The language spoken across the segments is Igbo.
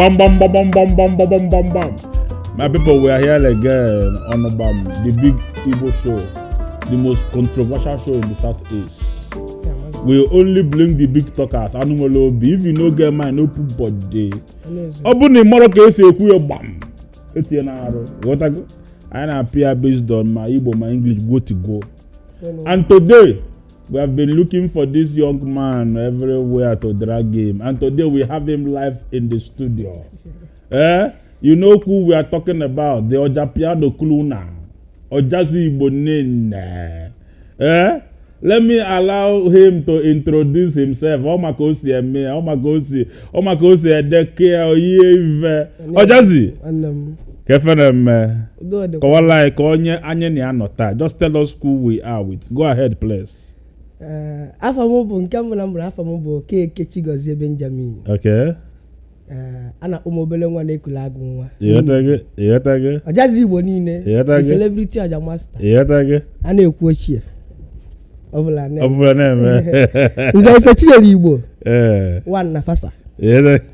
Bam bam bam bam bam bam bam bam bam bam. My people, we are here again on Bam, the big Igbo show, the most controversial show in the southeast. We only bring the big talkers. Anụ nwere obi. If you no get mind, no put body. Ọ bụrụ na ị marọ ka esi ekwu ya gbam etinye na-arụ ghọtago anyị na-apịa ya based on ma Igbo ma English go to go. And today, we have been looking for this young man everywhere to drag him. And today we have him live in the studio. Eh? You know who we are talking about? The Ojapiano Kuluna. Ojazi Igbo Nene. Eh? Let me allow him to introduce himself. Ọ maka o si eme, ọ maka o si, ọ maka o si edeke ya oyiye ife. Ojazi, Nwanne m. ka efe na-eme. Udo dịkwa. Kọwala anyị ka onye anyị na ya nọ taa. Just tell us who we are with. Go ahead, please. Ee, afọ m bụ nke mbụ na mbụrụ afọ m bụ Okeke Chigozie Benjamin. Okay. Ee, a na-akpọ m obele nwa na-ekulu agụ nwa. Ịghọtago? Ịghọtago? Ọjazi Igbo niile. Ịghọtago? The celebrity ọja master. Ịghọtago? A na-ekwu ochie. Ọ bụla Ọ bụla na-eme. Nze Ife Chinyere Igbo. Ee. One na fasa. Ịghọtago?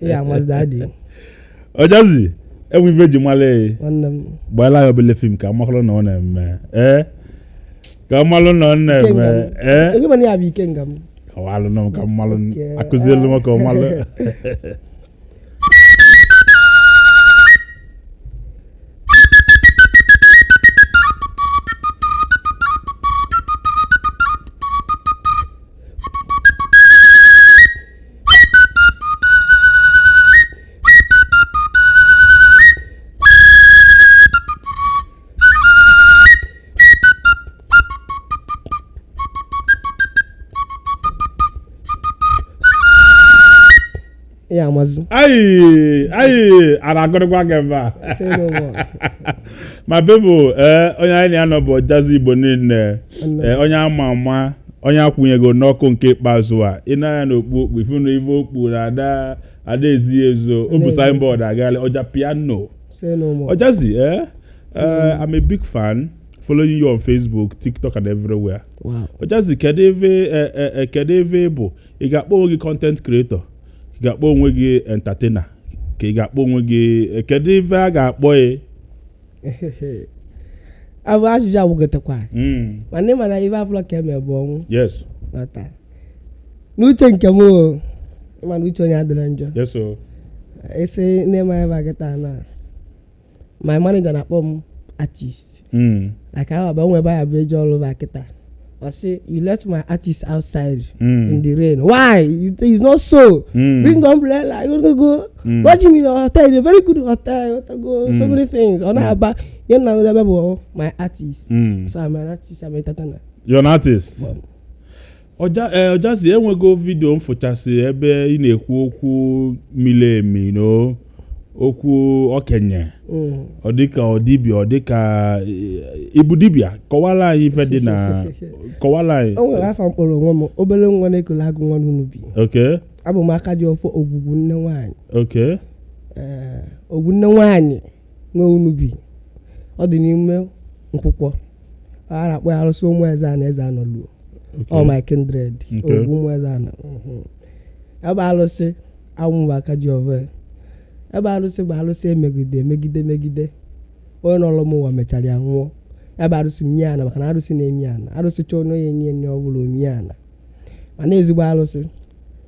Ya amazi adị. Ọjazi, enwe ife ji mara ya. Nwanne m. Gbaala ya obele fim ka amakọrọ na ọ na-eme. Ee. Ka amalụ na ọ na-eme. Ikenga m. Ee. Ebe mana ya bụ ikenga m. Kọwalụ nọ m ka mmalụ. Okay. Akụzielu m ka ọ malụ. Ya amazi. Ayi, ayi, a na-agụrịkwa gị ebe a. Say no more. My people, ee, onye anyị na-anọ bụ Ọjazi Igbo niile. Nwanne m. Ee, onye ama ama, onye akwụnyego n'ọkụ nke ikpeazụ a. Ị na-anya n'okpu okpu, ifu na ife okpu na ada ada ezi ezo. O bụ signboard agala Ọja Piano. Say no more. Ọjazi, eh? I'm a big fan, following you on Facebook, TikTok and everywhere. Wow. Ọjazi, kedu ebe kedu ebe ị bụ? Ị ga-akpọ onwe gị content creator? Ị ga-akpọ onwe gị entertainer? Ka ị ga-akpọ onwe gị kedu ebe a ga-akpọ ya? Abụ ajụjụ agwụgotekwa. Mm. Mana ị ma na ibe afụlọ ka eme bụ ọnwụ. Yes. Ghọta. N'uche nke m o, ị ma na uche onye adịrọ njọ. Yes, o. Esi n'ịma ebe a kịta na my manager na-akpọ m artist. Mm. Like ahụ abụ nwe ebe ya bụ eje ọrụ ba kịta. Ọ sị, you left my artist outside in the rain. Why? It is not so. Bring umbrella. You go go. Lodge me in a hotel, in a very good hotel. You go. So many things. Ọ na-aba ihe nna m ebe bụ my artist. So I'm an artist, I'm an entertainer. You're an artist. Well. Ọja Ọjazi, enwego vidio m fụchasị ebe ị na-ekwu okwu mili emi no okwu okenye. Ọ dịka ọ dibịa, ọ dịka ịbụ dibịa. Kọwara anyị ife dị na kọwara anyị. O nwere afa mkpọrọ onwe m, obere nwa na-ekele agụ nwa n'ubi. Okay. Abụ m aka dị ọfọ ogwugwu nne nwaanyị. Okay. Ee, ogwu nne nwaanyị nwe unubi. Ọ dị n'ime nkwụkwọ. A na-akpọ ya arụsị ụmụ eze ana eze anọluo. Okay. All my kindred. Okay. Ogwu ụmụ eze ana. Ebe arụsị awụ bụ aka ji ọvọ. Ebe arụsị bụ arụsị emegide emegide megide. Onye nọrọ m ụwa mechara ya nwụọ. Ebe arụsị mie ana maka na arụsị na-emi ana. Arụsị chọọ onye enye enye ọ bụla omie ana. Mana ezigbo arụsị.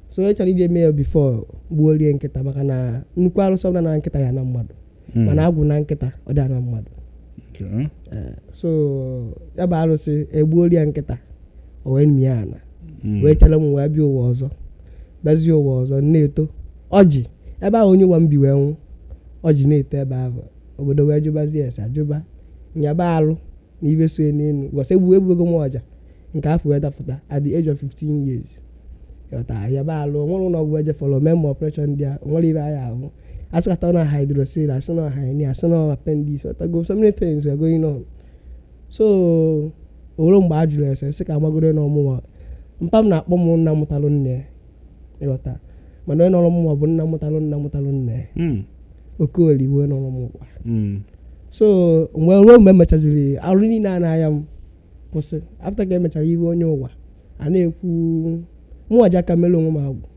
So onye chọrọ ije mee ya before gbuo rie nkịta maka na nnukwu arụsị ọbụla na nkịta ya na mmadụ. Mana agwụ na nkịta ọ dị na mmadụ. Okay. So ya bụ arụsị egbuo rie nkịta o wee mie ana. Wee chere m wee bịa ụwa ọzọ. Bịazie ụwa ọzọ na-eto. Ọjị ebe ahụ onye ụwa m bi wee nwụ. Ọjị na-eto ebe ahụ. Obodo wee jụbazie ese ajụba. Nyaba alụ na ibe so n'elu. Gwasị egbu egbugo m ọja nke afọ wee dapụta at the age of 15 years. Yọta yaba alụ o nwere ụlọ ọgwụ eje fọrọ mee ma operation ndị a o nwere ibe anyị ahụ. Asịkata na hydrocele, asị na hernia, asị na appendix, ọtago so many things were going on. So owere mgbe a jụrụ ese sị ka amagoro na ọmụnwa. Mpa m na-akpọ m nna mụtalụ nne ya. Ịghọta. Mana onye nọrọ mụnwa bụ nna mụtalụ nna mụtalụ nne ya. Okoli bụ onye nọrọ m ụwa. So mgbe ruo mgbe emechaziri arụ niile a na-aya m kwụsị. After ka emechara iwe onye ụwa a na-ekwu mụnwa ji aka mere onwe m agwụ.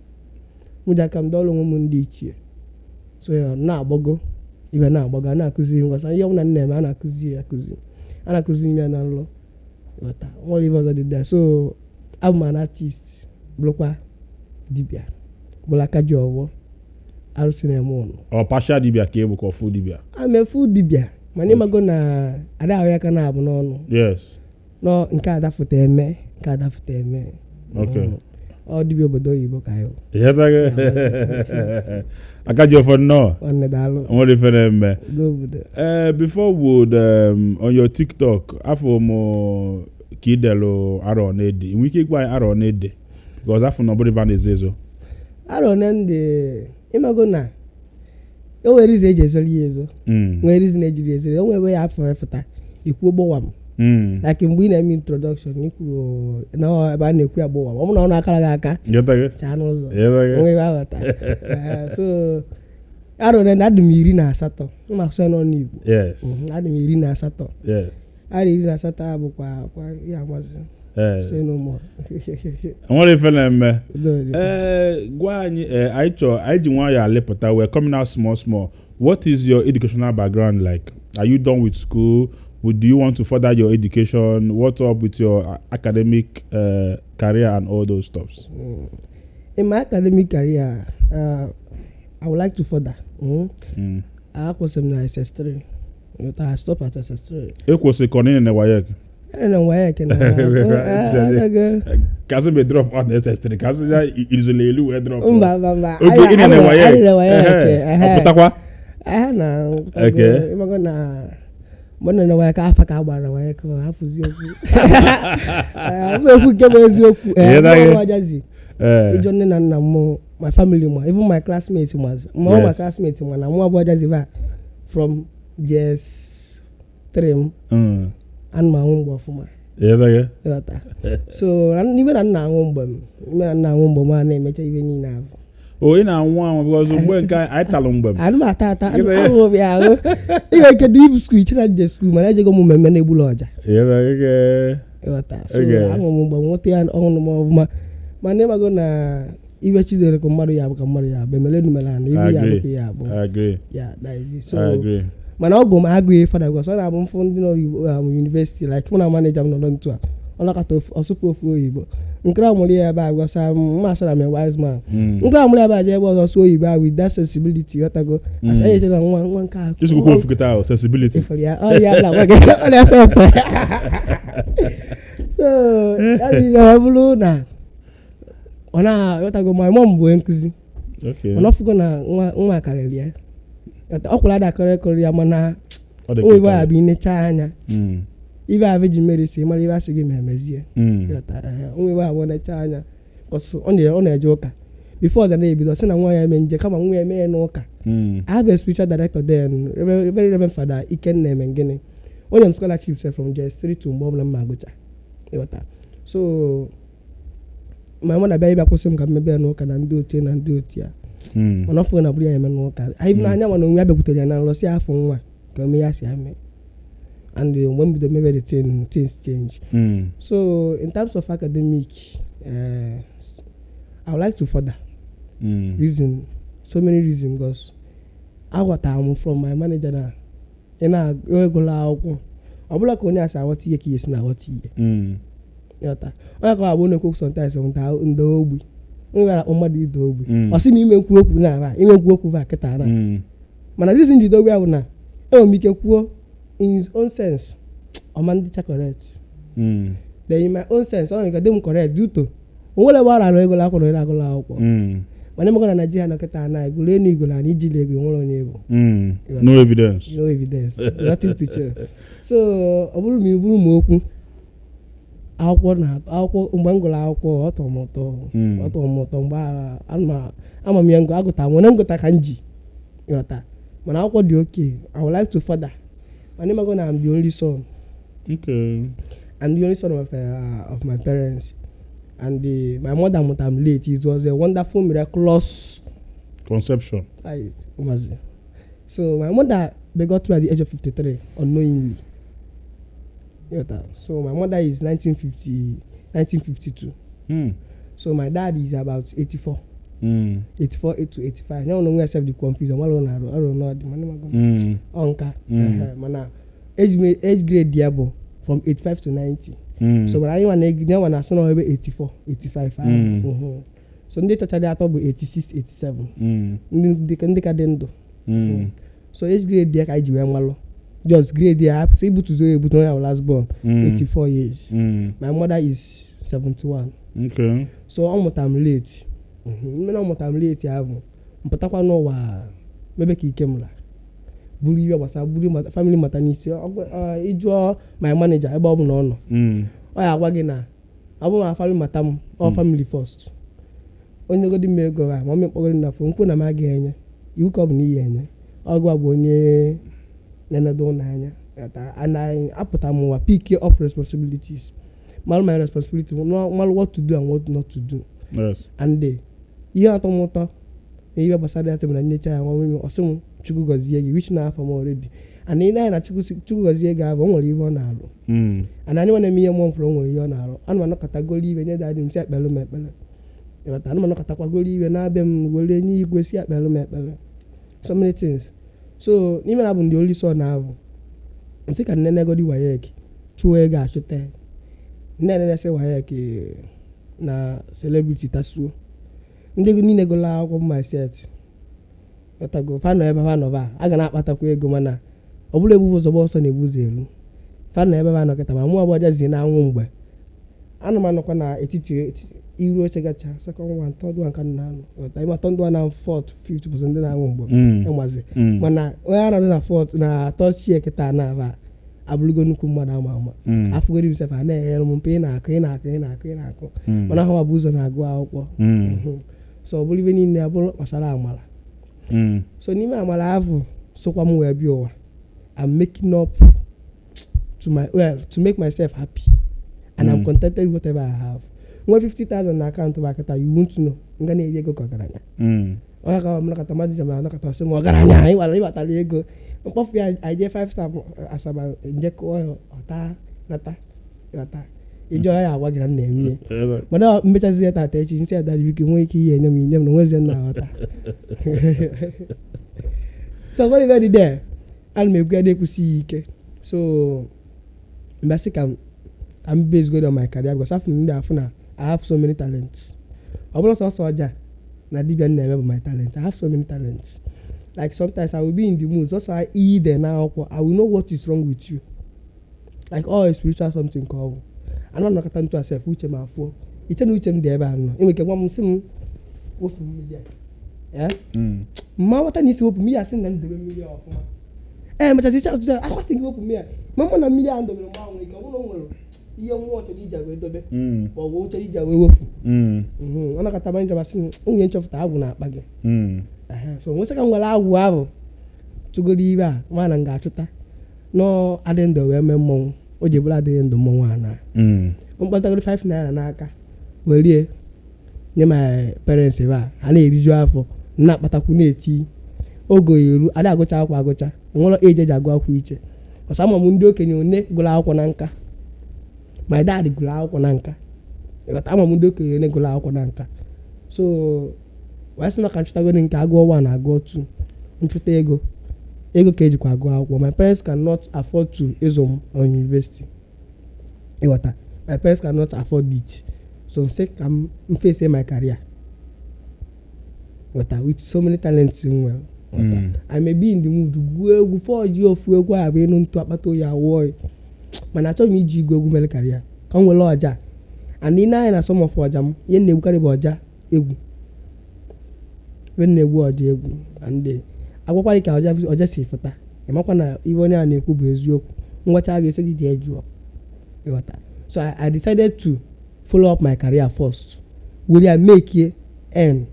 Mụ ji aka m dọọrọ onwe m ndị ichie. So ya na-agbago ibe na-agbago, a na-akụzi ngwasa ihe ọbụla m na-eme, a na-akụzi ya akụzi, a na-akụzi m ya na nlọ. Ghọta nwere ibe ọzọ dị there. So abụ m an artist, bụrụkwa dibịa, bụrụ aka ji ọgbọ arụsị na-eme ụnụ. Ọ partial dibia ka ị bụ ka ọ full dibia? Amefu dibịa, mana ịmago na ada ahụ ya ka na-abụ n'ọnụ. Yes. Nọ nke adafụta eme, nke adafụta eme. Okay. Ọ dibịa obodo oyibo ka anyị. Ịghọtago? Aka ji ọfọ, nnọọ. Nwanne, daalụ. Nwere ife na-eme. N'obodo. Before would on your TikTok, afọ m ka ị delụ arọ na-ede, nwee ike ịgwa anyị arọ na-ede, because afọ na ọ bụrụ ife a na-ezo ezo. Arọ na ndị ịmago na o nwere izu eji ezori ya ezo. Nwere reason ejiri ezori o. Nwere ya afọ efụta ikwu gbọwa m. Like mgbe ị na-eme introduction, ikwuru na ọ ebe a na-ekwu ya gbọwa m, ọ bụrụ na ọ na-akara gị aka. Ịghọtago? Chaa n'ụzọ. Ịghọtago? Onwe ebe aghọta. So arọ na adị m 18, mma asụ ya n'ọnụ Igbo. Yes. Adị m 18. Yes. Arọ 18 a bụkwa kwa ya amazi. Say no more. Nwere ife na-eme. Udo dị. Ee, gwa anyị, anyị chọọ anyị ji nwayọọ alịpụta, we're coming out small small. What is your educational background like? Are you done with school? Do you want to further your education? What's up with your academic career and all those stuffs? In my academic career, I would like to further. Akwụsị m na SS3. Nghọta, I stop at SS3. Ekwesị ka ọ niile na WAEC. Ere na WAEC na Kasị mgbe drop out na SS3, kasị ya irizolo elu wee drop out. Mba, mba, mba. Oge ị na WAEC. Anyị na WAEC. Ehe, ọ pụtakwa. Ehe, na Okay. ịmago na mgbe nọ na WAEC, afa ka a gbara na WAEC, ọ hapụzi okwu. Ọ bụ ekwu nke bụ eziokwu. Ihe na mụ ajazi. Ee. Ịjụ nne na nna m, my family ma, even my classmates ma ọ my classmates ma na mụ abụọ ajazi ba from JS3 m. Ana m anwụ mgbe ọfụma. Ihe na gị. Ịghọta? So n'ime na nna anwụ mgbe m, n'ime na nna anwụ mgbe m, a na-emecha ibe niile ahụ. O ị na-anwụ anwụ because mgbe nke anyị talụ mgbe m. Anụ m ata ata. Gịnị? Ahụ m ya ahụ inwe ike dị ibu school ichere nje school, mana ejego m mmemme na-egbula ọja. Ihe na gị. Ịghọta? So Okay. anwụ m mgbe m nweta ya ọhụrụ m ọfụma, mana ịmago na ibe chidere ka mmadụ ya bụ, ka mmadụ ya bụ emele numere na ibe ya bụ ka ya bụ. I agree. Ya, that is it. So I agree. Mana ọgụ m agụghị fada because ọ na-abụ mfụ ndị nọ university, like mụ na manager m nọrọ ntu a, ọ nakọta ọsụpụ ofu oyibo nke a mụrụ ya ebe a gwasa m asara m a wise man. Nke a mụrụ ya ebe a jee ebe ọzọ sụọ oyibo a with that sensibility, ghọtago? Asị anyị echere na nwa nwa nke a Isi kwukwu ofu kịta ahụ, sensibility. Ifuru ya, ọ ya na gwa gị, ọ na-efe efe. So ya bụ ihe ọ bụrụ na ọ na-aghọtago, ma mom bụ onye nkụzi. Mana ọ fụgo na nwa nwa karịrị ya. Ghọta, ọ kwụrụ ada akọrọ ekọrọ ya, mana Ọ dị o ibe ka ya bụ inecha anya ibe a Virgin Mary si mara ibe asị gị ma emezie. Ghọta, ehe, onwe ibe abụọ necha anya kọsụ ọ na-eje ụka before ọ na-ebido sị na nwa ya eme nje kama nwa ya eme ya n'ụka. I have a spiritual director then, Very Reverend Father Ikenna Emengini. Onye m scholarship sef from JS3 to mgbe ọbụla m ma agụcha. Ịghọta? So my mother bịa ịbịa kwụsị m ka m mebe ya n'ụka na ndị otu ya na ndị otu ya. Mana ọ fụrụ na bụrụ ya eme n'ụka. Anyị n'anya, mana onwe ya bịakwutere ya na nrọ si afọ nwa ka o mee ya si ame. And mgbe m bido mebe the thing, things change. So in terms of academic, I would like to further. Reason, so many reasons, because aghọtara m from my manager na ị na-egụla akwụkwọ ọ bụla ka onye a si aghọta ihe ka ihe si na-aghọta ihe. Ịghọta, onye ka ọ abụ na-ekwu sometimes nda nda ogbi, onye bịara akpọ mmadụ ide ogbi. Ọ sị m ime nkwu okwu na aba ime nkwu okwu ba kịta na mana reason jide ogbi ya bụ na enwere m ike kwuo in his own sense, ọma ndịcha correct. Then in my own sense, ọ nwere ike dị m correct due to onwere ebe ọ rara ego akwụkwọ na agụla akwụkwọ. Mana emekọ na Naijiria nọ kịta na egwuru enu igolo na ijili ego nwere onye bụ. No evidence. No evidence, nothing to show. So ọ bụrụ ma iburu m okwu akwụkwọ na akwụkwọ, mgbe m gụrụ akwụkwọ, ọ tọrọ m ụtọ. Ọ tọrọ m ụtọ mgbe ama m ya ngụ agụta m onye ngụta ka m ji ghọta, mana akwụkwọ dị oke. I would like to further, mana ịmago na I'm the only son. I'm the only son of my parents, and my mother mụtara m late. It was a wonderful miraculous Conception. I was. So my mother begot me at the age of 53 unknowingly. You know, so my mother is 1950, 1952. So my dad is about 84. 84 to 85 ya onwe ya sef dị confused, ọ na arụ arụ n'ọdị mana ịmago ọ nka. Ehe, mana age grade ya bụ from 85 to 90. So mana anyị nwa na ya nwa na-asị na ebe 84 85 ahụ. So ndị chọchara atọ bụ 86 87, ndị ka dị ndụ. So age grade ya ka anyị ji wee malụ, just grade ya sị ibutuzo ya ebutu onye ahụ last born, 84 years. My mother is 71. So ọ mụtara m late. Mme na ọ mụtara m late ya bụ mpụtakwa n'ụwa mebe ka ike m la buru ihe gbasara buru family mata n'isi. Ịjụọ my manager ebe ọ bụ na ọ nọ, ọ ya agwa gị na ọ bụrụ na family mata m ọ family first. Onye godi m ego a ma ọ mekpọgoro m na phone nkwu na m agaghị enye iwu ka ọ bụ na iyi enye ọgụ a bụ onye na-enedo ụlọ anya. And I apụta m ụwa pick up responsibilities, malụ my responsibility, malụ what to do and what not to do. And ihe atọ m ụtọ na ihe gbasara ya sị m na nnecha ya nwa nwunye ọ sị m Chukwu gọzie gị, which na afọ m already, and ị na-anya na Chukwu Chukwu gọzie gị ahụ o nwere ihe ọ na-arụ. And anyị nwa na-eme ihe mmụọ mfụrụ o nwere ihe ọ na-arụ. Ana m anọkọtagoro iwe nye daddy m si ekpere m ekpere, ịghọta? Ana m anọkọtakwagoro iwe na-abịa m were nye igwe si ekpere m ekpere, so many things. So n'ime na abụ ndị only son ahụ nsị ka nne negodi WAEC chụọ ego achụta nne nene sị WAEC na celebrity tasuo ndị niile gụrụ akwụkwọ my set, ghọtago? Fa nọ ebe fa nọ ba a ga na-akpatakwa ego, mana ọ bụrụ ebubo ụzọ gba ọsọ na-ebu ụzọ elu. Fa nọ ebe fa nọ kịta, ma mụ abụọ jazie na anwụ mgbe ana m anọkwa n'etiti iru oche gacha second one, third one ka m na-anọ, ghọta? Ịma third one na fourth, fifth bụ ndị na-anwụ mgbe ịmazi. Mana onye a nọdụ na fourth na third chair kịta na-aba abụrụgo nnukwu mmadụ ama ama. Afụgoro himself a na-enyere m mpe, ị na-akụ, ị na-akụ, ị na-akụ, ị na-akụ. Mana ahụ bụ ụzọ na-agụ akwụkwọ. So ọ bụrụ ibe niile abụrụ gbasara amala. So n'ime amala ahụ sokwa m wee bịa ụwa, I'm making up to my, well, to make myself happy and I'm contented with whatever I have. Nwee 50,000 na akaụntụ m akịta, you won't know nga na-eri ego ka ọgaranya. Onye ka m nakọta mmadụ ji m anakọta sị m ọgaranya anyị gwara ịbatara ego mkpọfu ya, anyị jee 5 star Asaba nje kụọ ya ọta nata, ịghọta? Ije ọya agwa gị na m na-eme ihe, mana mmechazi ya tata echi nsị ada biko nwee ike ihe enye m inye m na onwezie nna aghọta. So very very there ana m ekwu ya na-ekwusighị ike. So mgbe sị ka m base good on my career because afọ m ndị afụ na I have so many talents. Ọ bụrụ sọsọ ọja na dibịa m na-eme bụ my talent, I have so many talents. Like sometimes I will be in the mood sọsọ iyi de na akwụkwọ, I will know what is wrong with you, like all spiritual something ka ọ bụ ana m anọkọta ntu asef uche m afụọ iche na uche m dị ebe a nọ enwere ike gwa m sị m wepụ mmiri a. Eh? Mma nwata na isi wepụ mmiri a sị na m debe mmiri a ọfụma ee mechazi isi azụzụ akwasị gị wepụ mmiri a ma mụ na mmiri a m dobere mgbe ahụ nwere ike ọ bụrụ na o nwere ihe mmụọ chọrọ iji wee dobe ma ọ bụ chọrọ iji wee wefu. Ọ nakọta ma njọba sị m nwunye nchọpụta agwụ na-akpa gị. Ehe, so nwesị ka m nwere agwụ ahụ tụgoro ibe a ma na m ga-achụta nọọ adị ndụ wee mee mmọnwụ o ji bụrụ adịghị ndụ mmọnwụ a na mkpatagoro 5 naira n'aka werie nye my parents ebe a ha na-eriju afọ na-akpatakwu na-eti oge eru adị agụcha akwụkwọ agụcha enwere eji eji agụ akwụkwọ iche ọsọ. Ama m ndị okenye one gụrụ akwụkwọ na nka, my dad gụrụ akwụkwọ na nka, ịghọta? Ama m ndị okenye one gụrụ akwụkwọ na nka. So wee sị na ka nchụtagoro nke agụọ 1 agụọ 2 nchụta ego ego ka ejikwa agụ akwụkwọ. My parents cannot afford to ịzụ m on university, ịghọta? My parents cannot afford it. So m sị ka m face my career, ịghọta? With so many talents m nwere, ịghọta? I may be in the mood gụọ egwu fọji ofu egwu a bụ ịnụ ntụ akpata oyi awụọ, mana achọghị m iji igwu egwu mere career ka m were ọja. And ị na-anya na some of ọja m ihe m na-egbukarị bụ ọja egwu ebe m na-egwu ọja egwu and agwakwara ka ọja ọja si fụta, ịmakwa na ihe onye a na-ekwu bụ eziokwu ngwacha ga-esi gị jee jụọ, ịghọta? So I decided to follow up my career first were ya make earn,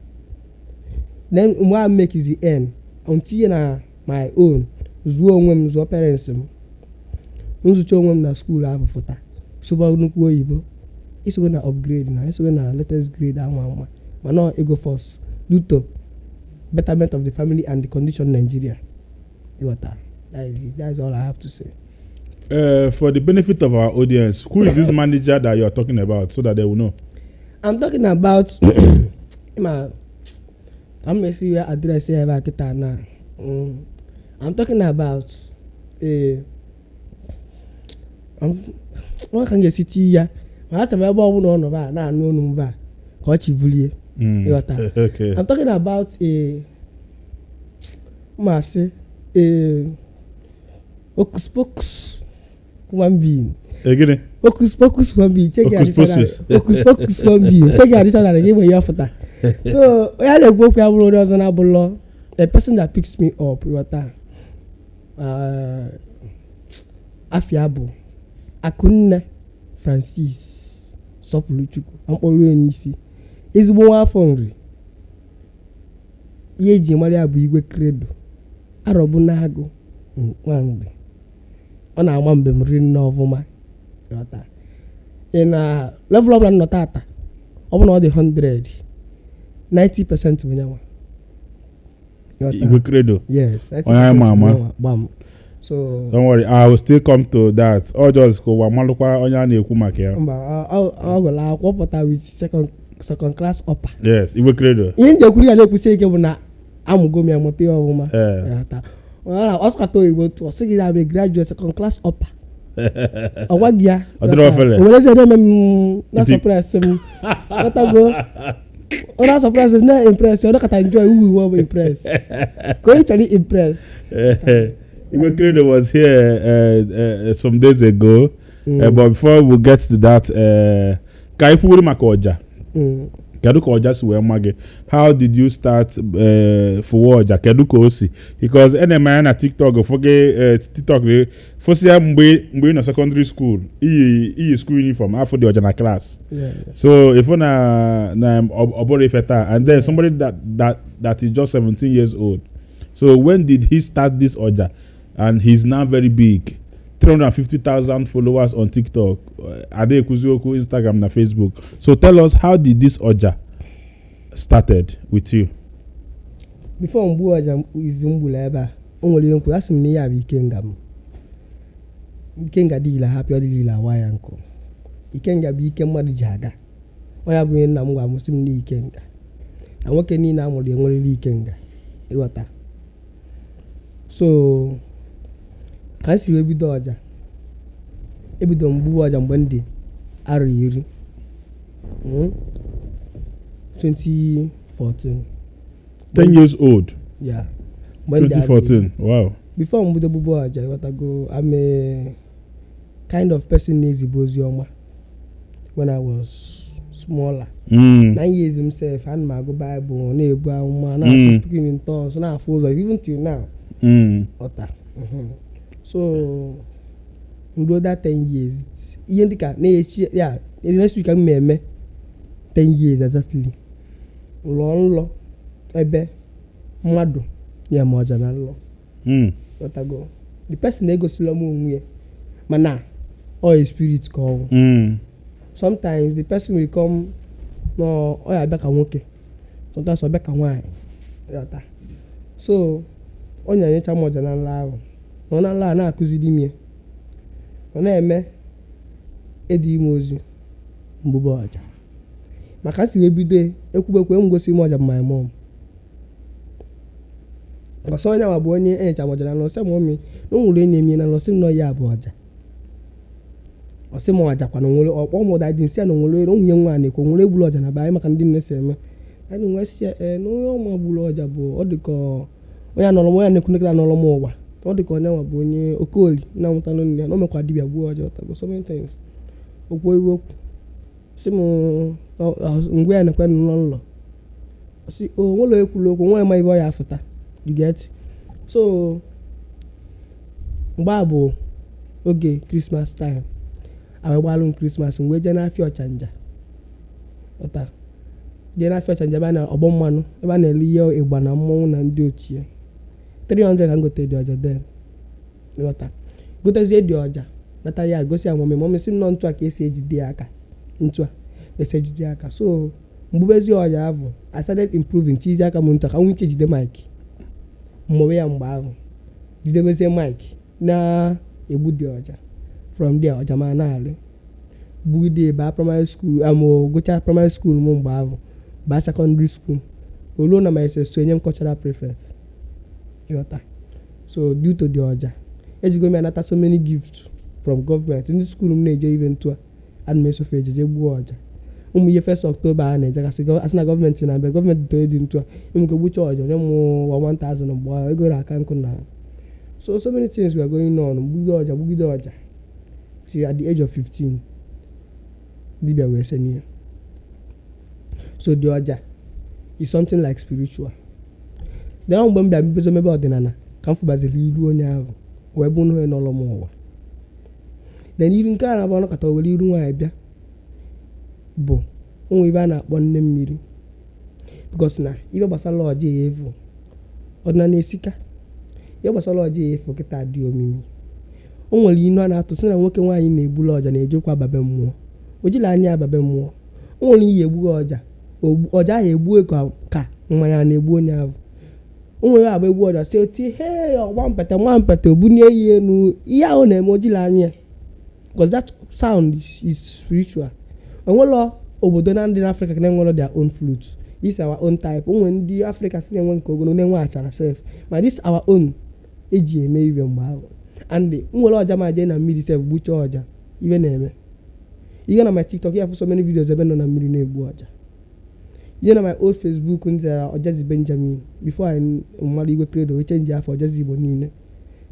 then mgbe I make the earn ntinye na my own zụọ onwe m, zụọ parents m, nzụcha onwe m na school ahụ fụta sụba nnukwu oyibo, isogo na upgrade na isogo na latest grade anwa anwa, mana ọ ego first due to betterment of the family and the condition Nigeria, ịghọta? That is it. That is all I have to say. For the benefit of our audience, who is this manager that you are talking about so that they will know? I'm talking about ma Ka m esi wee address ya ebe a kịta na I'm talking about nwa ka m ga-esi tii ya, ma achọrọ m ebe ọ bụla ọ nọ ba na-anụ onu m ba ka ọ chivulie. Ịghọta? Okay. I'm talking about a masị a hocus pocus human being. Gịnị? Hocus pocus human being. Check your Hocus dictionary. pocus. Hocus pocus human being. Check your dictionary gị nwere ihe ọfụta. So onye a na-ekwu okwu ya bụrụ onye ọzọ na-abụlọ a person that picks me up, ịghọta? Afia bụ Akunne Francis Sọpụrụchukwu, mkpọrọ ya n'isi, ezigbo nwa afọ Nri. Ihe eji mara ya bụ Igwe Credo Arọbụ n'Agụ Nwanri. Ọ na-ama mbem rinne ọfụma, ịghọta? Ị na level ọbụla nọ tata, ọ bụ na ọ dị 100, 90% bụ nyanwa. Ịghọta? Igwe Credo. Yes, 90% Onye anyị ma ama. bụ nyanwa, gbam. So Don't worry, I will still come to that. Ọ just ka ụwa malụkwa onye a na-ekwu maka ya. Mba, ọ gụrụ akwụkwọ, pụta with second class upper. Yes, Igwe Credo. Ihe nji ekwuru ya na-ekwusi ike bụ na amụgo m ya, mụta ya ọfụma. Ịghọta? Ọ sụkata oyibo tụ, ọ sị gị na I'm a graduate second class upper, ọ gwa gị ya. Ọ dịrị ofele. O werezi eme m na surprise m, ghọtago? Ọ na surprise m, na impress ọ dọkọta enjoy who we want impress ka onye chọrọ impress. Igwe Credo was here some days ago. But before we get to that, ka anyị kwuwere maka ọja. Kedu ka ọja si wee ma gị? How did you start fụwa ọja? Kedu ka o si? Because ene m anya na TikTok fụ gị, TikTok gị fụsị ya mgbe ị nọ secondary school, iyi school uniform afọ dị ọja na class. So if na ọ bụrụ ife taa, and then somebody that is just 17 years old. So when did he start this ọja? And he's now very big. 350,000 followers on TikTok. Ade ekwuzi okwu Instagram na Facebook. So tell us, how did this ọja started with you? Before mgbu ọja izu m gburu ebe a, o nwere ihe nkwu asị m na ihe a bụ ikenga m. Ikenga dị ile hapụ, ọ dịghị ile awa ya nkụ. Ikenga bụ ike mmadụ ji aga. Ọ ya bụ ihe nna m gwara m, sị m na ikenga na nwoke niile a mụrụ enwerịrị ikenga, ịghọta? So ka m si wee bido ọja, ebido m gbuwa ọja mgbe m dị arọ 10. 2014. 10 years old. Yeah. Mgbe m dị arọ 10. 2014. Wow. Before m bido gbugbu ọja, ịghọtago, I'm a kind of person na-ezigbo ozi ọma when I was smaller. 9 years m sef, ana m agụ Baịbụl, na-ebu amụma, na-asụ speaking in tongues, na-afụ ụzọ even till now. Ọta. So ruo that 10 years, ihe dịka na-echi ya, next week m eme 10 years exactly, lụọ nlọ ebe mmadụ nye m ọja na nlọ. Ghọtago? The person egosila m onwe ya, mana ọ a spirit ka ọ bụ. Sometimes the person will come, no, ọ ya abịa ka nwoke, sometimes ọ bịa ka nwaanyị, ghọta? So ọ na-enyecha m ọja na nlọ ahụ. Nọ na nlọ a na-akụziri m ya, ọ na-eme edi ime ozi mgbube ọja maka si wee bido ekwubekwe m gosi m ọja bụ my mom. Ọsọ onye nwa bụ onye enyecha m ọja na nlọ, sị m omi na o nwere onye na-eme na nlọ, sị m na ya bụ ọja. Ọ sị m ọja kwa na onwere ọkpọ m ụda dị nsị ya na onwere onwunye nwa na-ekwu onwere egburu ọja na be anyị maka ndị nne si eme anyị nwe sị ya ee na onye ọma gburu ọja bụ ọ dị ka onye anọrọ m, onye na-ekwunekere anọrọ m ụwa, ọ dị ka onye nwa bụ onye okoli na amụtanụ nne ya na o mekwa dibịa gbuo ọja, ọtago so many things. Okwu iwe okwu sị m ngwa ya nekwe nọ nlọ, ọ sị o nwere ekwulu okwu nwere ma ibe ọ ya afụta, you get? So mgbe a bụ oge Christmas time, awee gbalụ m Christmas, m wee jee n'afịa Ọchanja, ọta jee n'afịa Ọchanja ebe a na ọgbọ mmanụ, ebe a na-ele ihe ịgba na mmọnwụ na ndị ochie. 300 ka m gote dị ọja then, nghọta? Gotezie dị ọja, nata ya, gosi ya mummy. Mummy sị m nọ ntu a ka esi ejide ya aka, ntu a esi ejide ya aka. So mgbubezi ọja ahụ, I started improving, tizie aka m ntu a ka m nwee ike jide mic mmụwe ya. Mgbe ahụ jidebezie mic na-egbu dị ọja. From there ọja ma na-alị gbugide baa primary school, amụ gụchaa primary school m. Mgbe ahụ baa secondary school. Oluo na my SS2, enye m cultural prefect, ịghọta? So due to the ọja, ejigo m anata so many gifts from gọọmenti. Ndị school m na-eje ibe ntu a, ana m esofe ejeje gbuo ọja. Ụmụ ihe first October a na-ejegasị, asị na gọọmenti na-abịa, gọọmenti toye dị ntu a ịmụke gbucha ọja, onye mụ 1000 mgbe ego na aka nkụ na. So so many things were going on. Gbugide ọja, gbugide ọja till at the age of 15, dibịa wee senye. So the ọja is something like spiritual. Then mgbe m bịa bido mebe ọdịnala, ka m fụbaziri iru onye ahụ wee bụ onye nọrọ m ụwa. Then iru nke a na-abụ ọnọkọta were iru nwaanyị bịa bụ onwe ibe a na-akpọ nne mmiri, because na ibe gbasara ọja ya efu, ọdịnala esika. Ihe gbasara ọja ya efu kịta dị omimi. O nwere inu a na-atụ sị na nwoke nwaanyị na-egbulu ọja na-ejekwa ababe mmụọ, o jiri anya ababe mmụọ. O nwere iyi egbu ọja, ọja ahụ egbuo ka mmanya na-egbu onye ahụ. O nwere agba egbu ọja si oti he ọgba mpete nwa mpete, obunie ya elu. Ihe ahụ na-eme, o jiri anya, because that sound is spiritual. Onwere obodo na ndị n'Africa na-enwere their own flute. This our own type. O nwere ndị Africa si na-enwe nke ogologo, na-enwe achara sef, ma this our own eji eme ibe mgbe ahụ. And nwere ọja ma jee na mmiri sef gbuchaa ọja, ibe na-eme ihe. Na my TikTok ya fụ so many videos ebe nọ na mmiri na-egbu ọja. Ihe na my old Facebook m zara Ọjazi Benjamin before I mmadụ Igwe Credo wee change afọ Ọjazi Igbo niile,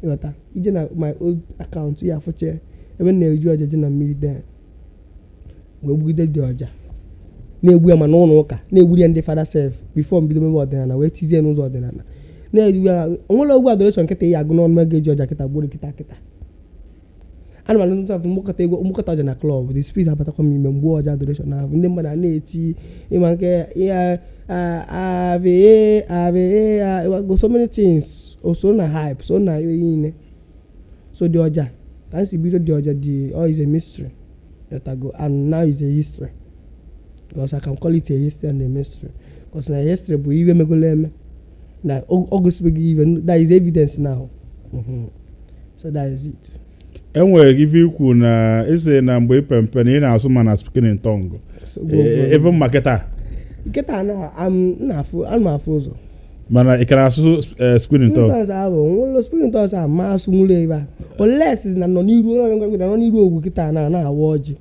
ịghọta? Ije na my old account ya afụcha ebe m na-eju ọja, je na mmiri, then wee gbugide dị ọja, na-egbu ya ma n'ụlọ ụka, na-egburi ya ndị fada sef before mbido mebe ọdịnala, wee tizie n'ụzọ ọdịnala na-egbu ya. Onwere ogwu adoration nkịta ya agụ n'ọnụ ga eji ọja kịta gburu kịta kịta. Ana m alụ ntụ mgbakọta egwu, mgbakọta ọja na club, the spirit abatakwa m ime mgbu ọja adoration na ndị mmadụ a na-eti ịma nke ya ave ave go, so many things o so na hype, so na ihe niile. So dị ọja ka m si bido dị ọja dị all is a mystery, yotago? And now is a history, because I can call it a history and a mystery, because na history bụ iwe megolo eme na ọ gosibeghị iwe. That is evidence now. So that is it. Enwere ife ikwu na isi na mgbe ị pempe na ị na-asụ ma na speaking in tongue. So, Even ma kịta? Nkịta na am na-afụ, ana m afụ ụzọ. Mana ị ka na-asụ speaking in speaking tongue? Tongues ahụ nwụlọ, speaking tongues ahụ ma asụ nwụlọ ebe a, unless na nọ n'iru na nọ n'iru ogwu kịta na na-awa ọjị.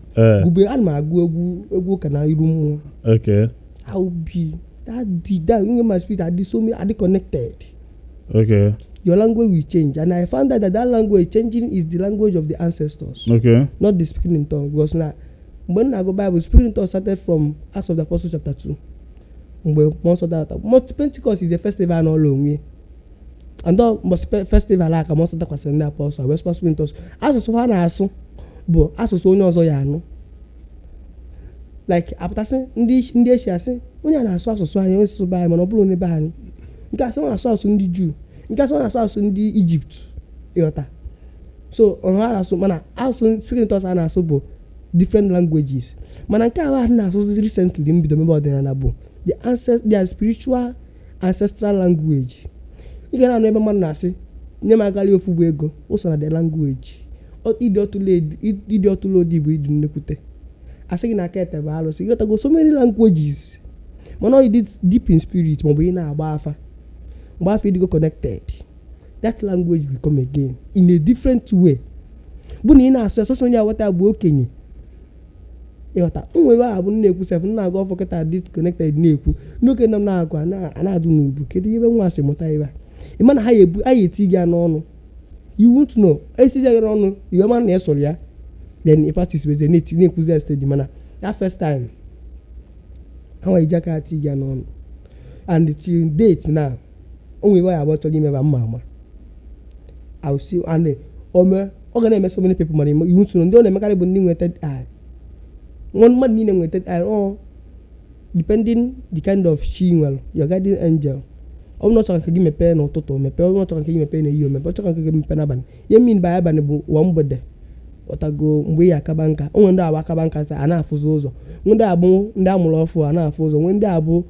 Gube ana m agụ egwu, egwu ụka na iru mmụọ. I will be that deep, that in my spirit I so many, I connected. Your language will change, and I found out that that language changing is the language of the ancestors, not the speaking in tongues, because na mgbe m na-agụ Bible, speaking in tongues started from Acts of the Apostles chapter 2, mgbe mmụọ nsọ dara. Pentecost is a festival n'ụlọ onwe, and ọ mbọsị festival a ka mmụọ nsọ dakwasịrị ndị apostle wee sụkwa speaking in tongues. Asụsụ ha na-asụ bụ asụsụ onye ọzọ ya anụ, like apụtasị ndị Eshia sị onye a na-asụ asụsụ anyị, onye asụsụ be anyị, mana ọ bụrụ onye be anyị. Nke asị ọ na-asụ asụsụ ndị Juu, nke asị ọ na-asụ asụsụ ndị Ijipt, ịghọta? So ọ ha na-asụ, mana asụsụ speaking in tongues a na-asụ bụ different languages. Mana nke a na-asụzi recently mbido mebe ọdịnala bụ the their spiritual ancestral language. Ị ga na-anụ ebe mmadụ na-asị nye m agali ofu bụ ego ụsọ na the language. Ịdị ọtụlụ odi bụ ịdị nnekwute, asị gị na aka ete bụ alụsị, ịghọtago? So many languages, mana ọ dị deep in spirit, maọbụ ị na-agba afa, mgbe afọ ịdịgo connected, that language will come again in a different way, bụ na ị na-asụ ya sọsọ onye aghọta bụ okenye, ịghọta? Nwe ebe ahụ bụ na-ekwu sef, m na-agụ ọfọ kịta dị connected, na-ekwu ndị okenye nọ m na-agụ a na-adụ n'ubu. Kedu ebe nwa si mụta ebe a? Ị ma na ha ya ebu a ya eti gị ya n'ọnụ, you won't know. Etizi gị n'ọnụ, iwe mara na ị sụrụ ya, then ị practice weze na-eti na-ekwuzi ya steady. Mana that first time ha nwere iji aka ha ti gị ya n'ọnụ, and till date now, o nwere ebe ya abụọ chọrọ imeba mma ama. I will see and ome ọ ga na-eme so many people, mana you won't know. Ndị ọ na-emekarị bụ ndị nwe third eye. Nwa mmadụ niile nwe third eye, ọ depending the kind of chi nwere your guardian angel. Ọ bụrụ na ọ chọrọ nke gị mepee n'ụtụtụ, mepee. Ọ bụrụ na ọ chọrọ nke gị mepee n'ehihie, mepee. Ọ chọrọ nke gị mepee n'abalị. Ihe mean by abalị bụ ụwa mgbede, ọtago? Mgbe ị akaba nka, o nwere ndị abụ akaba nka taa a na-afụzi ụzọ, nwee ndị abụ ndị amụrụ ọfụ a na-afụ ụzọ, nwee ndị abụ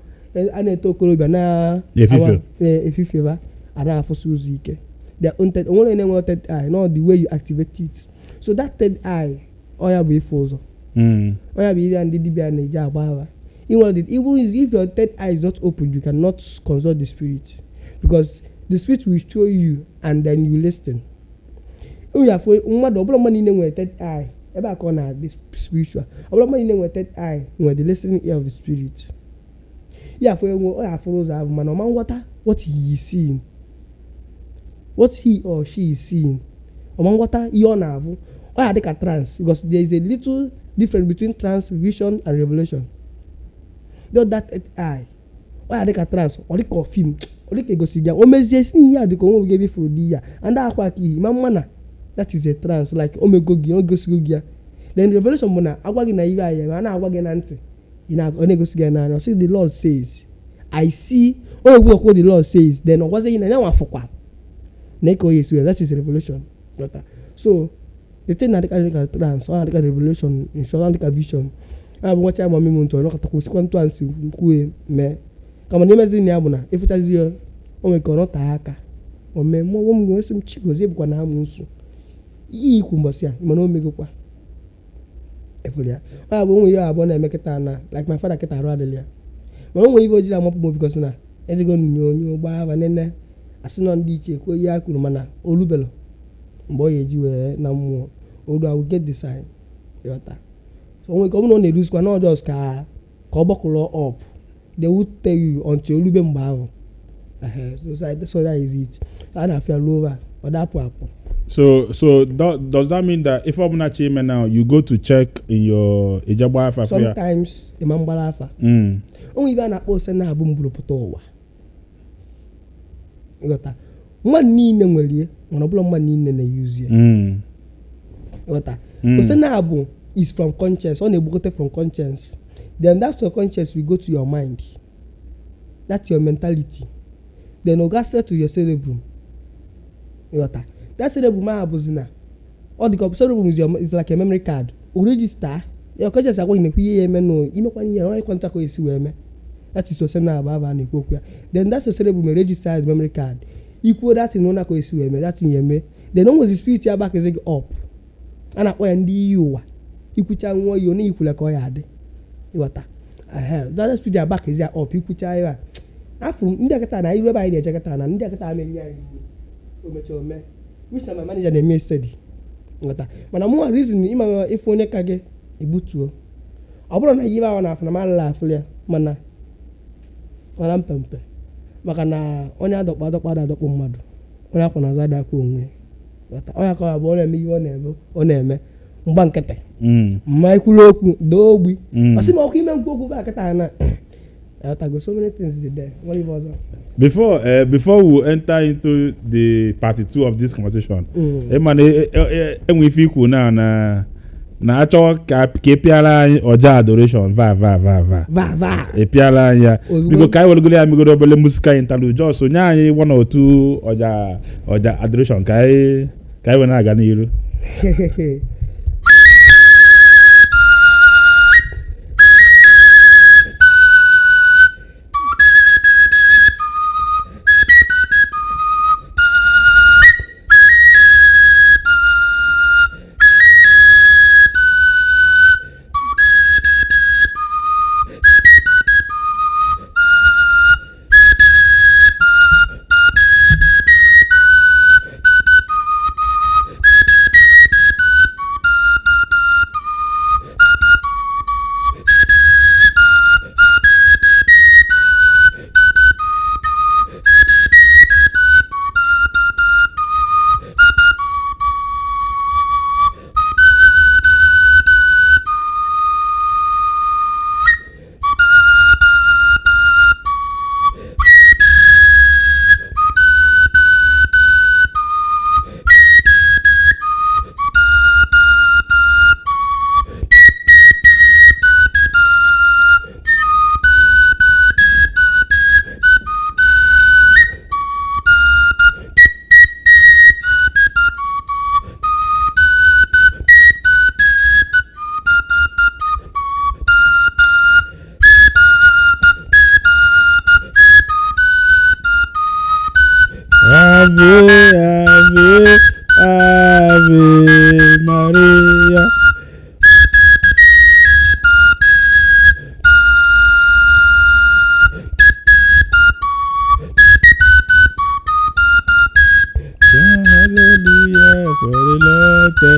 a na-eto okorobịa na Efifie. Efifie ba a na-afụsi ụzọ ike. Their own third, onwere na-enwe third eye, not the way you activate it. So that third eye, ọ ya bụ ịfụ ụzọ. Ọ ya bụ ihe ndị dibịa na-eji agba agha. Even if your third eye is not open, you cannot consult the spirit, because the spirit will show you and then you listen. Onye afọ mmadụ ọbụla, mmadụ niile nwere third eye ebe a ka ọ na-adị spiritual. Ọbụla mmadụ niile nwere third eye nwere the listening ear of the spirit. Ya afọ enwe ọ na-afụrụ ụzọ ahụ, mana ọ ma nghọta what he is seeing, what he or she is seeing. Ọ ma nghọta ihe ọ na-afụ. Ọ ya dị ka trance, because there is a little difference between trance, vision and revelation. Though that third eye, ọ ya dị ka trance, ọ dị ka film, ọ dị ka egosi gị, o mezie si ihe a dị ka onwe gị ebe ifuru dị ya and akwa ka ihe ma mma na that is a trance, like o mego gị, o gosigo gị ya. Then revelation bụ na agwa gị na ihe a ya ma a na-agwa gị na ntị, ọ na-egosi gị n'anya. Ọ sị, "The Lord says I see." O ekwu okwu, "The Lord says," then ọ gwazi gị na ya nwa fụkwa na ka o esi wee. That is revelation. Ghọta? So the thing na-adịka dịka trance, ọ na-adịka revelation. In short, ọ na-adịka vision. A bụ nwacha ama m ntụ ọnọkọtakwa osikwa ntụ a nsị kwue mee kama na imezi na ya bụ na ịfụchazi ya, o nwere ka ọ nọte aka o mee mmụọ m nwesị m Chigozie bụkwa na amụ nsu ihe ikwu mbọsị a, mana o megokwa efere ya. Ọ ya bụ onwe ihe abụọ na-eme kịta na like my father kịta arụ adịla ya, mana o nwere ihe o jiri amapụ m, because na ejego onyonyo gbaa aba nene asị nọ ndị ichie kwuo ihe a kwuru, mana olubelo mgbe ọ ya eji wee na mmụọ olu, I will get the sign. Ịghọta? So o nwere ike ọ bụrụ na ọ na-eruzikwa na just ka ọ gbakụlọ up, they will tell you until olube mgbe ahụ. Ehe, so that is it. So a na-afịa ruo over, ọ dapụ apụ. So does that mean that if ọbụla chi ime now, you go to check in your ijegba afa for ya? Sometimes ịma mgbara afa. O nwere ibe a na-akpọ ose na-abụ mbụrụpụta ụwa. Ịghọta? Mmadụ niile nwere ihe, mana ọbụla mmadụ niile na-eyuzu ya. Ịghọta? Ose na-abụ is from conscience. Ọ na-egbugote from conscience, then that's your conscience will go to your mind, that's your mentality, then ọ ga settle your cerebrum. Ịghọta? That cerebrum ahụ bụzi na ọ dị ka cerebrum is like a memory card. O register your conscience, agwa gị na-ekwu ihe ya eme na imekwana ihe na ekwentị ka o esi wee mee. That is ose na-abụ abụ a na-ekwu okwu ya. Then that's your cerebrum register the memory card. Ikwuo that thing na ka o esi wee mee, that thing ya eme. Then o nwezi spirit ya bakizi gị up, a na-akpọ ya ndị iyi ụwa. Ikwucha nwa iyi onye ikwule ka ọ ya adị. Ịghọta? Ehe, that spirit ya bakizi ya up. Ikwucha ya afụrụ ndị akịta na iru ebe anyị na-eje kịta na ndị akịta ama enye anyị iwu o mechaa ome, which na my manager na-eme steady. Nghọta? Mana mụnwa reason ịma ịfụ onye ka gị egbutuo, ọ bụrụ na yibe ahụ na afụ na m alala afụrụ ya, mana mpempe maka na onye adọkpọ adọkpọ ada adọkpọ mmadụ, onye akwa n'azụ ada akwa onwe ya. Nghọta? Onye aka ọ bụ ọ na-eme ihe ọ na-eme, ọ na-eme mgba nkịtị. Ma ekwuru okwu doo ogbi. Ọ sị m ọkụ ime nkwu okwu bụ akịta na ịghọtago. So many things dị there. Nwere ife ọzọ. Before we enter into the part two of this conversation, ịma na enwe ife ikwu na achọ ka ị pịara anyị ọja adoration va va va va. Va va. Ị pịara anyị ya. Ozugbo. Biko, ka anyị weregoro ya megoro obele musical interlude, just nye anyị one or two ọja adoration ka anyị wee na-aga n'iru.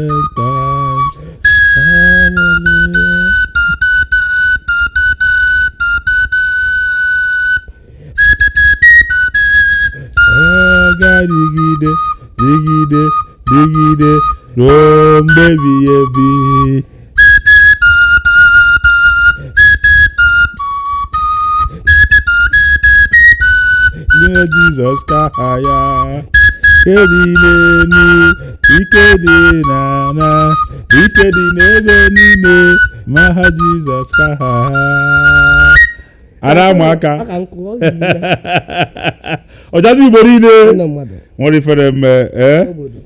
times. Hallelujah. Ọ ga-adịgide, dịgide, dịgide ruo mgbe ebighị ebi. Nye Jizọs ka aha ya. Ike dị n'elu, ike dị n'ala, ike dị n'ebe niile, ma aha Jizọs ka aha ha. A na-ama aka. Ọ ka nkụ, ọ dị ire. Ọjazi Igbo niile Nne mmadụ. Nwere ifere mme eh? Obodo.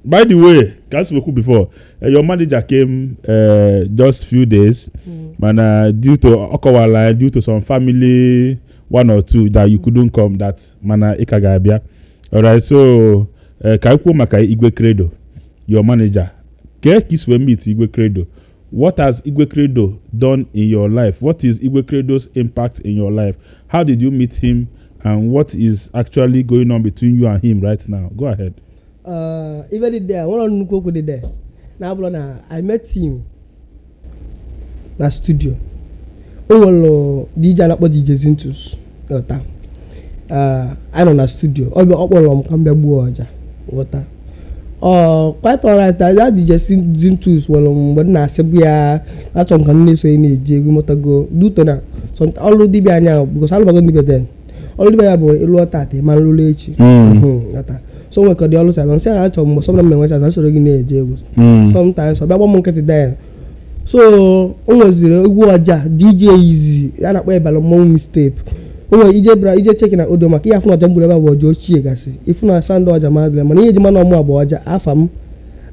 By the way, ka a sị before, your manager came just few days, mana due to ọ kọwara ya, due to some family one or two that you couldn't come, that mana ị ka ga-abịa. Alright, so ka anyị kwuo maka Igwe Credo, your manager. Kee ka i si wee meet Igwe Credo? What has Igwe Credo done in your life? What is Igwe Credo's impact in your life? How did you meet him, and what is actually going on between you and him right now? Go ahead. Ife dị there, nwere nnukwu okwu dị there. Na-abụrụ na I met him na studio. O nwere DJ a na-akpọ DJ Zintus. Ghọta. Anyị nọ na studio. Ọ bịa, ọ kpọrọ m ka m bịa gbuo ọja. Ghọta. Ọ quite alright. That DJ Zintus nwere mgbe m na-asịbụ ya achọrọ m ka m na-eso ya na-eji egwu mọtago duto na ọrụ dibịa anya, because alụbago dibịa then. Ọrụ dibịa ya bụ ịlụọ tata, ịma nlụlụ echi. Ghọta. So nwekọ dị ọrụ sabịa nsị ahụ achọrọ m mgbe sọbụla m enwe chance soro gị na-eje egwu. Sometimes ọ bịa gba m nkịtị then. So o nweziri egwu ọja DJ Easy ya na-akpọ ịbala mmọnwụ mixtape. O nwere ije bra ije cheki na odo maka ihe afụ na ọja mgburu ebe a bụ ọja ochie gasị, ifu na sandụ ọja madịla, mana ihe eji mana ọmụ bụ ọja afa m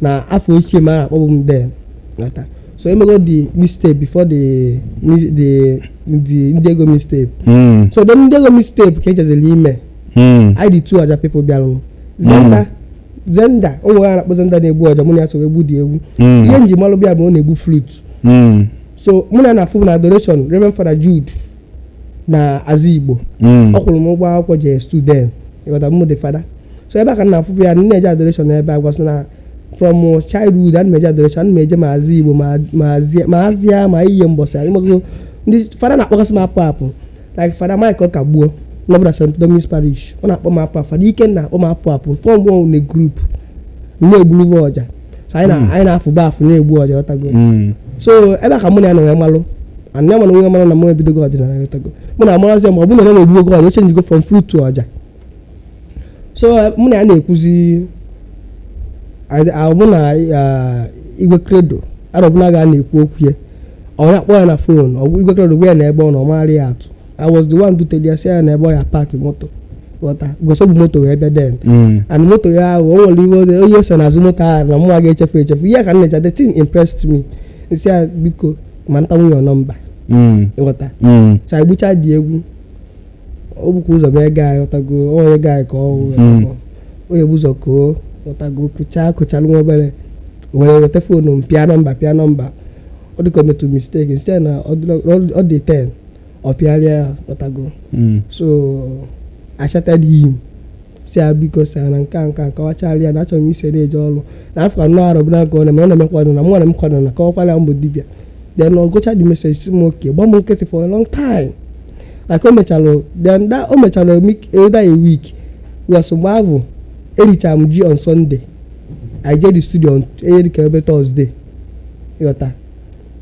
na afọ ochie ma a na-akpọbụ m then. Ghọta. So emego the mixtape before the ndị ego mixtape. So then ndị ego mixtape ka echeziri ime. I dị two ọja people bịarụ. Zenda, Zenda, o nwere a na-akpọ Zenda na-egbu ọja, mụ na ya so egbu dị egwu. Ihe nji malụ bịa bụ ọ na-egbu flute. So mụ na ya na-afụ na adoration Reverend Father Jude na Aza Igbo. Ọ kwụrụ m ụgwọ akwụkwọ jee student. Ịghọta, mụ dị fada. So ebe a ka m na-afụfụ ya, m na-eje adoration ebe a gwasị na from childhood ana m eje adoration, ana m eje ma Aza Igbo, ma Azịa, ma ihe mbọsị ịmago ndị fada na-akpọgasị m apụ apụ, like Fada Mike Ọkagbuo nọbụla St. Dominic's Parish, ọ na-akpọ m apụ apụ. Fada Ikenna na-akpọ m apụ apụ, form one na group na-egburu ọja. So anyị na anyị na-afụba afụ na-egbu ọja, ghọtago. So ebe a ka mụ na ya nọ wee malụ, and ya mana onwe mara na mụ ebidogo ọdịnala, ghọtago. Mụ na amarazi ya ma ọ bụ na ya na-egbu ogo ọja, o change go from flute to ọja. So mụ na ya na-ekwuzi mụ na Igwe Credo arọbụla ga na-ekwu okwu ya, ọ ya kpọọ ya na phone, ọ bụ Igwe Credo gwa ya na ebe ọ nọ mara ya atụ. I was the one dutere ya, sị ya na ebe ọ ya park moto, ghọta, gosi bụ moto wee bịa then. And moto ya ahụ, o nwere ihe onye so n'azụ moto ahụ na mụnwa ga-echefu echefu ihe ka m na-eche. The thing impressed me, nsị ya biko ma nta nwunye nọmba. Ịghọta. So anyị gbucha dị egwu, o bukwa ụzọ mee gaa, ghọtago, onye gaa ka ọ onye bụ ụzọ koo, ghọtago, kụchaa kụchalụ nwa obere were weta phone m, pịa nọmba, pịa nọmba, ọ dịka o metụ mistake, nsị na ọ dị 10, ọ pịarịa ya, ghọtago. So I chatted him, si ya biko, si ya na nke a nke a nkọwacharị ya na achọrọ m isi na-eje ọrụ na afọ anọ arọ bụla nke ọ na-eme, ọ na-emekwa na mụ na m kwadoro na kọwakwara ya mbụ dibịa. Then ọ gụcha the message, si m okay, gba m nkịtị for a long time, like o mechalụ then that o mechalụ either a week, because mgbe ahụ erichara m ji on Sunday, I je the studio on eri ka ebe Thursday, ịghọta.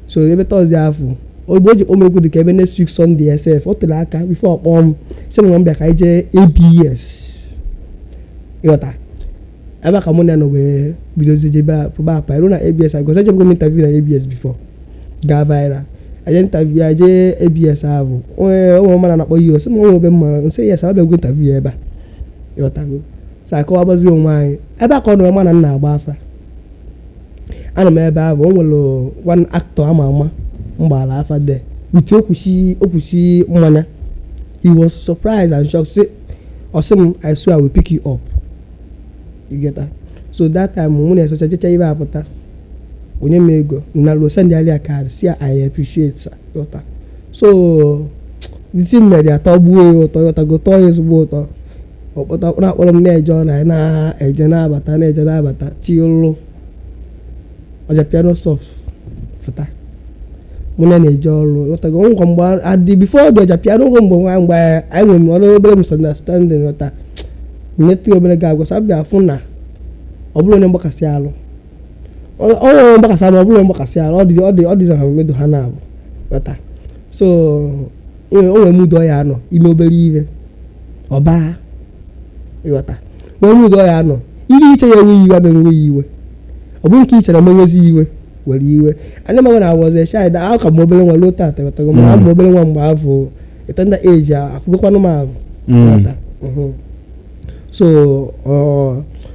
So ebe Thursday ahụ ogbe o ji kpọm egwu dị ka ebe next week Sunday sef, o tere aka before ọ kpọọ m, sị m na m bịa ka anyị jee ABS, ịghọta. Ebe a ka mụ na ya nọ wee bidozie jebe pụba apa eru na ABS, because ejebego m interview na ABS before gaa viral. Eje interview ya, jee ABS ahụ, onye onwe mara na-akpọ ihe sị m onwe ebe m mara nsị, yes, abịagwo interview ebe a, ịghọtago. So akọwabazi onwe anyị ebe a ka ọ nọrọ ma na m na-agba afa. Ana m ebe ahụ, o nwere one actor ama ama mgbala afa there with okwuchi okwuchi mmanya. He was surprised and shocked, say, ọ sị m, "I swear I will pick you up," you get that? So that time mụ na-esocha jecha ibe apụta, onye m ego na ruo send ya card, si ya, "I appreciate, sir," ghọta. So the thing mere ya tọgbuo ya ụtọ, ghọtago, tọọ ya ezigbo ụtọ. Ọkpọta na-akpọrọ m na-eje ọrụ, anyị na-eje na-abata, na-eje na-abata, tilụ Ojapiano Soft fụta, mụ na na-eje ọrụ, ghọtago? Ngwa, mgbe adị before the Ojapiano, ngwa, mgbe nwa mgbe anyị nwere ọrụ obere misunderstanding, ghọta, nyetụ ya obere ga-agwa abịa afụ na ọ bụrụ onye mgbakasị alụ, ọ onye mgbakasị alụ, ọ bụrụ onye mgbakasị alụ, ọ dị na medo ha na-abụ, ghọta? So o nwere mudo ya anọ ime obere ire ọba, ịghọta? Nwee mudo ya anọ ire iche ya enweghị iwe, abịa enweghị iwe, ọ bụrụ nke i chere menwezi iwe were iwe anyị maghị na was a child, aka m obere nwa ruo tata, ghọtago? Mana abụ m obere nwa mgbe afọ tender age afụgokwanụ m ahụ, ghọta? So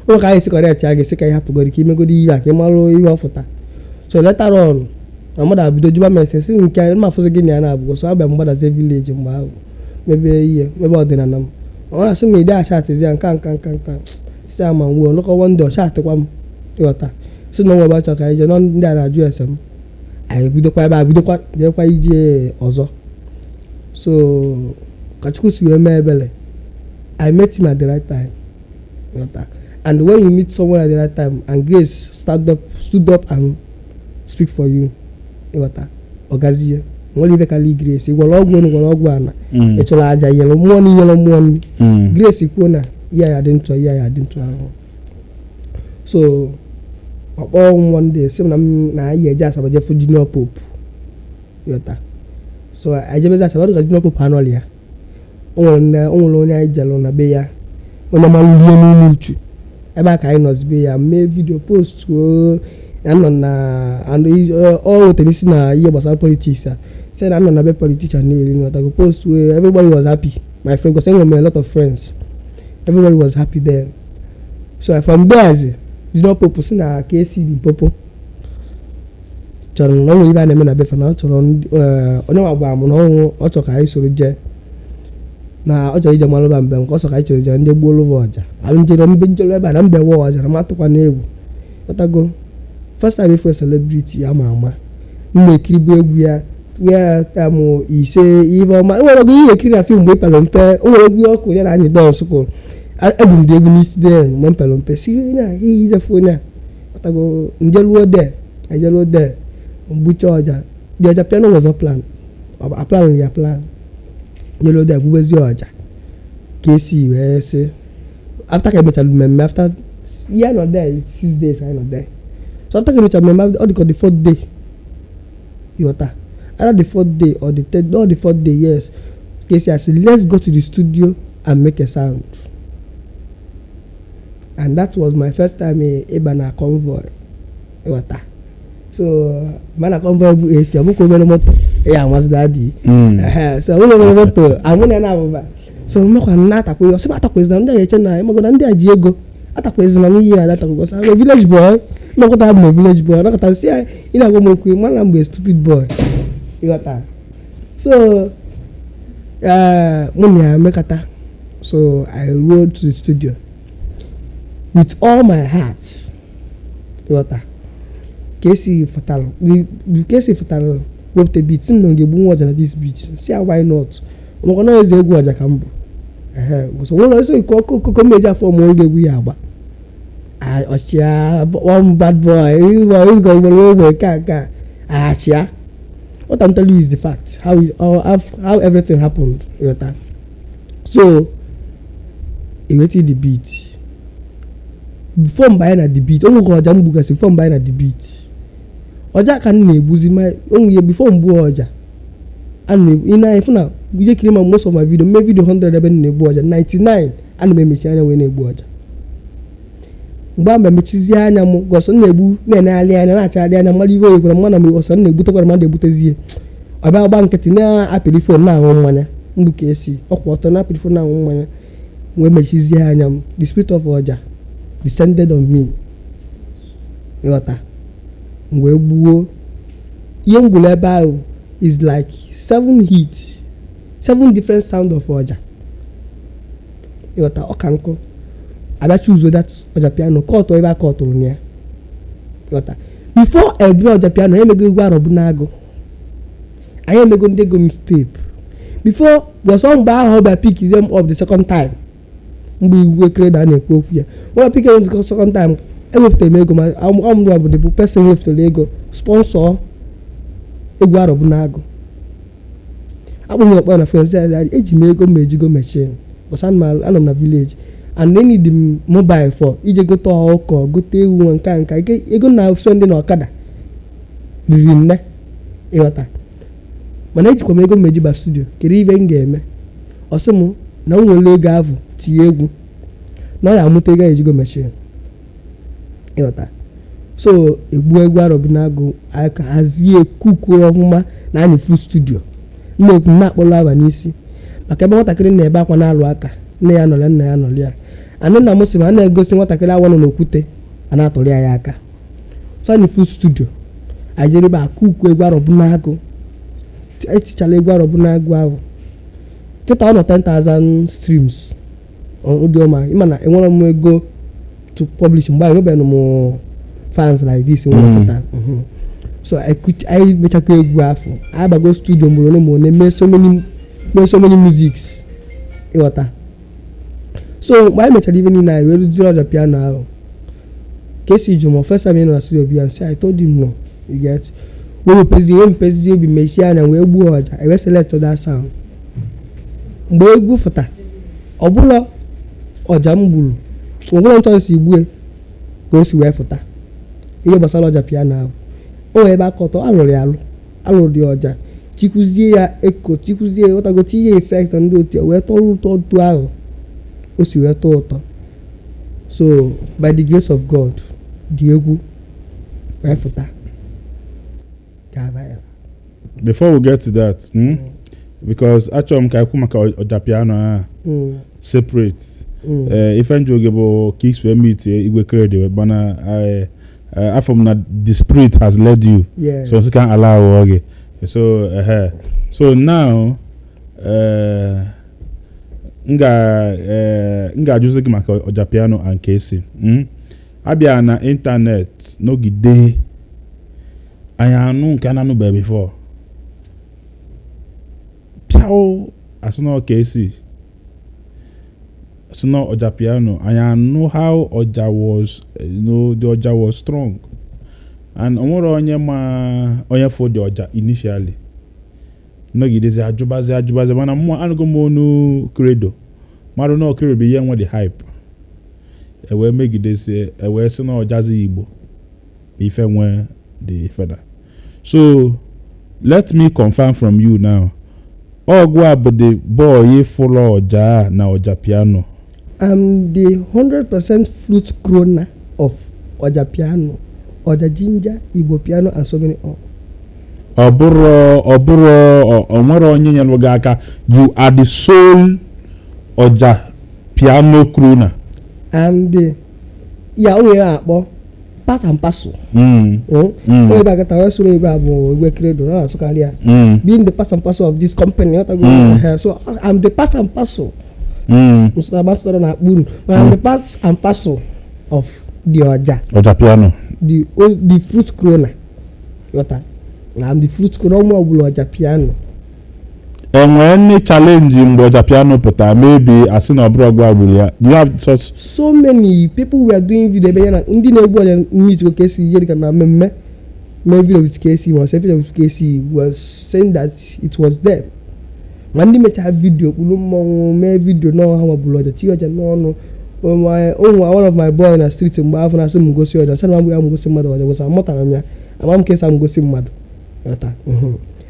ọ ka anyị si correct ya, ga-esi ka anyị hapụgoro ka imegoro ihe a ka ị marụ ihe ọ fụta. So later on na mmadụ abido juba m ese si nke mma afụzi gị na ya na-abụgo. So abịa m gbadazie village mgbe ahụ, mebe ihe mebe ọdịnala m. Ọ na-asị m ide achatịzi ya nka nka nka nka si ama m wuo lụkọ one day, ọ chatịkwa m, ịghọta, si na onwe ebe achọ ka anyị jee nọ, ndị a na-ajụ ese m. Anyị ebidokwa ebe a, bidokwa jekwa ije ọzọ. So ka Chukwu si wee mee ebele, I met him at the right time, ịghọta? And when you meet someone at the right time and grace stand up, stood up and speak for you, ịghọta, ọ gazie nwere ife karịa grace. Ị gwọrọ ọgwụ enu, gwọrọ ọgwụ ana, ị chụrụ aja, nyere mmụọ na inyere mmụọ nri, grace kwuo na ihe ya dị ntụ, ihe ya dị ntụ ahụ. So ọ kpọọ m one day, sị m na m na anyị eje Asaba jefu Junior Pope, ịghọta? So anyị jebezi Asaba, dịka Junior Pope anọrọ ya, o nwere nne, o nwere onye anyị jelụ na be ya, onye malụ ihe n'ime uchu ebe a ka anyị nọzi be ya mee video post o ya nọ na and ọ wetara isi na ihe gbasara politics a, sị na nọ na be politician na-eri, nghọtago? Post wey everybody was happy, my friend, because enwere m a lot of friends, everybody was happy then. So from there, Junior Pope si na ka esi Limpopo chọrọ na ọ nwere ibe a na-eme na befa, na ọ chọrọ onye nwa gwara m na ọnwụ ọ chọrọ ka anyị soro jee, na ọ chọrọ ije malụba mbe nke ọ sọ ka anyị chọrọ ije ndị gbuo lụva ọja anyị njere mbe njere ebe a na mbe wa ọja na m atụkwa n'egwu, ghọtago? First time ife celebrity ama ama m na-ekiribu egwu ya ya mụ ise ife ọma, enwere oge ihe ekiri na film mgbe ị pere mpe, o nwere egwu ọkụ ya na anyị dọnsụ kụrụ, ebu m dị egwu n'isi den mgbe m pere mpe si na ihe ijefu onye a, ghọtago? Njeluo de ejeluo de mgbucha ọja, the ọja piano was not plan, a plan ya plan njeluo de gbubezi ọja ka esi wee sị after ka emechara mmemme, after ihe nọ there 6 days anyị nọ there. So after ka emechara mmemme, ọ dịka the fourth day, ịghọta, either the fourth day or the third or the fourth day, yes, Kesi asị, "Let's go to the studio and make a sound." And that was my first time ịba na convoy, ịghọta? So ma na convoy bụ esi, ọ bụkwa obere moto ya amasị daddy. So ụlọ obere moto amụ na na-abụba, so mmekwa na atakwa ihe ọsị m atakwazina, ndị a eche na ịmago na ndị a ji ego, atakwazina m ihe na atakwa, because I'm a village boy. Mmekwata abụ m a village boy, nakọta si ya ị na-agwa m okwu mana mgbe stupid boy, ịghọta? So mụ na ya mekata. So I rode to the studio with all my heart, ịghọta? Ka esi fụtara, ka esi fụtara wepụta beat m na ọ ga-egbu nwa ọja na this beat, si ya why not, maka na eze egwu ọja ka m bụ. Ehe, so nwere ese iko okoko mmeji afọ m oge egwu ya agba ọchịa one bad boy ịgọ igboro ogbe nke a nke a achịa. What I'm telling you is the fact, how everything happened, ịghọta? So eweti the beat before mgbe anyị na the beat, o nwekwa ọja m gbugasị before mgbe anyị na the beat. Ọja ka m na-egbuzi ma onwe ihe before mgbu ọja a na ị na-efu na ije kiri ma most of my video, mme video 100 ebe m na-egbu ọja, 99 ana m emechi anya wee na-egbu ọja. Mgbe a emechizie anya m gọsọ m na-egbu, na-enegharị anya, na-achagharị anya mmadụ iwe oyikwara mma na m ọsọ m na-egbutekwara mmadụ egbutezie. Ọ bịa gba nkịtị na-apịrị phone na-aṅụ mmanya mgbu ka esi ọkwa ọtọ na-apịrị phone na-aṅụ mmanya, wee mechizie anya m, the spirit of ọja descended on me, ịghọta? M wee gbuo ihe m gburu ebe ahụ is like seven hits, seven different sound of ọja, ịghọta? Ọka nkụ abịa choose that ọja piano kọtụ ebe a kọtụrụ na ya, ịghọta? Before edu ọja piano, anyị emego egwu arọbụ n'agụ, anyị emego ndị ego mixtape before gbọsọ. Mgbe ahụ ọ bịa pick them up the second time, mgbe Igwe Credo a na-ekwu okwu ya, ọ bịa pick them the second time. Ewepụtara m ego, ma amụwa bụ the person wepụtara ego sponsor egwu Arọbụ n'Agụ. Akpọ m ọkpọ na phone, sị ya eji m ego m ejigo machine, but anọ m na village and they need m mobile for ije gote ọkụkọ, gote ewu, nwa nka nka ego na spend na ọkada riri nne, ịghọta. Mana ejikwa m ego m eji ba studio. Kedu ibe m ga-eme? Ọ sị m na m nwere ego ahụ tinye egwu na ọ ya amụta ego ejigo machine, ịghọta. So egbu egwu Arọbụ n'Agụ, anyị ka hazie kuku ọfụma na anyị fu studio. Nna-ekwu na-akpọrọ aba n'isi maka ebe nwatakịrị na-ebe akwa na-alụ aka nne ya nọrọ, nna ya nọrọ ya. Anị nna m sị ma a na-egosi nwatakịrị awọ nọ n'okwute a na-atụrụ ya aka. So anyị fu studio, anyị jere ebe a kuku egwu Arọbụ n'Agụ. Etichara egwu Arọbụ n'Agụ ahụ, kịta ọ nọ 10,000 streams on Audiomack. Ịma na enwere m ego to publish mgbe anyị enwebeghị m fans like this nwere kịta. So anyị mechakwa egwu afọ, anyị bago studio mgbe ole ma ole, mee so many musics, ịghọta. So mgbe anyị mechara ibe niile, anyị wee rụzie ọja piano ahụ. Ka esi jụ m first time ị nọ na studio bịa, nsị I told him no, you get. Wee mepezie obi, mechie anya, wee gbuo ọja, wee select that sound. Mgbe egwu fụta, ọbụla ọja m gburu, ọbụla ntọ si gbue ka o si wee fụta. Ihe gbasara ọja piano ahụ, o nwere ebe akọtọ alụrụ ya, alụ alụrụ dị ọja, tikwuzie ya eko, tikwuzie ya, ụtago, tinye effect ndị otu ya, wee tọrọ ụtọ otu ahụ o si wee tọọ ụtọ. So by the grace of God, dị egwu wee fụta ka viral. Before we get to that, Because achọrọ m ka ekwu maka ọja piano a separate. Ife njụ oge bụ ka isi wee meet Igwe Credo, mana afọ m na the spirit has led you. So nsị ka allow oge. So now m ga-ajụzi gị maka ọja piano and KC. Abịa na internet n'ogide anyị anụ nke a na-anụbeghị before, pịao asị na KC asị na ọja piano. Anyị anụ how ọja was, the ọja was strong and o nwere onye ma onye fo the ọja initially. Nọgidezi ajụbazi ajụbazi, mana mmụọ anụgo m onu Credo mmadụ na Credo bụ ihe nwe the hype, ewee megidezie, ewee sị na ọjazi Igbo bụ ife nwe the feda. So let me confirm from you now, ọgụ a bụ the boy fụlụ ọja a na ọja piano? I'm the 100% flute crooner of Oja Piano, Oja Ginger, Igbo Piano, and so many more. Ọ bụrụ ọ nwere onye nyere gị aka, you are the sole ọja piano crooner? I'm the, ya onye ya akpọ part and parcel. Onye ebe akata onye soro ebe a bụ Igwe Credo na na-asụkarị ya. Being the part and parcel of this company, ọtago. So I'm the part and parcel. Mr. Ambassador na-akpọ unu, but I'm the part and parcel of the Ọja. Ọja piano. The flute crooner. Ghọta? I'm the flute crooner ụmụ ọbụla Ọja Piano. Enwee any challenge mgbe ọja piano pụtara, maybe asị na ọ bụrụ ọgụ agburu ya? Do you have such? So many people were doing video ebe ya na ndị na-egbu ọja meet ka esi ihe dịka na mmemme mee video with KC, was video with KC, was saying that it was them. Ma ndị mechara video kpuru mmọnwụ mee video na ha nwagburu ọja, tinye ọja n'ọnụ. Ụmụ one of my boy na street mgbe afọ na-asị m gosi ọja, sị na m ya m gosi mmadụ ọja gosi, amụtara m ya, ama m ka esi m gosi mmadụ, ghọta.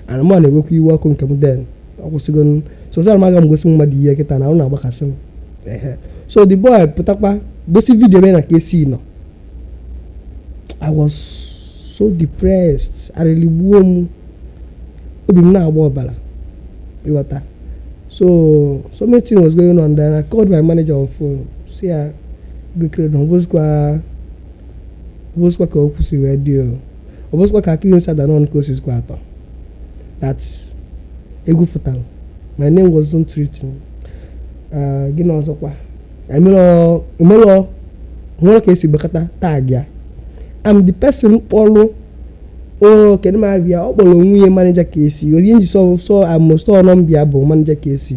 And mụ na-ewekwa iwe ọkụ nke m then ọ kwụsịgo m. So sị na m aga m gosi mmadụ ihe kịta na ọ na-agbakasị m. Ehe. So the boy pụtakwa gosi video mee na KC nọ. I was so depressed, arịrị gbuo m, obi m na-agba ọbara, ịghọta. So many things was going on. Then I called my manager on phone, si ya Igwe na ọ bụzikwa ka okwu si wee dị o, ọ bụzikwa ka aka ihe sada n'ọnụ ka o sizikwa atọ that egwu fụtara, my name wasn't written. Gịnị ọzọkwa emerọ emerọ nwere ka esi gbakọta tag ya. I'm the person kpọrọ o, kedu m abịa, ọ kpọrọ onwe ya manager KC. Onye nji sọ sọ amụ sọ nọmba ya bụ manager KC.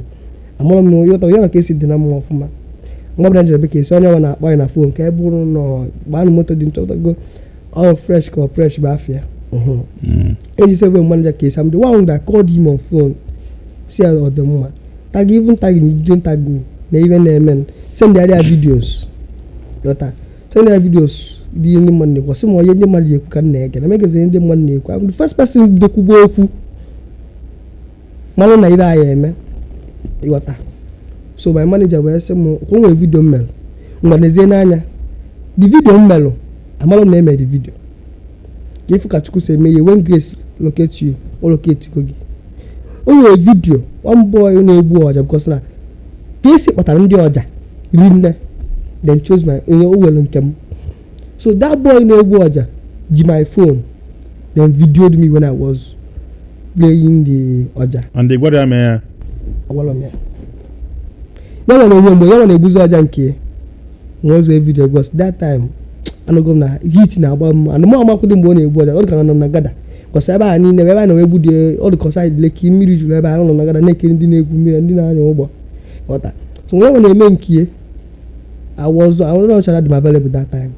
Amụrụ m ịghọta ya na KC dị na mma ọfụma. Mgbe ọbụla njere bekee, si onye ọbụla na-akpọ anyị na phone ka ebe ụrụ nọ gbaanụ moto dị nchọtago all fresh ka ọ fresh bụ afịa. Eji save manager case. I'm the one that called him on phone, si ya ọ dị mma, tag, even tag me, didn't tag me na ihe na-eme, send ya videos, yọta, send ya videos dị ndị mmadụ na-ekwu, sị m onye ndị mmadụ na-ekwu ka m na-ege na megezi ndị mmadụ na-ekwu. I'm the first person bido okwu malụ na ibe anyị eme, ịghọta. So my manager wee sị m o nwere video m melụ, ngwa nezie n'anya the video m melụ, amalụ m na eme the video ka ifu ka Chukwu si eme ihe. When grace locate you, o locate go gị. O nwere video one boy na-egbu ọja, because na ka esi kpatara ndị ọja rinne, then chose my onye o were nke m. So that boy na-egbu ọja ji my phone, then videoed me when I was playing the ọja. And ị gwara ya mee ya? Agwara m ya. Ya nwere onwe mgbe ya nwere egbuzi ọja nke nwa ụzọ video, because that time anọgo m na heat na-agba m, and mụ amakwụdị mgbe ọ na-egbu ọja. Ọ dị ka nọ m na gada, because ebe a niile ebe a na-egbu dị, ọ dị ka side Lekki, mmiri juru ebe a nọ na gada na-ekiri ndị na-egwu mmiri, ndị na-anya ụgbọ, ghọta. So mgbe ya na-eme nke I was not sure that available that time,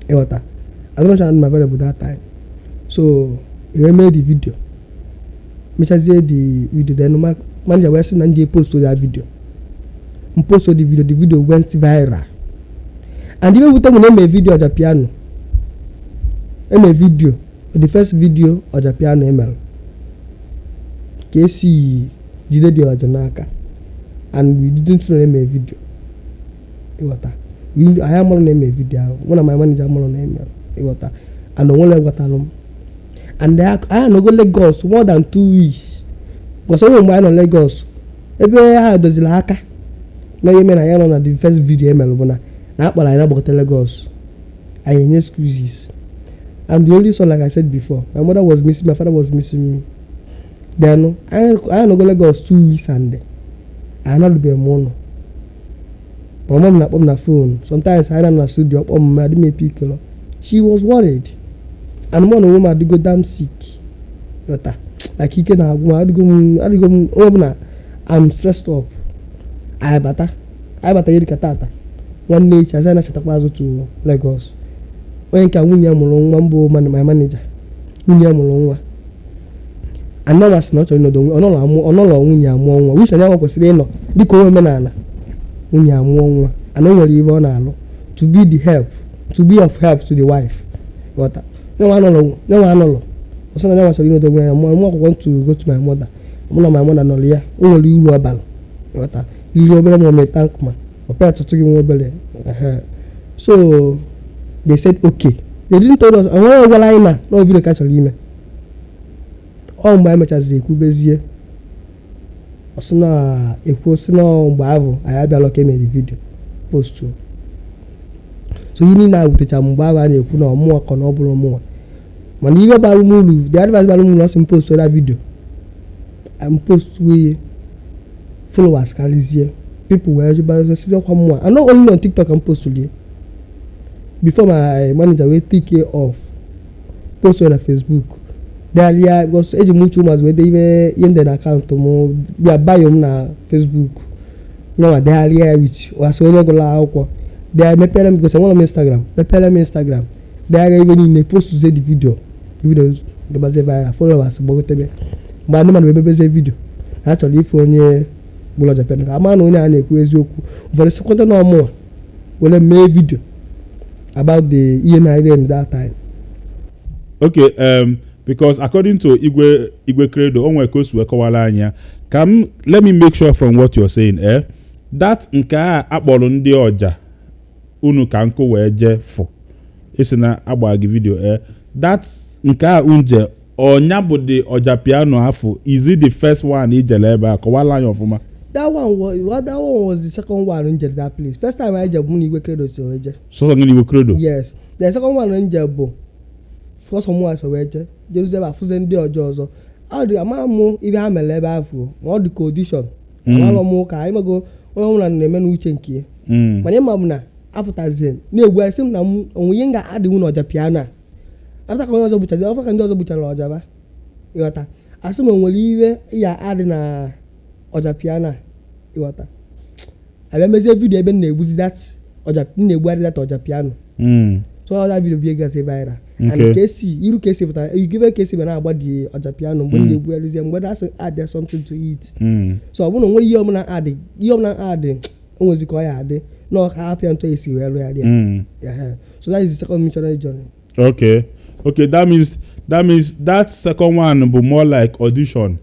ịghọta. I was not sure that available that time. So eme the video, mechazie the video, then manager wee sị na ndị post that video, m post the video, the video went viral. And ihe wute m na eme video ọja piano, eme video, the first video ọja piano emere ka esi jide dị ọja n'aka, and we didn't know na eme video, ịghọta. Anyị amarụ na eme video ahụ, mụ na my manager amarụ na eme, ịghọta, and onwere gwatalụ m. And anyị anọgo Lagos more than 2 weeks, because onwe mgbe anyị nọ Lagos ebe ha doziri aka na ihe mere na ya nọ na the first video emere bụ na na akpọrọ anyị na-agbakọta Lagos, anyị enye excuses. And the only son, like I said before, my mother was missing, my father was missing me. Then anyị anọgo Lagos 2 weeks and anyị anọdụbeghị m ụlọ. My mom na-akpọ m na phone sometimes, anyị na na studio, ọkpọ m, adị m epikolo. She was worried, and mụ na onwe m adịgo damn sick, ghọta, like ike na-agwụ m, adịgo m onwe m na I'm stressed up. Anyị bata ihe dịka tata nwanne echi, azị anachatakwa azụ to Lagos. Onye nke nwunye ya mụrụ nwa mbụ, my manager nwunye ya mụrụ nwa, anyanwa sị na ọ chọrọ ịnọdụ onwe ọnọlọ nwunye amụọ nwa, which anyanwa kwesịrị ịnọ dịka onye omenala, nwunye amụọ nwa, and o nwere ibe ọ na-alụ to be the help, to be of help to the wife, ghọta. Nyanwa anọlọ, ọsọ na nyanwa chọrọ ịnọdụ onwe ya mụọ mụ akwụkwọ to go to my mother. Mụ na my mother nọrọ ya, o nwere uru ọ bara, ghọta, riri obere ma ọ mee thank ma ọpịa atụtụ gị nwa obere. So they said okay. They didn't tell us, onweghị gwara anyị na na video ka chọrọ ime. Ọ mgbe anyị mechazi ekwubezie, ọsị na ekwu sị na mgbe ahụ anyị abịala ka emere video post. So ihe niile a wutecha mgbe ahụ a na-ekwu na ọmụwa ka na ọ bụrụ mụnwa, mana ihe bara m uru, the advice bara m uru, ọ sị m post that video, m post ihe, followers karịzie, people wee jụba sizekwa mụnwa. And not only on TikTok, m post lie before my manager wee take care of post na Facebook degharịa, because eji m uche ụmụazị wee dee ihe ihe ndị na account m bịa bio m na Facebook nyanwa, degharịa ya with asị onye gụrụ akwụkwọ dee mepere m, because enwere m Instagram, mepere m Instagram, degharịa ihe niile, postuzie the video, the video gabazie viral, followers gbagotebe. Mgbe ndị mmadụ wee mebezie video na achọrọ ife onye gbụrụ ọja piano ka ama na onye a na-ekwu eziokwu, ụfọdụ sikwata na ọmụwa were mee video about the ihe na-ere in that time. Okay, because according to Igwe Credo, o nwere ka o si wee kọwara anyị ya. Ka m, let me make sure from what you're saying, that nke a akpọrọ ndị ọja unu ka nkụ wee jee fụ isi na agba gị video, that nke a unje ọnya bụ the ọja piano afụ, is it the first one ijele ebe a? Kọwara anyị ọfụma. That one was, well, that one was the second one m jere that place. First time anyị je bụ mụ na Igwe Credo so wee je. Sọsọ gị na Igwe Credo? Yes. The second one m je bụ first mụ so wee je, jeruzie ebe a fụzie ndị ọjọọ ọzọ. Ọ dị ama mụ ibe ha mere ebe ahụ, ma ọ dị ka audition. Amalọ m ụka anyị mego, onye ọbụla na-eme n'uche nke ya. Mana ịma bụ na afụtazie na-egbu sị m na m onwe ihe m ga-adịnwu n'ọja piano a afta ka onye ọzọ gbuchara, afta ka ndị ọzọ gbuchara ọja ba, ịghọta, asị m o nwere ihe ya adị na ọja piano a, ịghọta. Abịa mezie video ebe m na-egbuzi that ọja, m na-egbugharị that ọja piano. So all that video bụ gazi viral and KC iru KC pụtara igibe KC bịa na-agba the ọja piano mgbe m na-egbugharịzie, mgbe that's add something to it. So ọ bụrụ na o nwere ihe ọbụla add, ihe ọbụla add, o nwezi ka ọ ya adị na ọ ka hapụ ya ntụ esi wee lụgharị ya. So that is the second missionary journey. Okay, that means that second one bụ more like audition.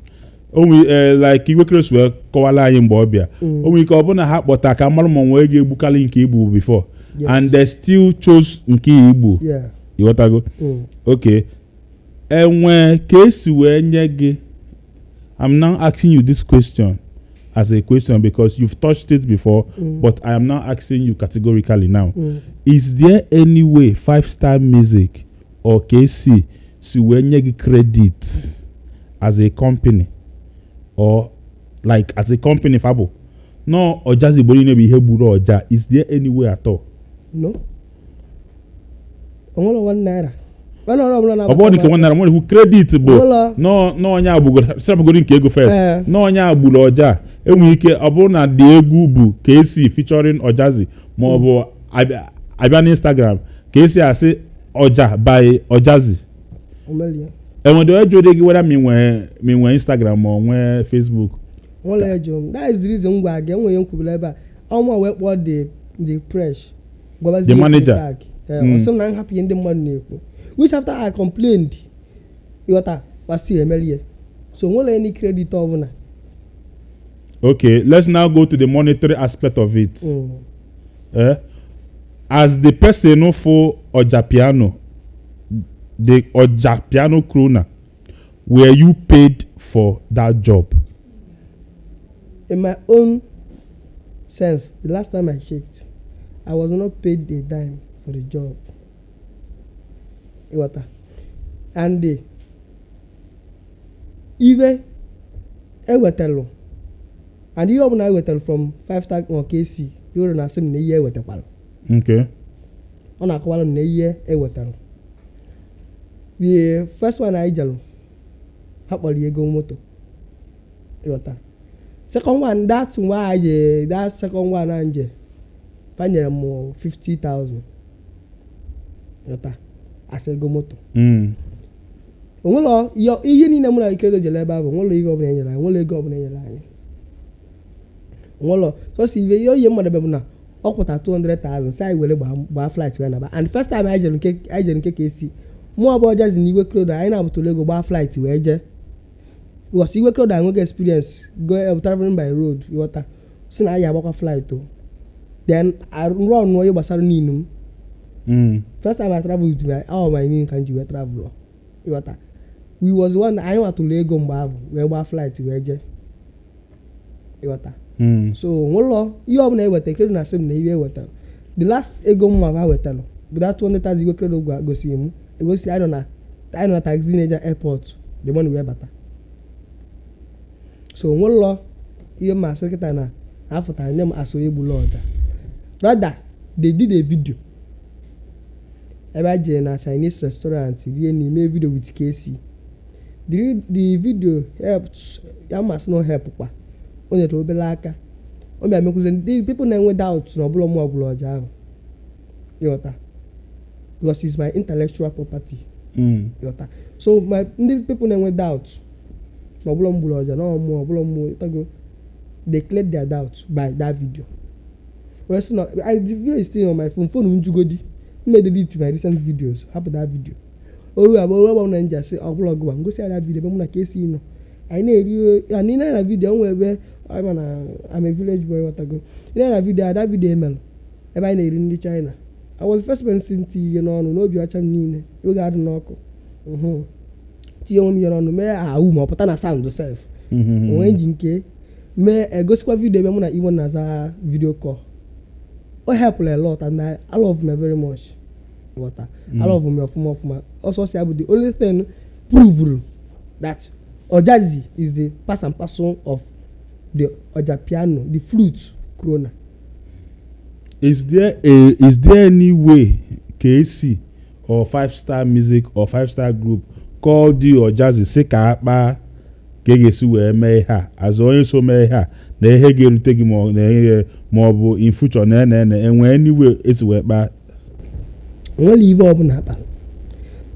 Onwe like Igwe Chris wee kọwara anyị mgbe ọ bịa, o nwere ike ọ bụ na ha kpọta ka mmadụ ma nwee ga-egbukarị nke Igbo before, and they still chose nke Igbo. Ịghọtago? Mm. Okay, enwe ka esi wee nye gị? I'm now asking you this question as a question because you've touched it before, but I am now asking you categorically now. Is there any way Five Star Music or KC si wee nye gị credit as a company, or like as a company fabụ no Ojazzy Igbo niile bụ ihe gburu ọja? Is there any way at all? No, onwere ₦1 one ọbụla Ọ bụrụ nke ₦1 nwere ikwu credit bụ Onwere. n'onye agbugoro sapụgoro nke ego first, n'onye agburu ọja, enwere ike ọ bụrụ na the egwu bụ KC featuring Ojazzy, ma ọ bụ abịa n'Instagram ka esi asị ọja by Ojazzy. Omelie. Enwere onye jụrụ gị weda ma ị nwee Instagram ma ọ nwee Facebook? Nwere jụrụ m. That is the reason m gwa gị enwere ihe m kwubere ebe a ọnwa wee kpọọ the fresh gwabazie The okwu manager. tag. Ọ sị m na nhapụ ihe ndị mmadụ na-ekwu, which after I complained, ịghọta, ma still emelie, so nwere any credit ọbụla. Okay, let's now go to the monetary aspect of it. Eh? As the person for ọja piano, the ọja piano crooner, were you paid for that job? In my own sense, the last time I checked, I was not paid a dime for the job, ịghọta? And the ife ewetalụ and ihe ọbụla ewetalụ from Five Star or KC yoro na asị m na ihe ewetakwara. Ọ na-akọwara m na ihe ewetalụ, the first one anyị jelụ, ha kpọrọ ya ego moto, ịghọta? Second one, that one anyị je, that second one anyị je, fa nyere m 50,000, ịghọta, as ego moto. Onwere ihe niile mụ na Ikedo jere ebe ahụ, onwere ihe ọbụla enyere anyị, onwere ego ọbụla enyere anyị, onwere sọsọ ife ihe oyi mmadụ bụ na ọ kwụta 200,000 si anyị were gbaa flight wee naba. And first time anyị jere nke, anyị jere nke ka esi mụ abụọ Ojazzy na Igwe Credo, anyị na-abụtụrụ ego gbaa flight wee jee because Igwe Credo enweghị experience go traveling by road, ịghọta? Si na anyị agbakwa flight o, then rụọ ọnụ ihe gbasara n'inu m. First time I travel with my all my name ka m ji wee travel, ịghọta? We was one anyị nwatụrụ ego mgbe ahụ wee gbaa flight wee jee, ịghọta? So nwụlọ ihe ọbụla eweta, Credo na asị m na ihe ewetara, the last ego mma ha wetara bụ that 200,000 Igwe Credo gwa gosiri m, egosiri anyị nọ na taxi na-eje airport, the money wee bata. So nwụlọ ihe mma asị kịta na afụtara nye m asụ egbula ọja. Rather, they did a video ebe a jere na Chinese restaurant rie n'ime video with KC. The video helped ya, masị na help kwa o nyere obere aka, ọ bịa mekwuzie ndị people na-enwe doubt na ọbụla mụ ọgbụla ọja ahụ, ịghọta? Because it's my intellectual property. Ịghọta? So my ndị people na-enwe doubt na ọbụla m gburu ọja na ọmụọ ọbụla mmụọ, ịghọtago, they cleared their doubt by that video wee sị na the video is still on my phone. Phone m jugodi m delete my recent videos, hapụ that video. Oru abụọ oru agba na nja sị ọbụla ọgụwa ngosi ya that video ebe mụ na ka esi nọ anyị na-eri anyị na video nwe ebe ama na I'm a village boy, ghọtago? Ị na video that video emelụ ebe anyị na-eri nri China, I was the first person tinye ihe n'ọnụ n'obi ọcha m niile, oge adị n'ọkụ, tinye onwe m ihe n'ọnụ mee ahụ ma ọ pụta na sound sef. Onwe ji nke mee egosikwa video ebe mụ na Igbo na-aza video call. O helpụrụ a lot and I love me very much, ghọta? I love me ọfụma ọfụma. Ọsọsọ ya bụ the only thing proved that Ojazzy is the pass and parcel of the Oja piano, the flute crooner. Is there any way KC or Five Star Music or Five Star Group called you, Ojazzy, sị ka akpa Ka ị ga-esi wee mee ihe a, azụ onye so mee ihe a na ihe ga-erute gị, ma ọ na ihe, ma ọ bụ in future na enwee anyway esi wee kpaa? Nwere ife ọbụla akpara.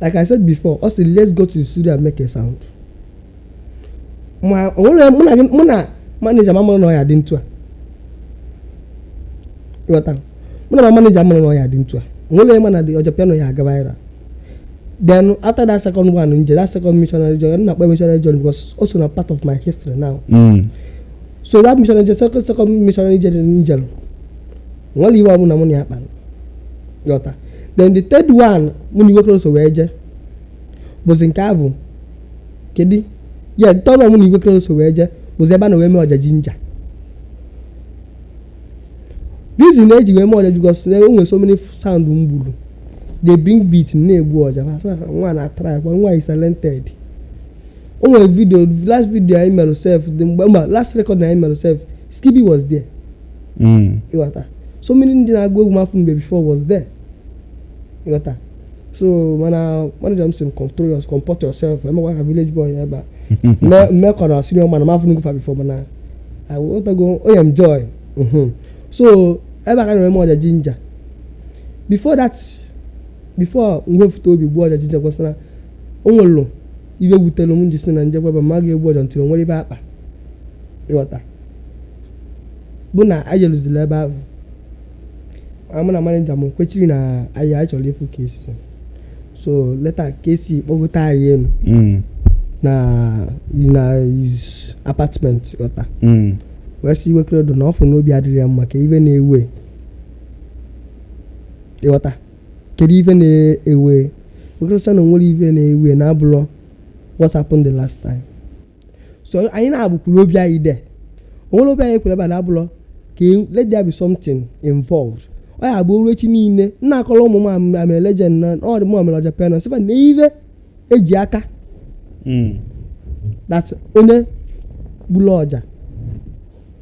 Like I said before, ọ sị, "Let's go to the studio and make a sound." Ma o nwere mụ na mụ na manager m amụrụ na ọ ya dị ntu a. Ịghọtara? Mụ na ma manager amụrụ na ọ ya dị ntu a. Nwere onye ma na the ọja piano ya aga viral. Then after that second one nje, that second missionary journey, m na-akpọ missionary journey because also na part of my history now. So that missionary journey, second missionary journey njelu, nwere iwe ọbụla mụ na ya kpara. Ghọta? Then the third one mụ na Igwe so wee jee bụzi nke a bụ kedu ya. The third one mụ na Igwe so wee jee bụzi ebe a na wee mee ọja jinja. Reason eji wee mee ọja, because na o nwere so many sound m gburu. They bring beat na-egbu ọja. Fa sị na nwa na try kwa, nwa is talented. O nwere video, last video anyị mere sef dị mgbe mba, last record anyị mere sef, Skibi was there. Ịghọta? So many ndị na-agụ egwu mafụ mgbe before was there. Ịghọta? So mana manager m sị m, "Control yourself, comport yourself." Emekwa ka village boy ebe a mmekọrọ senior man mafụ ngụfa before, mana aghọtago onye m joy. So ebe a ka na-eme ọja jinja. Before that, before mwefute obi gbuo ọja jinja, kwesịrị o nwere iwe wutere m ji si na njekwa ebe ma ga-egbu ọja ntiri nwere ibe akpa. Ịghọta? Bụ na anyị jeluziri ebe ahụ, mụ na manager m kwechiri na anyị chọrọ ịfụ KC. So later KC kpọgote anyị elu na his apartment. Ghọta? Wee sị Iwe Credo na ọ fụ n'obi adịrị ya mma, ka iwe na-ewe. Ịghọta? Kedu ife na-ewe Iwe? Sị na onwere ife na-ewe na abụrọ what happened the last time. So anyị na-abụkwuru obi anyị de onwere obi anyị kwere ebe a na abụrọ ka let there be something involved. Ọ ya bụ oru echi niile nna akọrọ ụmụ m, am a legend na ọ dị mụ mere ọja piano sịfa na ife eji aka that onye gburu ọja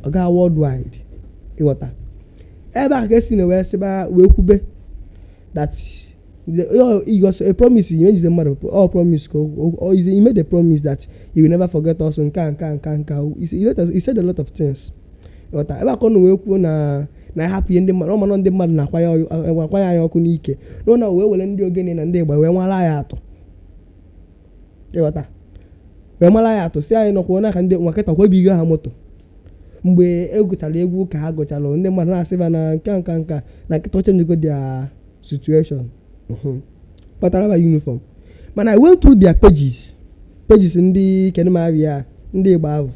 ọ gaa worldwide. Ịghọta? Ebe a ka esi na wee sịba wee kwube that he was a promise you njide mmadụ, all promise ka he made a promise that he will never forget us. Nke a, nke a, nke a, nke a. He said a lot of things. Ịghọta? Ebe a ka ọ nọ wee kwuo na ịhapụ ihe ndị mmadụ ọ manọ ndị mmadụ na-akwanye anyị ọkụ n'ike na wee were ndị ogene na ndị igba wee nwara anyị atụ. Ịghọta? Wee mara anyị atụ si anyị nọkwa n'aka ndị nwakịta kwebigo ha moto mgbe e gụchara egwu ka ha gụchara, ndị mmadụ na-asịba na nka nka nka na nkịta changego their situation. Kpatara ba uniform. Mana I went through their pages, ndị kedụmabịa ndị igba ahụ,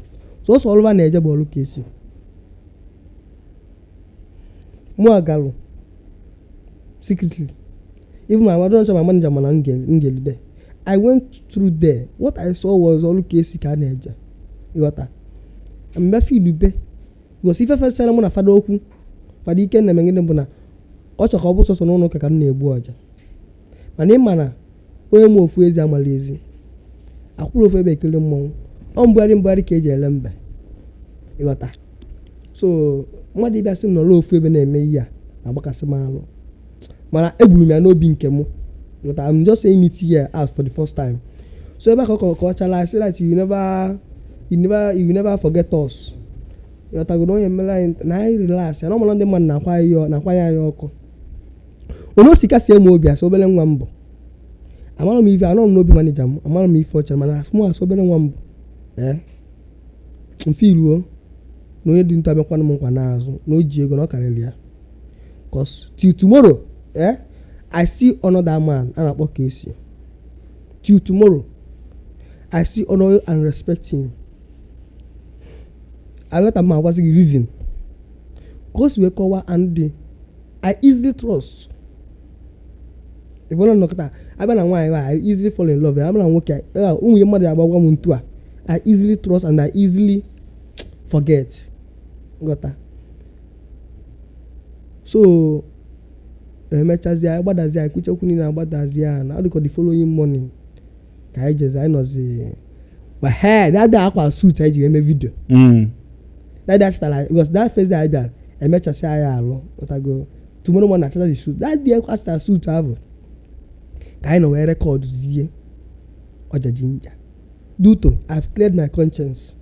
sọsọ ọlụba na-eje bụ ọlụ ka esi mụ agalụ secretly. Even my mother, my manager, mana ngelu there. I went through there, what I saw was ọlụ ka esi ka a na-eje. Ịghọta? Mgbe filube gosi ife fesara mụ na fada okwu, fada ike na gịnị bụ na ọ chọ ka ọ bụ sọsọ n'ụlọ ụka ka m na-egbu ọja. Mana ịma na onye mụ ofu ezi amala ezi akwụrụ ofu ebe ekele mmọnwụ ọ mbugharị mbugharị ka eji ele mbe. Ịghọta? So mmadụ ịbịa sị m nọrọ ofu ebe na-eme ihe a na-agbakasị m alụ, mana egburu m ya n'obi nke mụ. Ịghọta? I'm just saying it here out for the first time. So ebe a ka ọ kọwachala sị that you never forget us. Ịghọtago? Na onye mere anyị na anyị relax ya na ọmụlọ ndị mmadụ na-akwanye anyị ọkụ. Onye o si kasị eme obi asị obere nwa mbụ, amara m ife anọ m n'obi manager m, amara m ife ọ chere, mana mụ asị obere nwa mbụ ee mfe iruo na onye dị ntụ abịakwana m nkwa n'azụ na o ji ego na ọ karịrị ya. 'Cause till tomorrow, I still honor that man a na-akpọ KC. Till tomorrow I still honor and respect him. Aleta m agwazi gị reason ka o si wee kọwaa. And I easily trust. If ọ nọkọta abịa na nwaanyị, I easily fall in love. Abịa na nwoke, ụmụ ihe mmadụ agbagwa m ntu a, I easily trust and I easily forget. Ghọta? So emechazie anyị gbadazie, anyị kwuchekwu niile, agbadazie ya na ọ dịka the following morning ka anyị jezi. Anyị nọzi he that day, akwa suit anyị ji wee mee video. That day achịtara anyị because that first day anyị bịara emechasị anyị alụ. Ghọtago? Tomorrow morning achịta the suit. That day achịtara suit ahụ ka anyị nọ wee record zie ọja jinja. Due to I've cleared my conscience,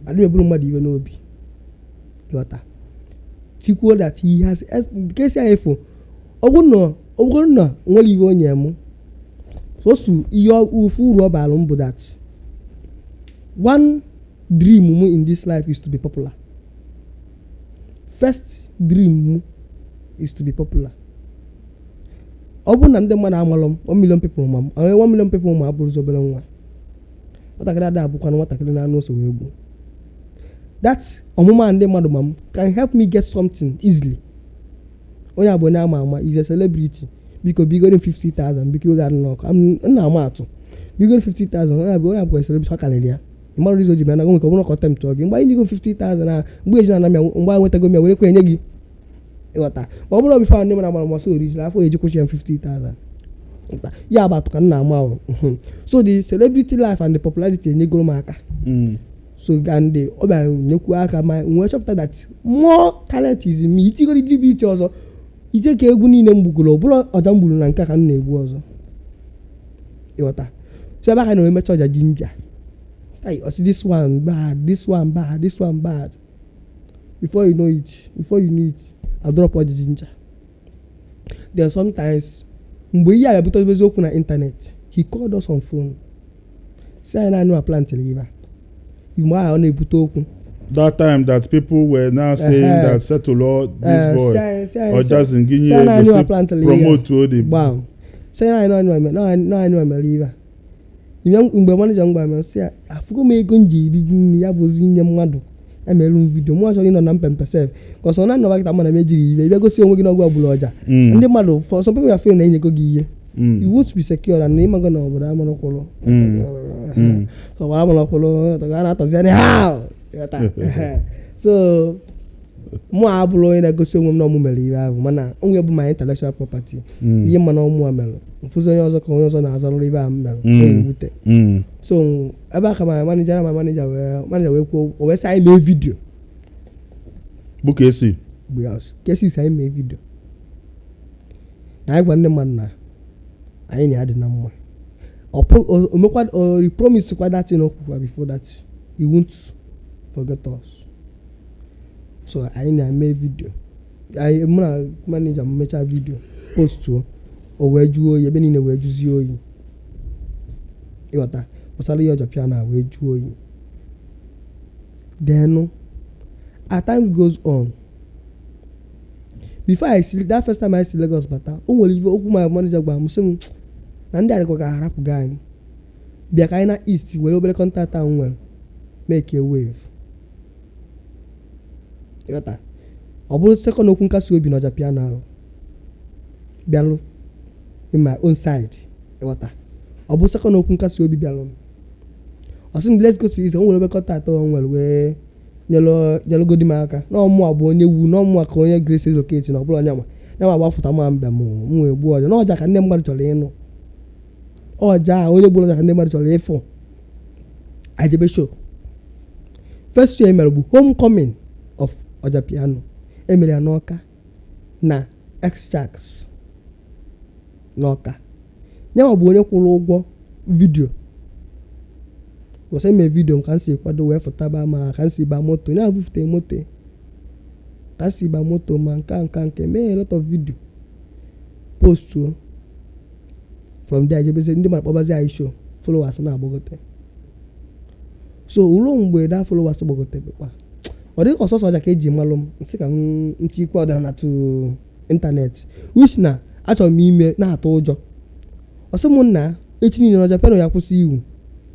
adịghị eburu mmadụ iwe n'obi. Ghọta tikwuo that he has kesi anyị fụ, ọ bụrụ na nwere iwe onye mụ sosu ihe ofu uru ọ bara m bụ that one dream mu in this life is to be popular. First dream mu is to be popular. Ọ bụrụ na ndị mmadụ amalụ m, 1 million people ma m, onye 1 million people ma abụrụzi obere nwa. Nwatakịrị ada abụkwana nwatakịrị na-anụ ose wee gbuo. That ọmụma ndị mmadụ ma m can help me get something easily. Onye a bụ onye ama ama, is a celebrity, biko bigoro m 50,000, biko oge adị n'ọkụ m na-ama atụ, bigoro 50,000. Onye abụ celebrity, ọ karịrị ya. Ị mara ụzọ o ji bịa na nwere ka ọ bụrụ ka ọ tempt gị mgbe anyị nyego m 50,000 a, mgbe eji na-ana m ya, mgbe anyị nwetago m ya, were kwe nye gị. Ịghọta? Ma ọ bụrụ before ndị mmadụ amara m ọsọ original afọ eji kwụchi ya m 50,000. Ịghọta? Ya bụ atụ ka m na-ama ahụ. So the celebrity life and the popularity enyegoro m aka. So and the ọ bịara nyekwu aka ma nwee chọpụta that more talent is in me. Itigoro dibịa iti ọzọ ite ka egwu niile m gbugoro, ọ bụrụ ọja m gburu na nke a ka m na-egbu ọzọ. Ịghọta? So ebe aka na emecha ọja jinja. Hey, ọ sị this one bad, this one bad, this one bad. Before you know it, I drop ọja jinja. Then sometimes mgbe ihe a bịa bute eziokwu na internet, he called us on phone, si anyị naanị ma plantịrị ibe a mgbe ahụ ọ na-ebute okwu. That time that people were now saying that settle all this boy or just nginye si anyị naanị ma ego plantịrị ihe a. promote the Gbam, sị anyị naanị mere ibe a. Mgbe manager m gwara m, sị ya afụgo m ego m ji eri nri, ya bụzi inye mmadụ emerụ m video mụ chọrọ ịnọ na mpempe sef ka ọsọ na nnọba kịta. Mana m ejiri ibe ịbịa gosi onwe gị n'ọgwụ ọbụla ọja. Ndị mmadụ, for some people, are feel na enyego gị ihe. You won't be secure and ịmago na obodo amara kwụrụ. Obodo amara kwụrụ a na-atọzi anya ha. Ịghọta? So mụ abụrụ onye na-egosi onwe m na ọmụ mere ihe ahụ, mana onwe bụ my intellectual property. Ihe mma na ọmụ a mere mfụzi onye ọzọ ka onye ọzọ na-azọrọ ibe a m mere, ọ ewute. So ebe a ka my manager wee kwuo, o wee sị anyị mee video. Bụ ka esi Mgbe ya kesi si anyị mee video na anyị gwa ndị mmadụ na anyị na ya dị na mma. O mekwa o promise kwa that thing o kwukwa before that he won't forget us. So anyị na-eme video anyị, mụ na manager m mechaa video postuo, o wee jụọ oyi ebe niile, wee jụzie oyi. Ịghọta? Gbasara ihe ọjọọ pịa na wee jụọ oyi. Then as time goes on, before I see that first time I see Lagos bata, o nwere ife okwu my manager gwara m, sị m na ndị arịkwa ga-arapụ anyị bịa ka anyị na east were obere contact ahụ nwere make a wave. Ịghọta? Ọ bụrụ second okwu nkasi obi na ọja piano ahụ bịalụ in my own side. Ịghọta? Ọ bụ second okwu nkasi obi bịalụ. Ọ sị m let's go to east. O nwere obere contact o nwere wee nyelụgodi m aka na ọmụa bụ onye wu na ọmụa ka onye grace locate na ọ bụrụ onye nwa ya ma gbafụta ma mbịa m wee gbuo ọja na ọja ka ndị mmadụ chọrọ ịnụ ọja a, onye gburu ọja ka ndị mmadụ chọrọ ịfụ. Ajebe show, first show emere bụ homecoming of ọja piano. Emere ya n'Ọka na X-Chaks n'Ọka. Nyanwa bụ onye kwụrụ ụgwọ video gosi eme video m ka m si kwado wee fụtaba, ma ka m si ba moto ya bufute moto, ka m si ba moto, ma nka nka nke mee a lot of video post o. From there jebezi ndị mmadụ kpọbazi anyị show, followers na-agbagote. So ruo mgbe that followers gbagote kwa, ọ dịghị ka ọsọsọ ọja ka eji malụ m nsị ka m ntikwa ọdịnala to internet, which na achọrọ m ime na-atụ ụjọ. Ọsị m nna echi niile na ọja piano ya kwụsị iwu,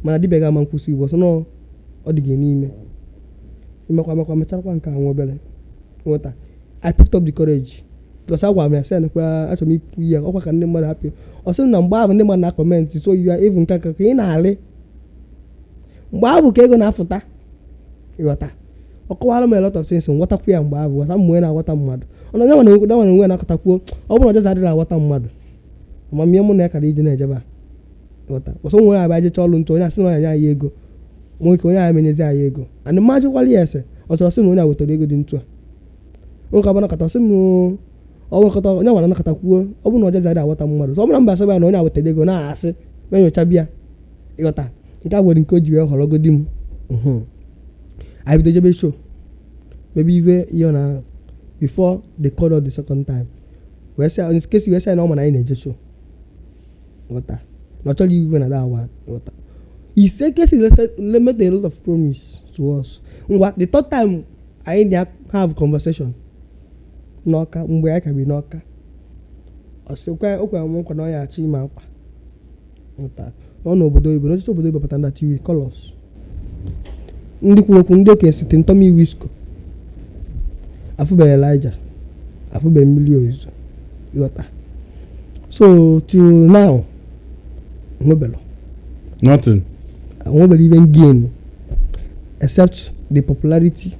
mana dibịa ga-ama nkwụsị iwu ọsọ nọ ọ dị gị n'ime imekwa mekwa mecharakwa nke a nwa obere. Nghọta? I picked up the courage because agwara m ya sị kwa achọrọ m ikwu ya ọkwa ka ndị mmadụ hapụ. Ọ sị m na mgbe ahụ ndị mmadụ na-acomment, so you are even nka ka ị na-alị mgbe ahụ ka ego na-afụta. Ịghọta? Ọ kọwara m a lot of things, nghọtakwu ya mgbe ahụ, ghọta m onye na-aghọta mmadụ. Ọ na ya nwere onwe ya na-akọtakwuo. Ọ bụrụ na ọjọọ adịghị aghọta mmadụ, amamihe mụ na ya kara ije na-ejebe a. Ịghọta? Ọsọ nwere abịa jecha ọlụ ntụ, onye asị na ọ ya anyị ego nwoke, onye agha emenyezi anyị ego and mma jụkwala ya ese. Ọ chọrọ sị na onye a wetara ego dị ntu a, nwoke ọbụla nakọta sị m ọ nwekọta onye nwara nakọta kwuo. Ọ bụrụ na ọjọọ adịghị aghọta mmadụ, so ọ bụrụ na mba asị ya na onye a wetara ego na-asị ma enyocha bịa. Ịghọta? Nke a nwere nke o ji wee họrọgodi m. Anyị bido jebe show, maybe ive ihe na before they called us the second time, wee sị Kesi, wee sị na ọ ma na anyị na-eje show, ghọta na ọ chọrọ iwe na that one, ghọta. He say Kesi made a lot of promise to us. Ngwa, the third time anyị na have conversation n'Ọka, mgbe anyị ka bi n'Ọka, ọ sịkwa o kwere m nkwa na ọ ya achọ ime akwa, ghọta, na ọ n'obodo oyibo, n'ochichi obodo oyibo pụtara na TV colors. Ndị kwuru okwu, ndị okenye site ntọmi wisco afụbeghị Elijah, afụbeghị mmiri ozuzo, ghọta. So till now nwebelo. Nothing. Nwebelo even gain except the popularity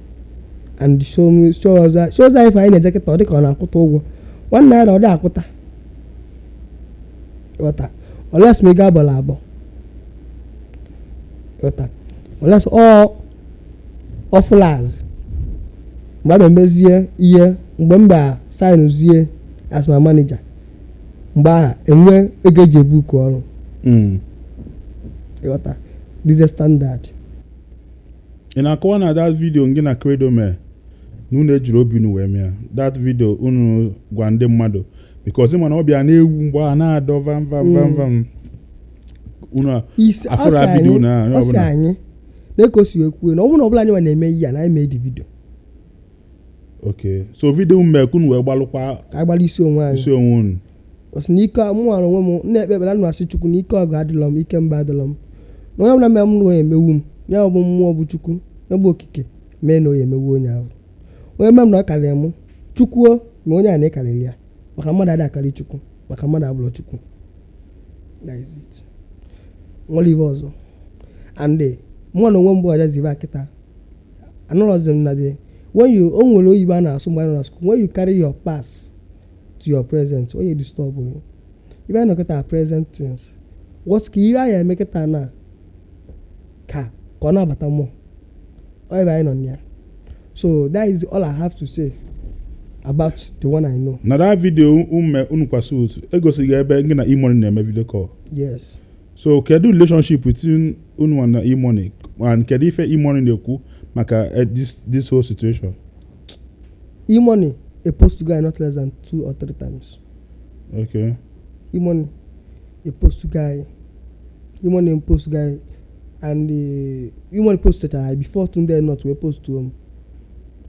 and the show. Show ọzọ, show ọzọ anyị fụ anyị na-eje kịta, ọ dị ka ọ na-akwụta ụgwọ ₦1 ọ dị akwụta, ghọta, unless ma ị gaa abalị abụọ, ghọta, unless ọ ọfụlaz mgbe a memezie ihe, mgbe m bịa signzie as my manager, mgbe ahụ enwe ego eji ebuku ọrụ. Ịghọta, this standard. Ị na-akọwa na that video gị na Credo mee na unu ejiri obi unu wee mee that video, unu gwa ndị mmadụ because ị ma na ọ bịa na-ewu mgbe a na-adọ vam vam vam vam unu Isi afụrụ ọ sị video anyị na onye ọ sị ọbụla. Anyị na ka o si wee kwuo na ọ bụrụ na ọbụla anyị nwa na-eme ihe a na anyị mee the video. Okay, so video mee ka unu wee gbalụkwa ka anyị gbara isi onwe anyị. Isi onwe unu. Ọ sị na ike mụ nwara onwe m na-ekpe ekpere, ana m asị Chukwu na ike ọgụ adịlọ m, ike mba adịlọ m, na onye ọbụla mere m na onye emewu m, ya ọ bụ mmụọ bụ Chukwu, ya bụ okike mee na onye emewu onye ahụ, onye mee m na ọ karịrị mụ, Chukwuo ma onye a na ịkarịrị ya, maka mmadụ adịghị akarị Chukwu, maka mmadụ abụrọ Chukwu. That is it. Nwere ife ọzọ and mụ na onwe m bụ ọjazibe kịta anọrọzi m na the when you o nwere oyibo a na-asụ mgbe anyị nọ na school, when you carry your past to your present, onye disturb you. Ife anyị nọ kịta present things, what ka ihe anyị eme kịta na ka ọ na-abata mmụọ ọ ebe anyị nọ na ya. So that is all I have to say about the one I know. Na that video ume unu kwa suit egosighị ebe gị na E-Money na-eme video call? Yes. So kedu relationship between unu na E-Money, and kedu ife E-Money na-ekwu maka this whole situation? E-Money a post guy not less than two or three times. E-Money a post guy, E-Money post guy, and the E-Money post chara before Tunde Ednut wee post m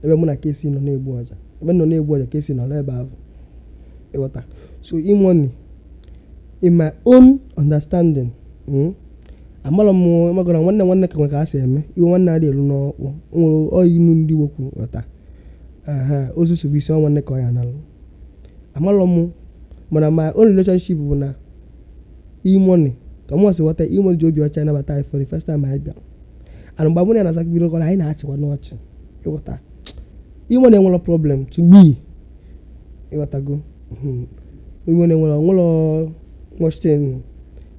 ebe mụ na Kesi nọ na-egbu ọja, ebe m nọ na-egbu ọja, Kesi nọ ebe ahụ, ịghọta. So E-Money, in my own understanding, amalọ m magara nwanne nwanne ka nwe ka ha si eme iwe, nwanne adị elu n'ọkpụ o nwere ọ inu ndị Igbo kwuru, ghọta. Ehe, ozuzu bụ isi ọ nwanne ka ọ ya nalụ. Amalọ m, mana my own relationship bụ na E-Money, ka mụ si ghọta, E-Money ji obi ọcha nabata anyị for the first time anyị bịa, and mgbe mụ na ya na-asa bido kọrọ anyị na-achịkwa n'ọchị, ịghọta. E-Money enwere problem to me, ịghọtago. E-Money nwere much thing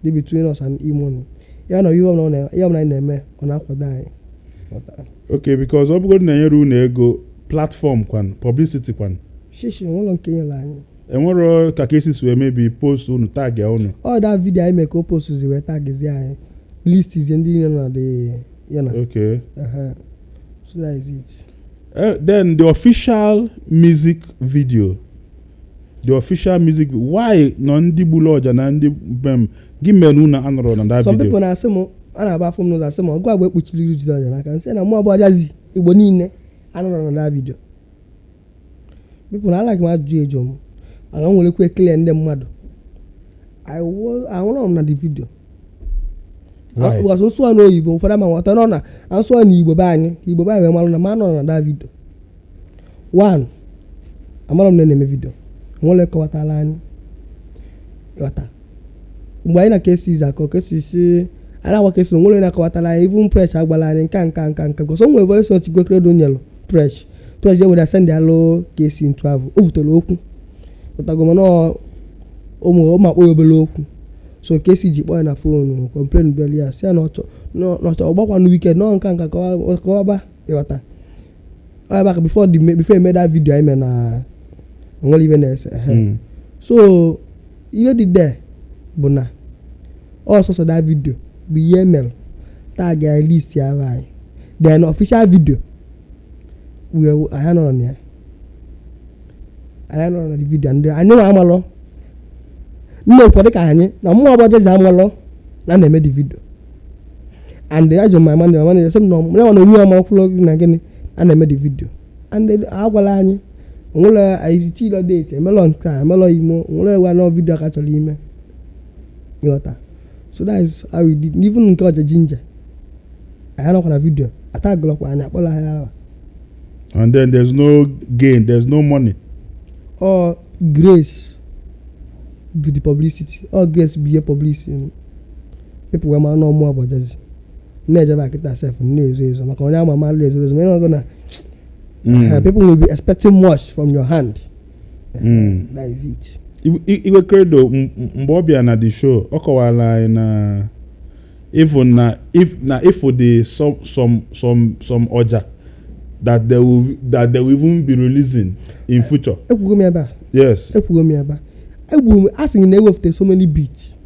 dị between us and E-Money. Ya na ihe ọbụla anyị na-eme, ọ na-akwado anyị, ịghọta. Okay, because ọ bụgodị na-enyere unu ego, platform kwan, publicity kwan? Shishi nwụlọ nke nyere anyị. Enwero ka esi si wee mebi post unu, tag ya unu? Ọ that video anyị mee ka o postuzi wee tagizie anyị, listizie ndị niile nọ na the ya na. So that is it. Then the official music video, the official music, why nọ ndị gburu ọja na ndị bem gị mere unu anọrọ na that Some video? people na-asị m, a na-agba afọ m n'ụzọ, asị m ọgụ agba ekpuchiri iru jide ọja n'aka, nsị na mụ abụọ ajazi Igbo niile anọrọ na that video. People na like m ajụjụ eju m, mana m nwere ekele ndị mmadụ. I was ahụrọ m na the video. Why? Because nsụ n'oyibo ụfọdụ ama nghọta nọ na asụọ na Igbo be anyị, Igbo be anyị wee malụ na ma nọ na that video. One, amarọ m na na-eme video, nwere kọwatala anyị, ghọta. Mgbe anyị na Kesi akọ, Kesi si anyị na-agwa Kesi na onwere onye na-akọwatala anyị, even Preach agbala anyị nka nka nka nka, because o nwere voice note Igwe Credo nyelụ Preach, Preach ewere send alụ Kesi ntu ahụ o vutere okwu, ghọtago. Mana ụmụ ụmụ akpọ ya obere okwu, so Kesi ji kpọọ ya na phone, complain bịara ya, si ya na ọchọ na ọchọ ọgbakwa na weekend nọ nka nka kọwaba, ịghọta. Ọ ebe a ka before eme that video anyị mere na onwere ibe na-ese ehe. So ihe dị there bụ na ọ sọsọ that video bụ ihe emere. Tag anyị, list ya anyị, then official video anyị nọrọ na ya, anyị nọrọ na the video. Ndị anyị nwa amalọ nne ụfọdụ dịka anyị na mmụọ bụ Ojazzy amalọ na na-eme the video. And ajụ my manager, my manager sị m na ya na onwe ya amakwụlọ na gịnị a na-eme the video. And agwala anyị onwere anyị tilo date emelọ nke a emelọ imo onwere ewe na video ka chọrọ ime, ịghọta? So that is how we did. Even nke ọja ginger, anyị nọkwa na video, atagụlọkwa anyị, akpọrọ anyị aha. And then there's no gain, there's no money. Or grace be the publicity, or grace be ihe publicity people wee mara na ọmụ bụ Ojazzy na-ejebe akịta sef na-ezo ezo maka onye ama ama ezo ezo ma ị na people will be expecting much from your hand. That is it. Igwe Credo, mgbe ọ bịa na the show, ọ kọwara anyị na even na if na if the some ọja that they will even be releasing in future. Ekwugo m ebe a. Yes. Ekwugo m ebe a, egburu m, a sị gị na ewepụta so many beats.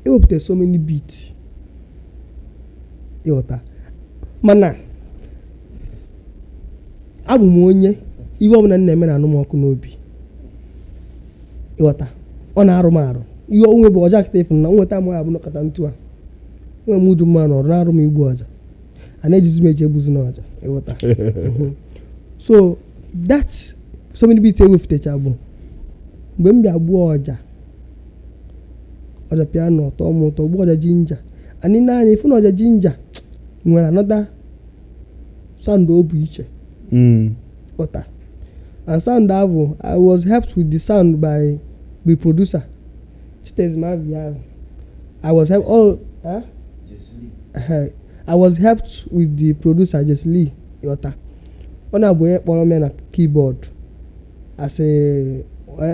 Ewepụta so many beats, ịghọta? Mana abụ m onye ihe ọbụla m na-eme na-anụ m ọkụ n'obi, ịghọta? Ọ na-arụ m arụ ihe onwe bụ ọja akịta efu na nweta m ya bụ nọkọta ntu a nwee m udu mma n'ọrụ na-arụ m igbu ọja a na-ejizi m eji egbuzi n'ọja, ịghọta? So that so many beats ewepụtacha bụ mgbe m bịa gbuo ọja, ọja piano tọọ m ụtọ, gbuo ọja ginger. Anyị na-anya ifu na ọja ginger nwere another sound o bụ iche. Ghọta? And sound ahụ, I was helped with the sound by the producer Chitezmavia. I was helped all, eh? I was helped with the producer Jesse Lee, ghọta? Ọ na-abụ onye kpọrọ m ya na keyboard as a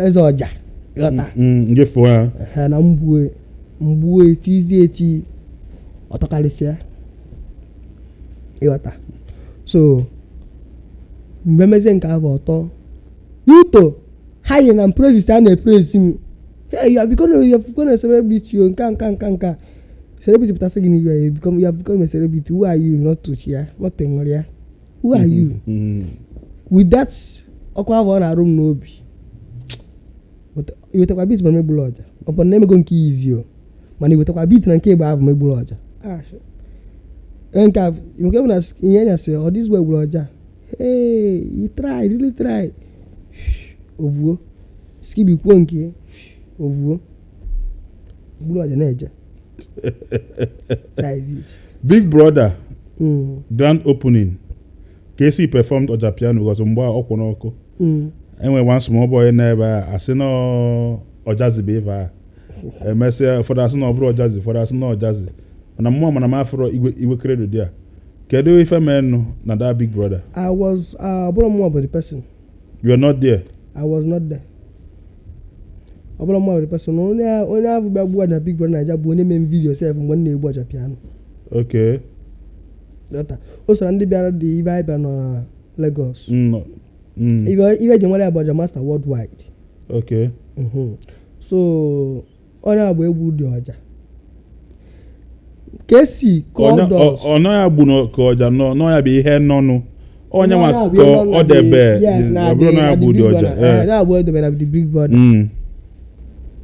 eze ọja, ghọta? Ngefuo ya. Ehe, na mgbuo mgbuo etizi eti ọtọkarịsịa, ịghọta? So mgbe mezie nke ahụ ọtọ uto ha yi na praises a na-epraise m, "Hey, you have become a celebrity o." Nka nka nka nka celebrity pụtasị gị n'ihu ya, you have become a celebrity. Who are you not to ya not nwere ya? Who are you? With that ọkụ ahụ ọ na-arụ m n'obi. But iwetakwa beat ma megburu ọja, ọ bụ na emego nke izi o, mana iwetakwa beat na nke igbo ahụ megburu ọja. Ah, sure. Nke a nke bụ na ihe ya sị ọ this way gburu ọja. Hey, you try, really try. Ovuo skibi kwuo nke ovuo gburu ọja na-eje. That is it. Big Brother grand opening, KC performed ọja piano because mgbe a ọ kwụ n'ọkụ. Enwere one small boy n'ebe a asị na Ojazzy bụ ife a emesịa, ụfọdụ asị na ọ bụrụ Ojazzy, ụfọdụ asị na Ojazzy, mana mmụọ mana m afụrọ Igwe Igwe Credo dị a. Kedu ife menụ na that Big Brother? I was ọ bụrụ mụ bụ the person. You are not there? I was not there. Ọ bụrụ mụ bụ the person. Onye ahụ bịa gbuo na Big Brother Naija bụ onye mee m video sef mgbe m na-egbu ọja piano. Ghọta? O so na ndị bịara dị ibe anyị bịara na Lagos. Ibe eji nwere ya bụ ọja master worldwide. So onye a bụ egwu dị ọja ka esi called us. Ọ nọ ya gbu ka ọja nọ nọ ya bụ ihe nọnụ onye nwa ka ọ debe. Yes, na ọ bụrụ na ya the gbu dị Big ọja. Brother. Na abụ edebe na the Big Brother.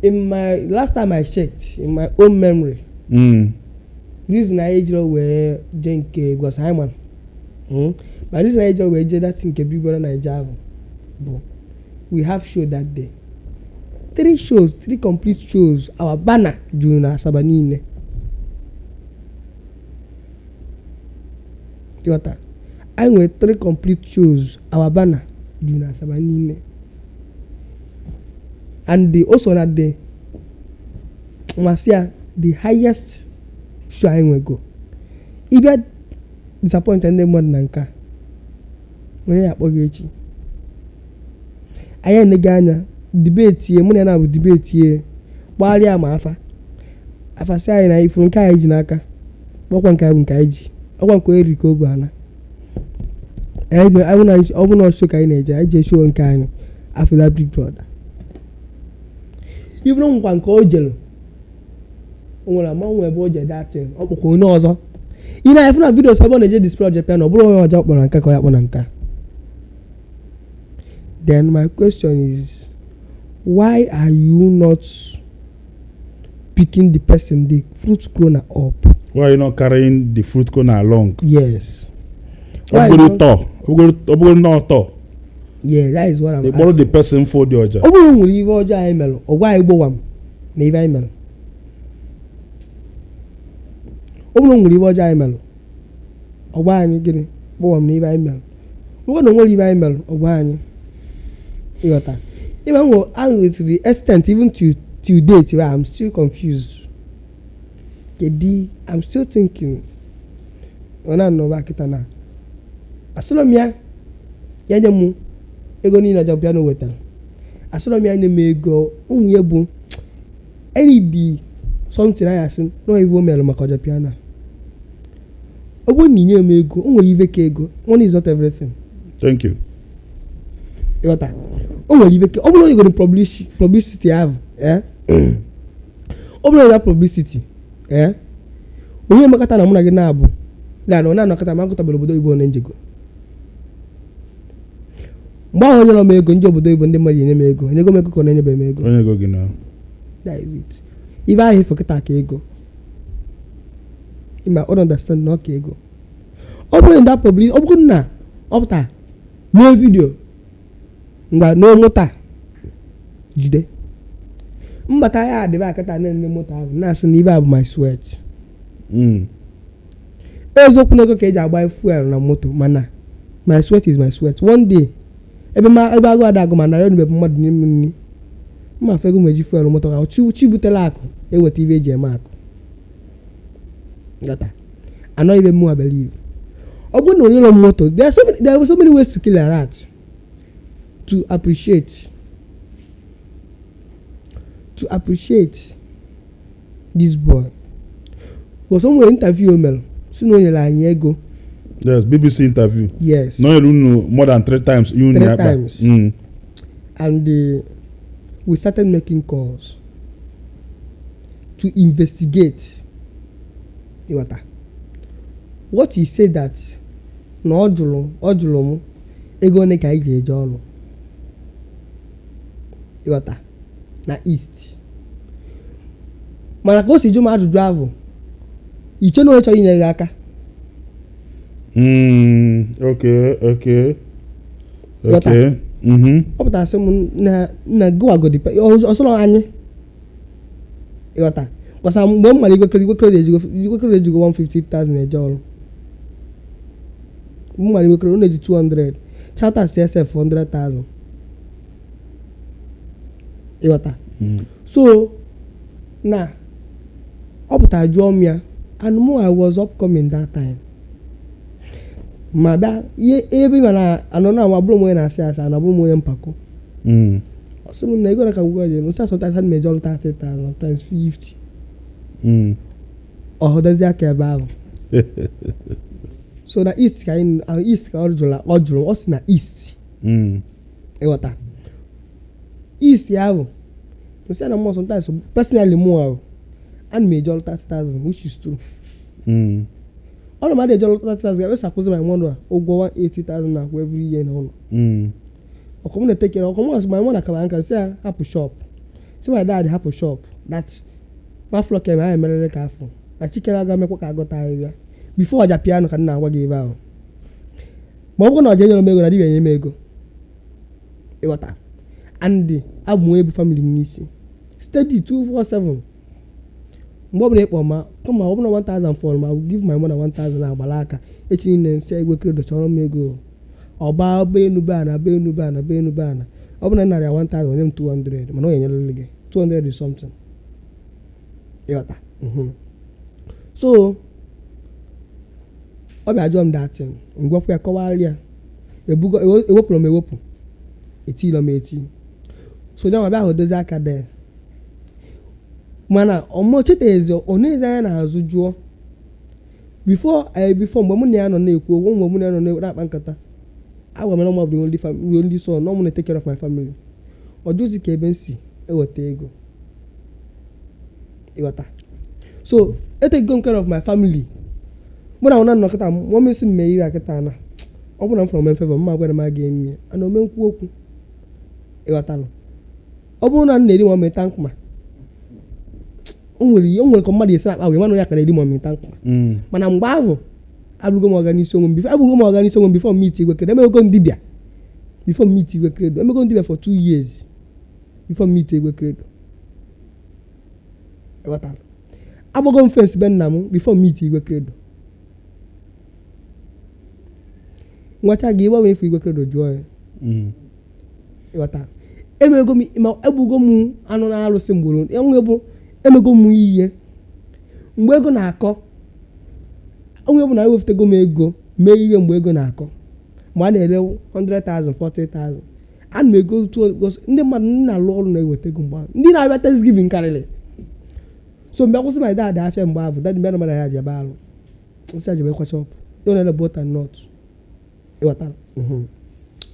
In my last time I checked in my own memory, reason anyị ejiro wee jee nke because anyị ma my reason anyị ejiro wee jee that nke Big Brother Naija ahụ bụ we have show that day, three shows, three complete shows. Our banner juru na Asaba niile, ịghọta? Anyị nwere three complete shows, our banner juru na Asaba niile. And the also na the masịa the highest show anyị nwego. Ịbịa disappoint ndị mmadụ na nke a, onye ya akpọ gị echi. Anyị enego anya debate mụ na ya na-abụ debate ye gbagharịa ma afa afa sị anyị na ifuru nke anyị ji n'aka kpọkwa nke anyị bụ nke anyị ji ọkwa nke onye riri ka o bu ana. Anyị na ọ bụ na show ka anyị na-eje, anyị jee show nke anyị after that Big Brother. Even nkwa nke o jelu O nwere ama nwe ebe o je datin, ọ kpọkwa onye ọzọ. Ị na-efu na videos ebe ọ na-eje display ọja piano, ọ bụrụ onye ọjọọ kpọrọ nke ka ọ ya kpọ na nka. Then my question is, why are you not picking the person, the fruit crona up? Why are you not carrying the fruit cone along? Yes. Ọ Why bụrụ not? tọ, ọ bụrụ na ọtọ, Yeah, that is what I'm ị kpọrọ the asking. person for the ọja. Ọ bụrụ nwere ife ọjọọ anyị melụ, ọ gwa anyị gbowa m na ife anyị melụ. Ọ bụrụ nwere ife ọjọọ anyị melụ, ọ gwa anyị gịnị, gbowa m na ife anyị melụ. Ọ bụrụ na o nwere ife anyị melụ, ọ gwa anyị. Ịghọta ịma nwe ahụ, to the extent even to date where I'm still confused. Kedu, I'm still thinking, ọ na-anọba kịta na asịrọ m ya ya nye m ego niile ọjọọ bịa na o wetara. Asịrọ m ya nye m ego ụmụ ya bụ any dị something anyị asị na ive o mere maka ọjọọ piano a. Ọ bụrụ na ị nye m ego, o nwere ive ka ego. Money is not everything. Thank you. Ịghọta, o nwere ive ka ọ bụrụ na egoro publicity ahụ, eh? Ọ bụrụ na publicity, eh? Onye makata na mụ na gị na-abụ na na ọ na-anọkọta ma agụtabere obodo oyibo na njego mgbe ahụ, onye nọ m ego ndị obodo oyibo, ndị mmadụ enye m ego, enyego m ego ka ọ na-enyebe m ego. Onye ego gị na. That is it. Ife ahụ ifo kịta ka ego ịma ọ understand na ọ ka ego. Ọ bụrụ na public, ọ bụrụ na ọ pụta mee video ngwa na moto a jide mbata ya adịba akịta na-ene moto ahụ na-asị na ibe a bụ my sweat. Eziokwu na ego ka eji agba fuel na moto, mana my sweat is my sweat. One day ebe ma ebe agụ ada agụ, mana ya bụ mmadụ n'ime nri mma afọ ego ma eji fuel moto ka chi chi butela akụ eweta ibe eji eme akụ gata anọ ibe mụ believe. Ọ bụrụ na onye nọ moto, there are so many ways to kill a rat. To appreciate this boy, because o nwere interview o mere si na o nyere anyị ego. Yes, BBC interview. Yes. No, unu more than three times. You Three akpa. times. And we started making calls to investigate. Ịghọta what he said, that na ọ jụrụ m ego ole ka anyị ji eje ọrụ, ịghọta, na east. Mana ka o si jụ m ajụjụ ahụ, iche na onye chọrọ inyere gị aka. Ghọta. Ọ pụtara sị m na na gụwagodi ọsọrọ anyị, ịghọta, kwasa mgbe m mara igwekere ejigo 150,000 eje ọrụ. M mara igwekere ọ na-eji 200 charter CSF 100,000, ịghọta. So na ọ pụtara jụọ m ya, and mụ, I was upcoming that time, ma bịa ihe ebe ma na anọ na abụrụ m onye na-asị asị, ana abụrụ m onye mpako. Ọ sị m na ego na ka ngwa ji nsị, sometimes ana m eje ọrụ 30,000, sometimes 50. Ọ hụdozi aka ebe ahụ. So na east ka anyị east ka ọ jụrụ, ọ sị na east. Ịghọta, east ya bụ nsị na mmụọ. Sometimes personally mụ ahụ ana m eje ọrụ 30,000, which is true. Ọ na m adị eje ọrụ 30,000 ga akwụzi my mother ụgwọ 180,000 na akwụ every year n'ụlọ. Ọkụ m na-etekere ọkụ m asị my mother kaba nka sị ya hapụ shop, sị my dad hapụ shop, that maflọ kem anyị emerere ka afọ na chikere aga mekwa ka agụta ahịhịa before ọja piano ka m na-agwa gị ebe ahụ. Ma ọ bụrụ na ọja enyere m ego na dibịa enye m ego, ịghọta, and abụ m onye bụ family m n'isi steady 247. Mgbe ọbụla ịkpọ ma kama ọ bụla 1000 fọrọ ma, I will give my mother 1000 na agbala aka echi niile nsị igwe kredo chọrọ m ego ọba be enu be ana be enu be ana be enu be ana. Ọ bụrụ na narị 1000 nye m 200, mana ọ ga-enyerịrị gị 200 is something, ịghọta. So ọ bịa jụọ m datin, ngwakwa ya, kọwara ya ebugo ewepụrụ m ewepụ etilo m eti. So ya nwa bịa hụ dozie aka there, mana ọmụ chetezi ọ na-ezi anya n'azụ jụọ before mgbe mụ na ya nọ na-ekwu okwu, mgbe mụ na ya nọ na-akpa nkata, agwa m na ọmụ bụ the only son, na ọmụ na-take care of my family. Ọ jụzi ka ebe m si eweta ego, ịghọta. So etakego m care of my family. Mụ na ụna nnọkịta mummy sị m mee ihe a kịta na ọ bụrụ na m fọrọ ome favor, mma gwara m a ga-eme ya ana ome nkwu okwu, ịghọtalụ? Ọ bụrụ na m na-eri mummy tankma, o nwere ka mmadụ esi akpa wee mana ya ka na-eri mummy tankma. Mana mgbe ahụ abụgo m ọga n'isi onwe m before, abụgo m ọga n'isi onwe m before meet Igwe Credo. Emego m dibịa before meet Igwe Credo. Emego m dibịa for 2 years before meet Igwe Credo, ịghọtara? Agbago m fence be nna m before meet Igwe Credo. Nwacha gị ịgbanwe efu Igwe Credo jụọ ya. Ịghọtara? Emego m ma egbugo m anụ na arụsị mgboro enwe bụ emego m ihe mgbe ego na-akọ. Onwe bụ na ewepụtago m ego mee ihe mgbe ego na-akọ, mgbe a na-ere 100,000, 40,000, ana m ego ndị mmadụ, ndị na-alụ ọrụ na-eweta ego mgbe ahụ, ndị na-abịa Thanksgiving karịrị. So mgbe akwụsị my dad afịa mgbe ahụ, dad mbịa na ya jebe alụ nsị ajebe kwa shop ya na bolt and nut, ịghọtara?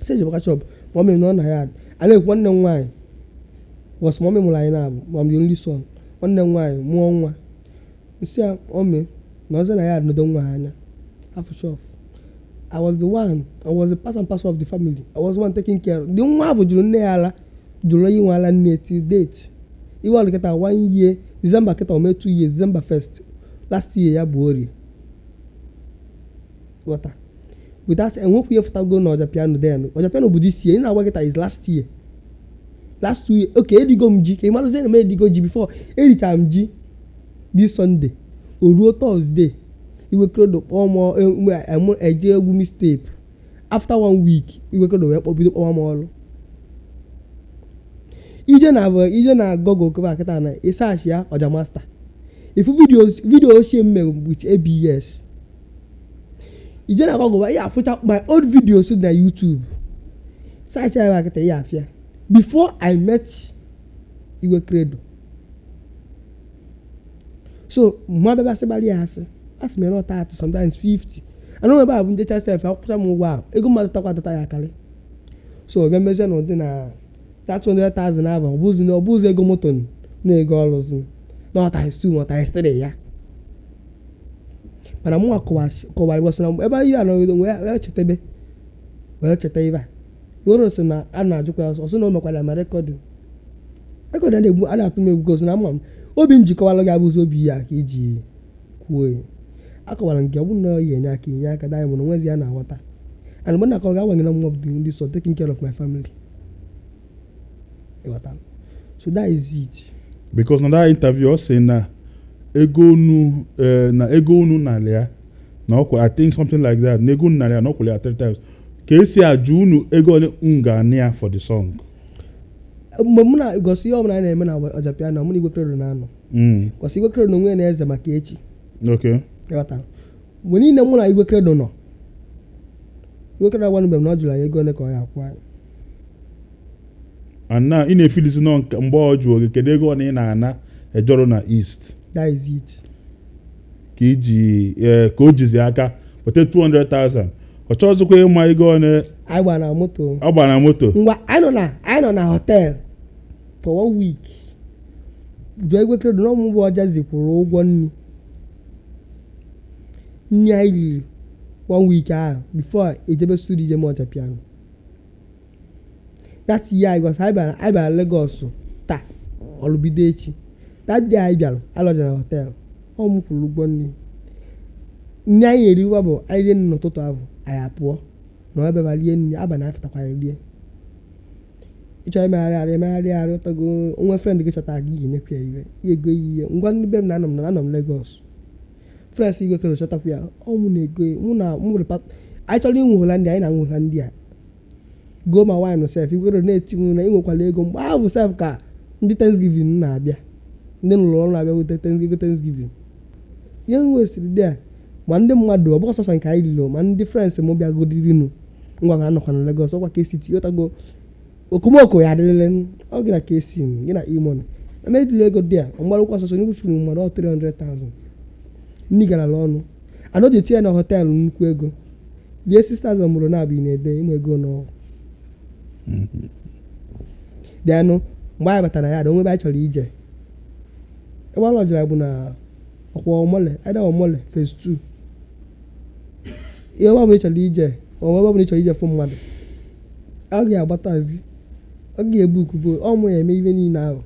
Sị ejebe shop ma ọ mere na ọ na ya a na-ekwu. Nwanne m nwaanyị was mummy mụrụ anyị na-abụ ma m the only son. Nwanne m nwaanyị mụọ nwa, nsị ya ome na ọzọ na ya nodo nwa ha anya half shop. I was the one, I was the part and parcel of the family. I was the one taking care. The nwa ahụ jụrụ nne ya ala, jụrụ inwe ala nne till date. Iwe ọlụ kịta one year, December kịta o mee 2 years, December 1st last year ya bụ orie. Ghọta? Without enwekwu ihe fụtago na Ọja Piano then. Ọja Piano bụ this year. Ị na-agwa kịta is last year. Last 2 years. Okay, erigo m ji. Ka ị marụzie na m erigo ji before. Erichara m ji this Sunday. O ruo Thursday. Igwe Credo kpọọ m mgbe eje egwu mixtape. After one week, Igwe Credo wee kpọ bido kpọwa m ọrụ. Ije na Google kịta kịta na ị search ya Ọja Master. Ifu videos, video ochie m mere with ABS. Ije na Google ya afụcha my old videos na YouTube. Search ya kịta ya afịa. Before I met Igwe Credo. So mma bịa sịgbara ya asị asị m ya not 30, sometimes 50, ana ebe a bụ njecha sef akwụcha m ụgwọ ahụ ego mmadụ takwa atata ya akarị. So bịa mezie na ụdị na 200,000 ahụ ọ bụzi ego moto na ego ọlụzi na times 2 ma times 3 ya. Mana mụnwa kọwara gosi na ebe ihe a nọgide wee cheta ibe a were sị na a na-ajụkwa ya ọsọ sị na o mekwara ma recording a na-egbu a na-atụ m egwu gosi na ama m obi njikọwalụ gị abụzi obi ya ka iji kwuo ya. Akọwara nke ọ bụrụ na ọ yi enye aka inye aka diamond onwezi ya na-aghọta. And mgbe na-akọrọ gị agwa gị na mwa bụ the only son taking care of my family, ịghọtara? So that is it. Because na that interview ọ sị na ego unu na ego unu nalị ya na ọkwa, I think something like that, na ego unu nalị ya na ọ kwụrụ ya three times ka esi ajụ unu ego ole unu ga-anị ya for the song. Mgbe mụ na gosi ihe ọbụla anyị na-eme na Ọja Piano, mụ na Igwe Credo na-anọ. Gosi Igwe Credo na onwe ya na-eze maka echi. Ịghọtara? Mgbe niile mụ na Igwe Credo nọ, Igwe Credo agwanụ mgbe m na ọ jụrụ anyị ego ole ka ọ ya akwụ anyị. And now ị na-efilisi nọ mgbe ọ jụrụ gị kedu ego ole ị na-ana ejọrọ na East. That is it. Ka iji ka o jizi aka weta 200,000, ọ chọzikwa ịma ego ole. Anyị gbara na moto. Ọ gbara na moto. Ngwa, anyị nọ na hotel for one week. Jụọ Igwe Credo na ọmụ bụ Ọjazi kwụrụ ụgwọ nri anyị riri one week ahụ before ejebe studio ije Ọja Piano. That year anyị gosi anyị bịara Lagos taa, ọrụ bido echi. That day anyị bịara alọjara na hotel, ọ mụ kwụrụ ụgwọ nri. Nri anyị eriwa bụ anyị rie nri n'ụtụtụ ahụ, anyị apụọ na ebe ma rie nri abalị, anyị fụtakwa anyị rie. Ịchọrọ imegharị arụ, emegharị arụ ụtago onwe friend gị chọtara gị ga-enyekwa ya iwe ihe ego ihe. Ngwa, ndị be m na anọ m Lagos, friends Igwe Credo chọtakwa ya, ọ mụ na ego mụ na mụ nwere anyị chọrọ inwe Hollandia, anyị na-anwụ Hollandia go ma wine sef. Igwe Credo na-eti m na ị nwekwara ego mgbe ahụ sef ka ndị Thanksgiving na-abịa, ndị nụrụ ọrụ na-abịa weta ego Thanksgiving. Ihe m wesịrị dị a ma ndị mmadụ ọ bụghị sọsọ nke anyị riri, ma ndị friends m bịagodirinu. Ngwa, ka anọkwa na Lagos ọkwa ka esi tinye okomoko ya adịrịrị ọ gị na KC gị na E-Money eme ejila ego dị a mgbarụkwa ọsọsọ n'ihu churu mmadụ ọ 300,000 nni gara ọnụ anọ ji etinye na hotel nnukwu ego rie 6,000 mụrụ na-abụ ị na-ede ịma ego n'ọgwụ denụ. Mgbe anyị batara ya dị onwe ebe anyị chọrọ ije, ebe ọ lọjara bụ na Ọkwa Omole, either Omole phase 2. Ihe ọbụla ị chọrọ ije, ọ ọbụla ị chọrọ ije fụ mmadụ, ọ ga-agbatazi, ọ ga-ebu ukubo, ọ mụ ya eme ibe niile ahụ.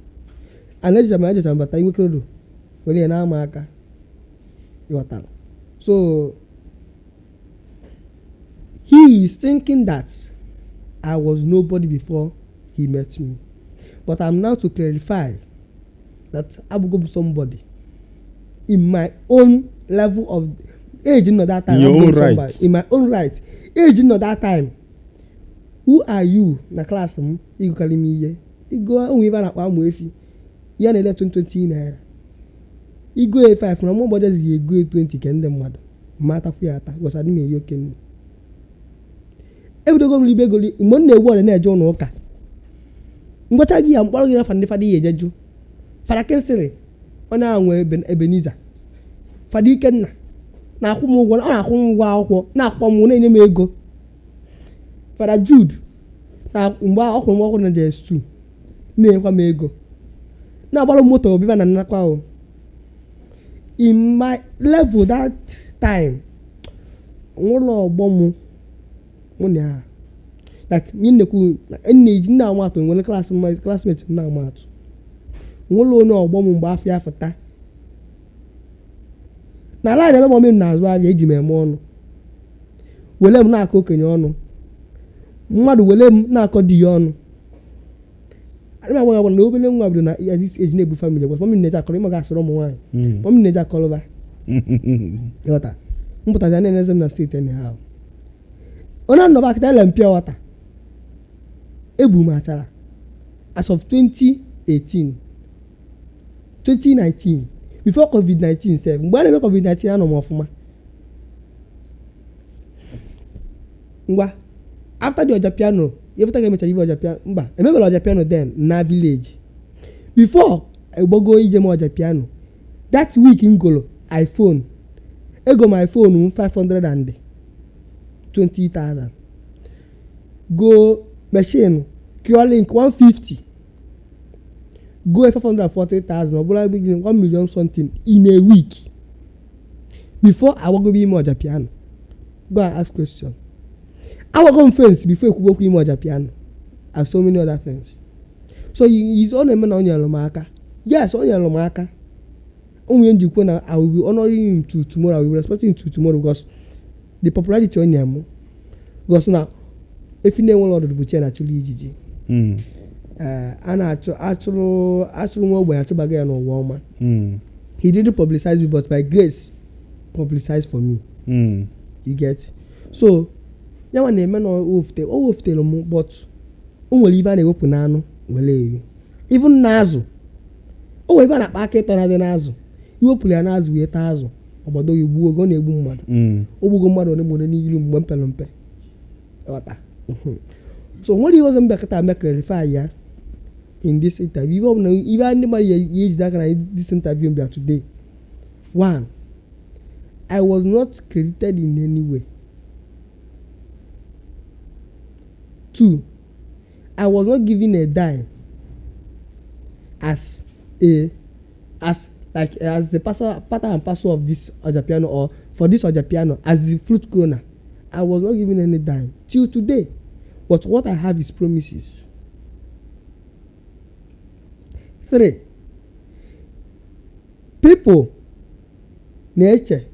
And ejecha m bata Igwe Credo were ya na-ama aka, ịghọtara? So he is thinking that I was nobody before he met me, but I'm now to clarify that abụgo m somebody in my own level of age nọ that time. In your Abụgo m own right. somebody. In my own right, age nọ that time. Who are you na klaasị m ịgụkarị m ihe ịgụ onwe ibe a na-akpọ amụ efi ya na-ele 20 naira, igo 5 na mụ gbọdọzi ego 20 ke ndị mmadụ ma atakwu ya ata gosi adị m eri oke nri. Ebidogo m ribe ego mgbe m na-egwu ọrịa na-eje ụlọ ụka. Ngwacha gị ya mkpọrọ gị nafa ndị fada ya ejeju Fada Kinsịrị, onye ahụ nwe Ebenezer, Fada Ikenna na-akwụ m ụgwọ, ọ na-akwụ m ụgwọ akwụkwọ, na-akwụkwọ m, na-enye m ego. Fada Jude na mgbe ọ kwụrụ m ụgwọ na JS2, na-enyekwa m ego, na-agbara m moto ọbịbịa na nnakwa ahụ. In my level that time, nwụlọ ọgbọ m mụ na ya like m na-ekwu m na-eji nna ama atụ nwere klaasị classmate m na-ama atụ nwụlọ onye ọgbọ m mgbe afọ ya fụta na line ebe mọmị m na-azụ ahịa, eji m eme ọnụ, wele m na-akọ okenye ọnụ mmadụ, wele m na-akọ di ya ọnụ. Adị m agwa gị na obere nwa bido na at this age na-ebu family because mọmị m na-eji akọrọ ịma ga asịrị ụmụ nwaanyị. Mọmị m na-eji akọrọba, ịghọta? Mpụtazi na-eneze m na steeti anyhow. Onye anọba akịta ele m pure water ebu m achara as of 2018, 2019, before COVID-19 sef. Mgbe a na-eme COVID-19, anọ m ọfụma. Ngwa, after the ọja piano, ịfụta ka emechara ibe ọja piano, mba, emebere ọja piano then na village before egbogo ije m ọja piano. That week m golo iPhone, ego m iPhone m 520,000, go machine Link 150, go 540,000, ọ bụla gị 1 million something in a week before agbagobe ime ọja piano. Go and ask question. Agbago m fence before ekwugbo okwu ime ọja piano and so many other things. So ọ na-eme na o nyere m aka. Yes, o nyere m aka. Ụmụ ihe njikwa na I will be honoring him to tomorrow, I will be respecting him to tomorrow because the popularity o nyere m, because na efi na-enwere ọdụdụ bụ chi na-achụrụ ijiji. Ee, a na-achụ achụrụ achụrụ nwa ogbenye achụbaga ya n'ụwa ọma. He didn't publicize me, but by grace publicize for me. You get? So yanwa na-eme na o wefute, o wefutere m, but o nwere ibe a na-ewepụ n'anụ were eri, even n'azụ. O nwere ebe a na-akpa aka ịtọ na dị n'azụ, iwepụrụ ya n'azụ wee taa azụ, ọgbado gị gbuo oge ọ na-egbu mmadụ. O gbugo mmadụ ole ma ole n'ilu mgbe m pere mpe. Ghọta? So nwere ihe ọzọ m bịakọta me clarify ya in this interview. Ihe ọbụla ihe ndị mmadụ ya ejide aka na this interview m bịa today: one, I was not credited in any way. Two, I was not given a dime as like as the pastor, part and parcel of this Ojapiano or for this Ojapiano as the flute crooner. I was not given any dime till today. But what I have is promises. Three, people na-eche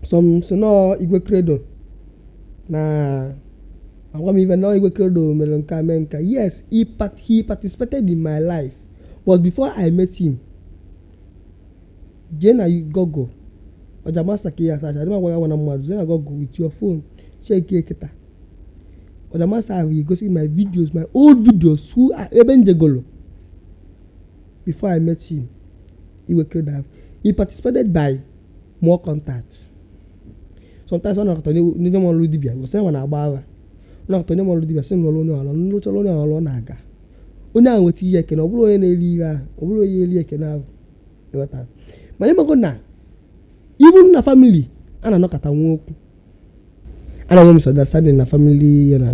some si nọọ Igwe Credo na agwa m ife nọọ Igwe Credo mere nke a mee nke a. Yes, he participated in my life, but before I met him, jee na Google Ọja Master ka ihe asacha adị m agwa gị agwa na mmadụ. Jee na Google with your phone, check kịta Ọja Master ahụ egosi my videos, my old videos, who ebe njegolo before I met him. Igwe Credo have he participated by more contacts. Sometimes ọ na-akọta onye m ọrụ dibịa gosi ya na-agba agha, ọ na-akọta onye m ọrụ dibịa sị m lụrụ onye ọrụ, nrụchara onye ọrụ, ọ na-aga onye ahụ nweta ihe ekene. Ọ bụrụ onye na-eri ihe ahụ, ọ bụrụ onye eri ekene ahụ, ịghọta? Mana ịmago na even na family a na-anọkọta nwa okwu. A na-enwe misunderstanding na family ya na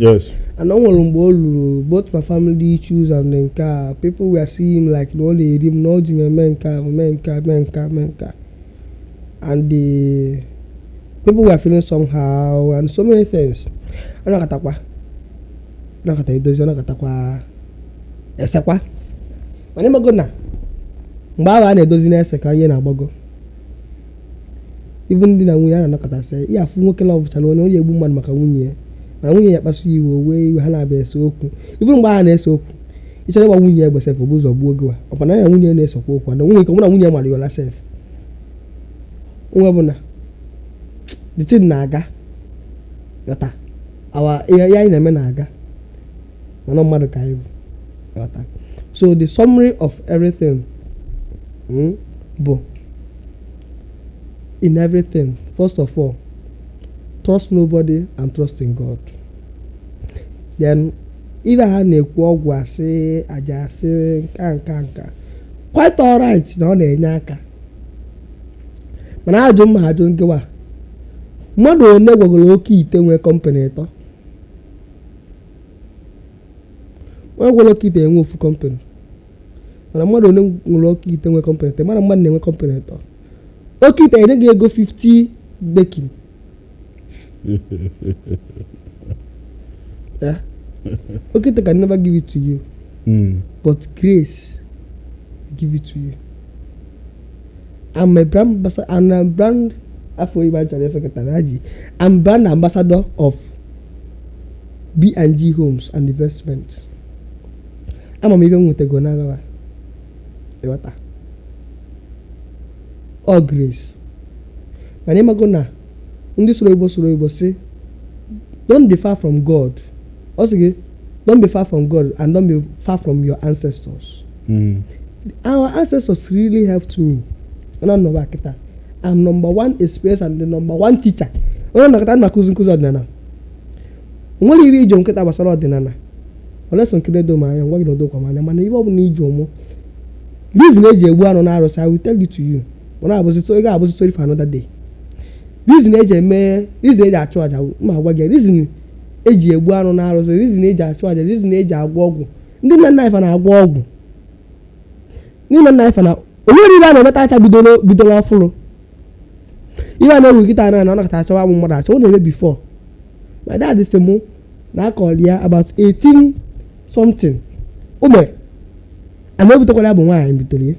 and o nwere mgbe o luru both my family issues and nke a, people were seeing him like na ọ na-eri m, na ọ ji m eme nke a, mee nke a, mee nke a, mee nke a, and the people were feeling somehow and so many things. Ọ nakatakwa, ọ nakata edozi, ọ nakatakwa esekwa. Mana ịmago na mgbe ahụ a na-edozi na-ese ka ihe na-agbago, even ndị na nwunye a na-anakọtasị ihe afụ nwoke lọvụchara onye onye egbu mmadụ maka nwunye ya, mana nwunye ya kpasu iwe, o wee iwe, ha na-abịa ese okwu. Even mgbe ha na-ese okwu, ị chọrọ ịgba nwunye ya egbe sef, o bu ụzọ gbuo gị wa. Ọkwa na ya na nwunye ya na-esekwa okwu, na nwunye mụ na nwunye ya mara ya ụla sef. Nwe bụ na the thing na-aga, ghọta, awa ihe ihe anyị na-eme na-aga, mana mmadụ ka anyị bụ, ghọta. So the summary of everything bụ, in everything, first of all, trust nobody and trust in God. Then ibe ha na-ekwu ọgwụ, asị aja, asị nka nka nka, quite alright na ọ na-enye aka, mana ajụ mma ajụ nkịwa mmadụ one gwagoro oke ite nwee company ịtọ. Onye gwara oke ite enwe ofu company, mana mmadụ one nwere oke ite nwee company ịtọ, mana mmadụ na-enwe company ịtọ. Oke ite enye gị ego 50 decking. Yeah. Oke ite can never give it to you, but grace give it to you. I'm a brand ambassador, and I'm brand afọ ibe achọrọ ịsọ kịta na ji. I'm brand ambassador of B&G Homes and Investments. Ama m ibe m nwetago n'agha, ịghọta, all grace. Mana ịmago na ndị soro Igbo si, don't be far from God. Ọ sị gị, don't be far from God and don't be far from your ancestors. Our ancestors really helped me. Onye nọba kịta, I'm number one experience and the number one teacher. Onye nọkọta na akụzi nkụzi ọdịnala, onwere ihe iji nkịta gbasara ọdịnala oleso nke na-edo m anya ngwa gị na odokwa m anya. Mana ihe ọ bụla iji ụmụ reason eji egbu anụ na arụsị, I will tell you to you. Ọ na-abụzi ị ga-abụzi story for another day. Reason eji eme, reason eji achụ aja, ma agwa gị reason eji egbu anụ na arụsị, reason eji achụ aja, reason eji agwọ ọgwụ. Ndị nna nna anyị fa na-agwọ ọgwụ, ndị nna nna anyị fa na onwere ibe a na-emeta aka bidoro ọfụrụ. Ihe a na-ewu kịta na ọ nakọta achọwa amụ mmadụ achọ, ọ na-eme before. My dad sị mụ na akọli ya about 18 something ume a na-ebutekwara ya bụ nwaanyị butere ya.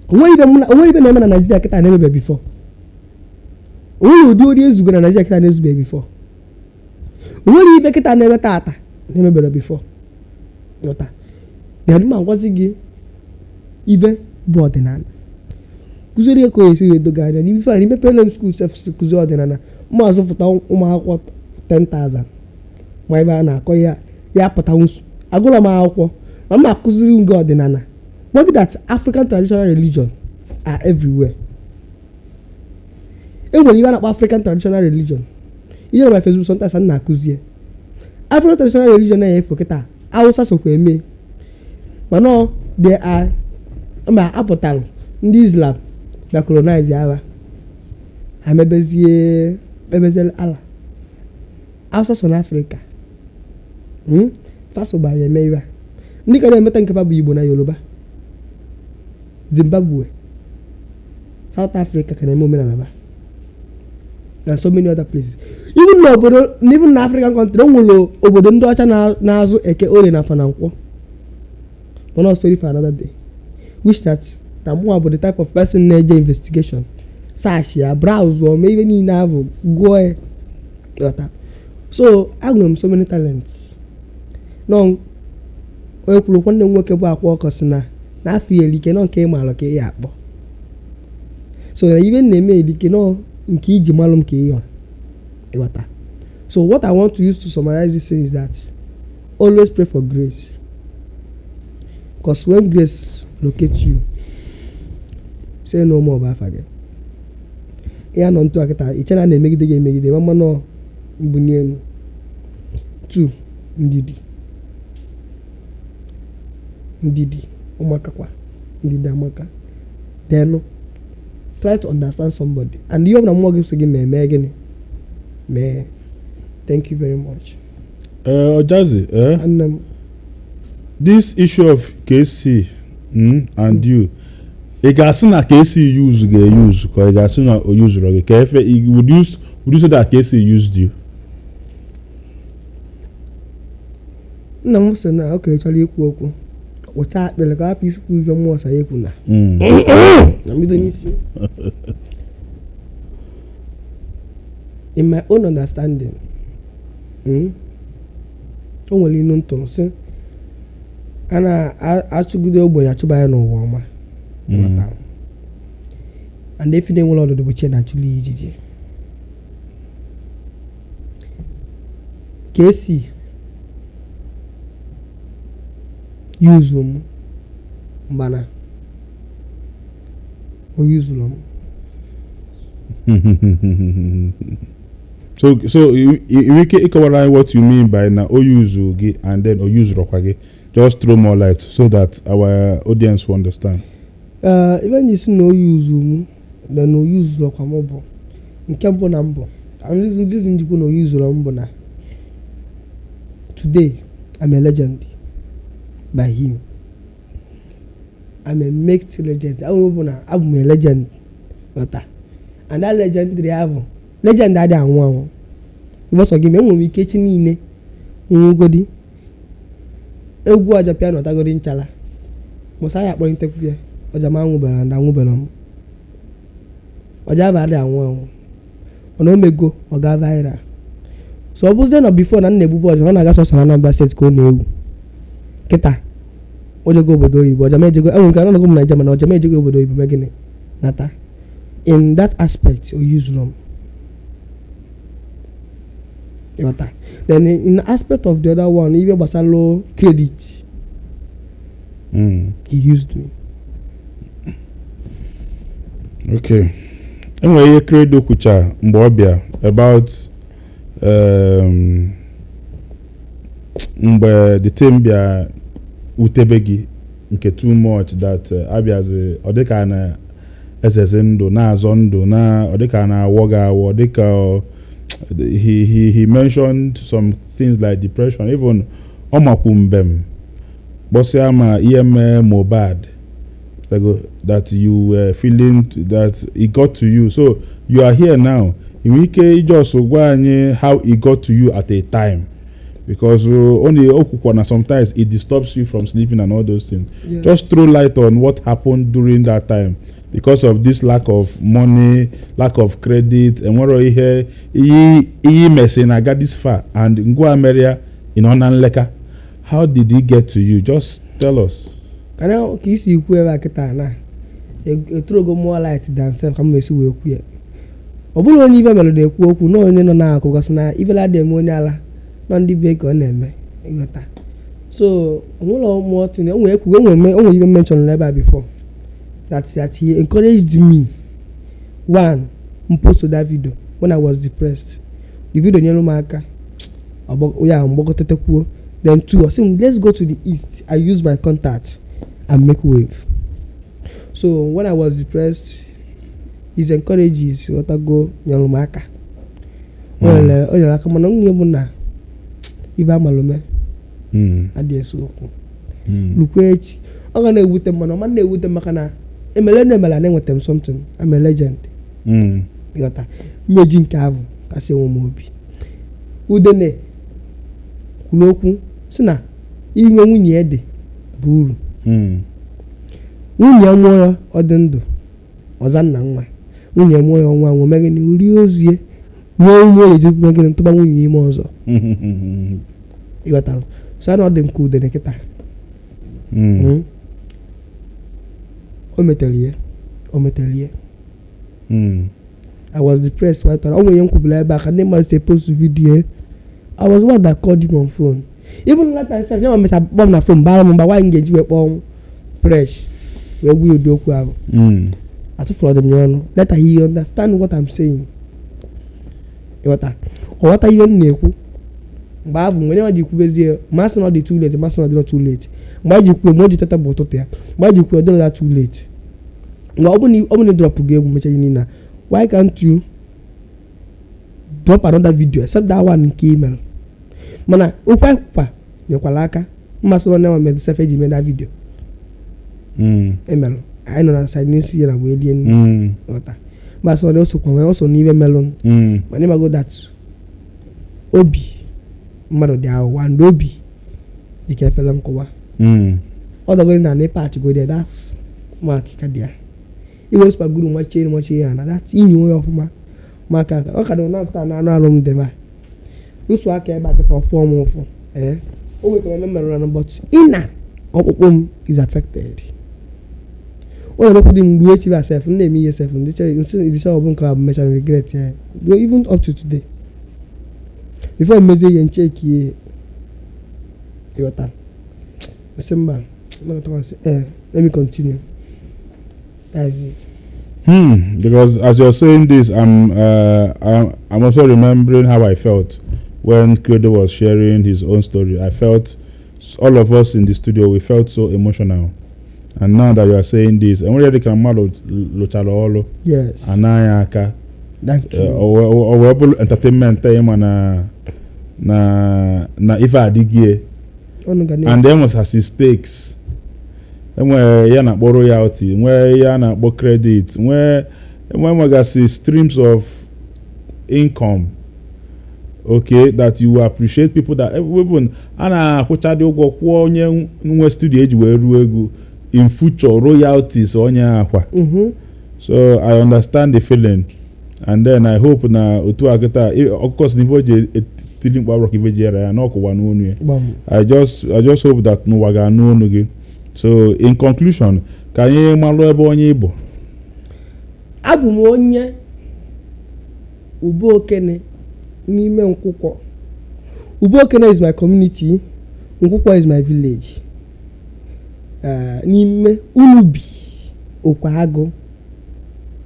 Onweghị ibe na-eme na Naijiria kịta na-emebe before. Onweghị ụdị ori ezugo na Naijiria kịta na-ezube before. Onwere ibe kịta na-eme tata na-emebere before, ghọta. Then ma gwazi gị ibe bụ ọdịnala, kụziere ya ka o esi edo gị anya n'ife a. Imepere m school sef kụzie ọdịnala, mma azụpụta ụmụ akwụkwọ 10,000 ma ebe a na-akọ ya ya pụta nsu. Agụrọ m akwụkwọ, ma m akụziri gị ọdịnala, gwa gị that African traditional religion are everywhere. E nwere ihe a na-akpọ African traditional religion. Ihe na my Facebook sometimes m na-akụzie African traditional religion na-efu kịta. Hausa sokwa eme, mana ọ they are mba apụtalụ ndị Islam bịa colonize agha ha, mebezie kpebezie ala Hausa so n'Afrịka. Faso ba ya eme ihe a. Ndị ka na-emeta nke fa bụ Igbo na Yoruba. Zimbabwe, South Africa ka na-eme omenala ba and so many other places. Even n'obodo, even na African country, o nwere obodo ndị ọcha na-azụ Eke, Orie na Afọ na Nkwọ. Mana ọ story for another day, which that na mụnwa bụ the type of person na-eje investigation, search ya, browse ọ, mee ihe niile ahụ, gụọ ya, ghọta. So enwere m so many talents. Nọ onye kwuru, nwanne m nwoke bụ Akwa Ọkọ si na n'afọ ya erike nọ nke ị maara ka ị ya akpọ. So na ibe m na-eme erike nọ nke iji malụ m ka ị ya ịghọta. So what I want to use to summarize this thing is that always pray for grace, because when grace locate you, say no more. Bụ afa gị ya nọ ntu a kịta, iche na a na-emegide gị emegide ma mmanụ mbuni elu. Two, ndidi, ndidi ụmụaka kwa, ndidi amaka. Then try to understand somebody and ihe ọbụla mmụọ gị sị gị ma eme gịnị. Mee. Thank you very much. Ojazzy, Nwanne m. This issue of KC and you, ị ga-asị na KC use ga-use ka ị ga-asị na o use gị ka efe would you say that KC used you? Nna m sị na okenye chọrọ ikwu okwu, kpụchaa akpịrị ka ọ hapụ isikwu ife mmụọ sọ ya ekwu na na mbido n'isi. In my own understanding, o nwere inu ntụrụ sị a na-achụgide ogbenye achụba ya n'ụwa ọma. And efi na-enwere ọdụdụ bụ chi na-achụli ya ijiji. Ka esi yuzu m mana o yuzuru m. So you ike ịkọwara anyị what you mean by na o use gị and then o userọkwa gị. Just throw more light so that our audience will understand. Ife nji si na o yuzu m na o yuzurọkwa m bụ nke mbụ na mbụ. And reason njikwa na o yuzuru m bụ na today I'm a legend by him. I'm a mixed legend. Abụ bụ na abụ m a legend. Ghọta? And that legendary ahụ, legend adịghị anwụ anwụ. Ife ọsọ gị ma enwere m ike echi niile nwugodi egwu ọja piano tagodi nchala musa ya akpọlitekwu ya ọja ma anwụbara na anwụbara m ọja bụ adịghị anwụ anwụ mana omego ọ ga viral. So ọ bụzie na before na m na-ebubu ọja ọ na-aga sọsọ na Anambra steeti ka ọ na-ewu kịta ojego obodo oyibo ọja ma ejego enwere nke anọgo m Naịjirịa mana ọja ma ejego obodo oyibo mee gịnị nata. In that aspect o use m. Ịghọta? Then in the aspect of the other one, ihe gbasara credit, he used me. Okay. Enwere ihe Credo kwucha mgbe ọ bịa about mgbe the team bịa wutebe gị nke too much that abịazi ọ dịka na ezeze ndụ na-azọ ndụ na ọ dịka na-awọ gị awọ dịka he mentioned some things like depression, even ọ makwu mbem kpọsịa ma ihe mee Mohbad that you were feeling that it got to you. So you are here now. Ị nwere ike just gwa anyị how it got to you at a time, because only okwukwa na sometimes it disturbs you from sleeping and all those things. Yes. Just throw light on what happened during that time because of this lack of money, lack of credit, enwero ihe iyi mesi na aga this far and ngwa meria in ona nleka. How did it get to you? Just tell us. Ka isi ikwu ebe a kịta na eturogo more light than self ka m esi wee kwu ya. Ọ bụrụ onye ibe mere na-ekwu okwu na onye nọ na-akụ gasị na ibela dị eme onye ala nọ ndị be ka ọ na-eme ịghọta. So onwere mmụọ tinye onwe ekwu onwe ibe mention n'ebe a before that he encouraged me one post that video when I was depressed. The video nyere m aka ya mgbakọtakwuo. Then two, I said, let's go to the east. I use my contact and make wave. So when I was depressed, his encourages what I go nyere m aka. O nyere aka mana nwunye bụ na ibe amalụme adị ese okwu. Lukwa echi ọ ga na-ewute mana ọ ma na-ewute maka na emele na emele na enweta m something. I'm a legend. Ịghọta? Mmeji nke ahụ kasị enwe m obi. Udene kwuru okwu si na inwe nwunye dị bụ uru. Nwunye mụọ ya ọ dị ndụ ọza nna nwa. Nwunye mụọ ya ọnwa nwụ megịnị rie ozie nwee ume oyi ji megịnị ntụba nwunye ime ọzọ. Ịghọtara? So ana ọ dị m ka udene kịta. O metelie. I was depressed while o nwere ihe m kwuburu ebe a ka ndị mmadụ si post video. I was one that called him on phone. Even that time sef, ya ma mecha kpọọ m na phone bara m mba nwaanyị m ga-eji wee kpọọ m fresh wee gwa ya ụdị okwu ahụ. Atụfụrụ m ya ọnụ. Later he understand what I'm saying. Ịghọta? Ọ ghọta ihe m na-ekwu. Mgbe ahụ mgbe nwa ji kwubezie masị na ọ dị too late, masị na ọ dịrọ too late. Mgbe anyị ji kwuo mgbe o ji teta bụ ụtụtụ ya. Mgbe anyị ji kwuo ọ dịrọ too late. Mgbe ọ bụ na drọpụ gị egwu mecha ihe niile, why can't you Drop another video except that one nke i mere. Mana okwu akwa nyekwara aka mmasị na nwa mere sef eji mee that video. Emelụ anyị nọ na side n'isi ya na wee lie nri. Ghọta, mmasị na o sokwa nwee, o so n'ibe melụ. Mana ịmago that obi mmadụ dị aghụghọ and obi dị ka efere nkụwa. Ọ dọgoro na na ịpachigoro ya, that's mark ka dị ya iwe spaguru machie machie ya na that inyi onye ọfụma maka aka ọ ka dị na-apụta na anụ arụ m dị ba nso aka ebe a kịta ọfụọ m ụfụ. Ee, o nwekwara eme merụrụ anụ, but ịna ọkpụkpụ m is affected. Ọ na-emekwu dị mgbe echi ba sef m na-eme ihe sef ndị nsị ndịcha ọ bụ nke a bụ mechara regret ya. Though even up to today, before m mezie ihe nchekie, ịghọta, sị mba, nsị ee, let me continue. That is it. Because as you're saying this, I'm also remembering how I felt when Credo was sharing his own story. I felt all of us in the studio, we felt so emotional. And now that you are saying this, and when you can mmadụ lụchara ọrụ anaghị aka. Thank you. O wee bụrụ entertainment ịma na ife adịghị. Unu ga na And enwechasị stakes, enwere ya na-akpọ royalty, nwee ya na-akpọ credit, nwee enwegasị streams of income, okay, that you will appreciate people that even a na-akwụchadị ụgwọ kwụọ onye nwe studio eji wee ruo egwu in future royalties onye akwa. So I understand the feeling, and then I hope na otu a kịta ọkụkọ si n'ife o ji etili mkpu abụrọ ka ife ji ere ya n'ọkụwa n'onu ya. Gbam. I just hope that n'ụwa ga-anụ onu gị. So in conclusion, ka anyị malụ ebe onye Igbo. Abụ m onye Ubeokene n'ime Nkwụkwọ. Ubeokene is my community, Nkwụkwọ is my village. N'ime Unubi Okweagụ,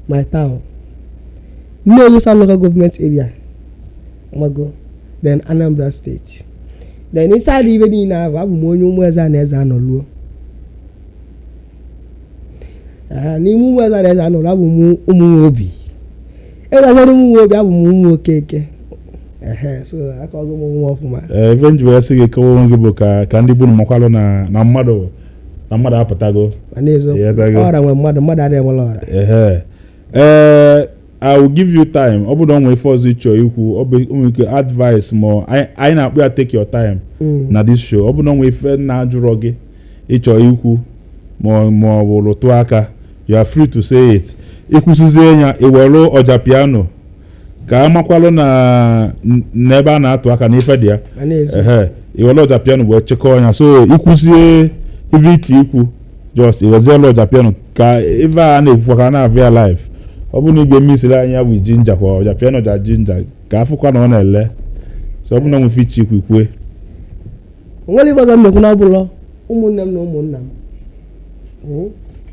my town, Nnewi South Local Government Area, Mago, then Anambra State. Then inside ibe niile ahụ, abụ m onye Ụmụeze na Eze Anọluo. N'ime Ụmụeze na Eze Anọluo, abụ m ụmụ nwobi eze azọrọ ụmụ nwobi, abụ m ụmụ Okeke. Ehe, so akọgo m onwe ọfụma. Ee, ife nji wee sị gị kọwa onwe gị bụ ka ndị gburu makwalụ na mmadụ apụtago. Ma n'eziokwu, Ịghọtago? ọra nwe mmadụ, mmadụ adịghị enwere ọra. Ehe, ee, I will give you time. Ọ bụrụ na ọ nwere ife ọzọ ịchọ ikwu, ọ bụ nwere ike advice ma anyị na-akpọ ya take your time na this show. Ọ bụrụ na ọ nwere ife na-ajụrọ gị ịchọ ikwu ma ọ bụ rụtụ aka, you are free to say it. Ikwusizie ya, iwelu ọja piano ka amakwalụ na n'ebe a na-atụ aka n'ife dị ya. Ma n'eziokwu. Ehe, iwelu ọja piano wee chịkọọ ya. So ikwusie ife iche ikwu, just iwezielu ọja piano ka ife a na-ekwukwa ka a na-avụ ya live. Ọ bụrụ na ị ga-emisiri anya bụ jinja kwa ọja piano, ja jinja ka afụkwa na ọ na-ele. So ọ bụrụ na ọ nwere ife iche ikwu, ikwue. Onwere ife ọzọ m na-ekwu na ọbụlọ ụmụnne m na ụmụnna m.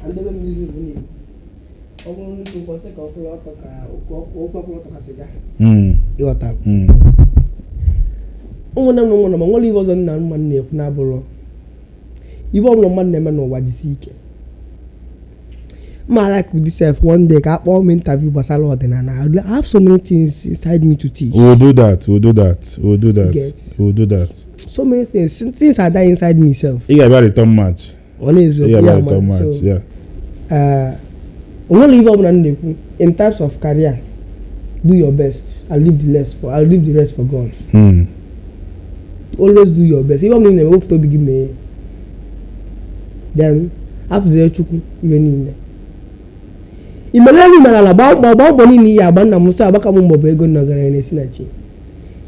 Andebe m n'ihu m na-ekwu. Ọ bụrụ nnukwu ụbọchị ka ọ kwụrụ ọtọ ka okwu okwu kwụrụ ọtọ ka sịga. Ịghọtara? Mm. Ụmụnne m na ụmụnna m, onwere ife ọzọ nna mmadụ na-ekwu na-abụrọ ife ọbụla mmadụ na-eme n'ụwa, jisi ike. Ma like ụdị sef, one day ka a kpọọ m interview gbasara ọdịnala. I have so many things inside me to teach. We'll do that, we'll do that, we'll do that. Get. We'll do that. So many things, things are dying inside me sef. Ị ga-abịa return match. Ọ na-eziokwu. Ị ga-abịa Ya return ma match. So yeah. Onwere ife ọbụla m na-ekwu in terms of career, do your best and leave the rest for God. Always do your best. Ife ọbụla ị na-eme, wepụta obi gị mee, then afụzie Chukwu iwe niile imere elu mere ala. Gbaa mbọ, gbaa mbọ niile ihe agba. Nna m sị agbaka m mbọ bụ ego nna ọgaranya na-esi na chi.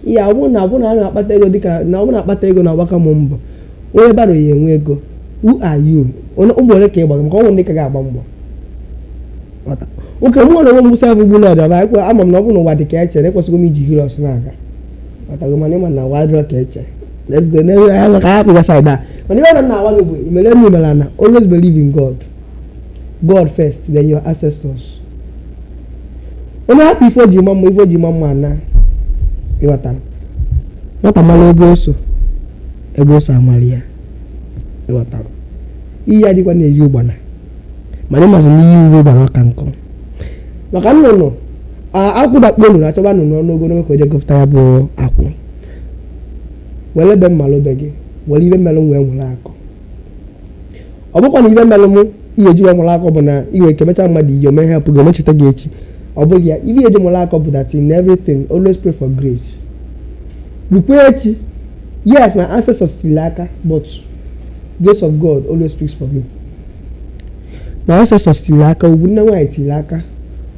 Ihe ọ na abụ na a na-akpata ego dịka na ọ bụ na-akpata ego na-agbaka m mbọ. Onye baro ya enwe ego. Who are you? Onye ụmụ ole ka ị gbaga maka ọnwụ ndị ka ga-agba mbọ? Ghọta? Oke mụ nwere onwe m sef gburu ọdịba ekwe. Ama m na ọ bụ na ụwa dị ka eche na ekwesịghị m iji heroes na-aga. Ghọtago? Mana ịma na ụwa adịrọ ka eche. Let's go n'ebe ya ka hapụ ga side a. Mana ihe ọ na-agwa gị bụ imere elu imere na always believe in God, God first, then your ancestors. Onye hapụ ife o ji ma mma, ife o ji ma mma na ịghọtara nwata mara ebe o so, ebe o so amara ya. Ịghọtara? Iyi adịkwa na-eyi ụgbana, mana ịmazi na iyi uwe gbara ọka nkụ maka nnụnụ. Akwụ dakpuo nụrụ achọba nụnụ ọnụ ogologo ka o je gụpụta ya bụ akwụ. Were ebe mmalụ be gị, were ibe mmelụ m wee nwere akọ. Ọ bụkwa na ibe mmelụ m ihe eji wee nwere akọ bụ na iwe ike mechaa mmadụ ihe ome help gị, omecheta gị echi. Ọ bụghị ya. Ibe eji nwere akọ bụ that in everything, always pray for grace. Rukwa echi, yes, my ancestors tiri aka, but grace of God always speaks for me. My ancestors tiri aka, ugwu nne nwaanyị tiri aka,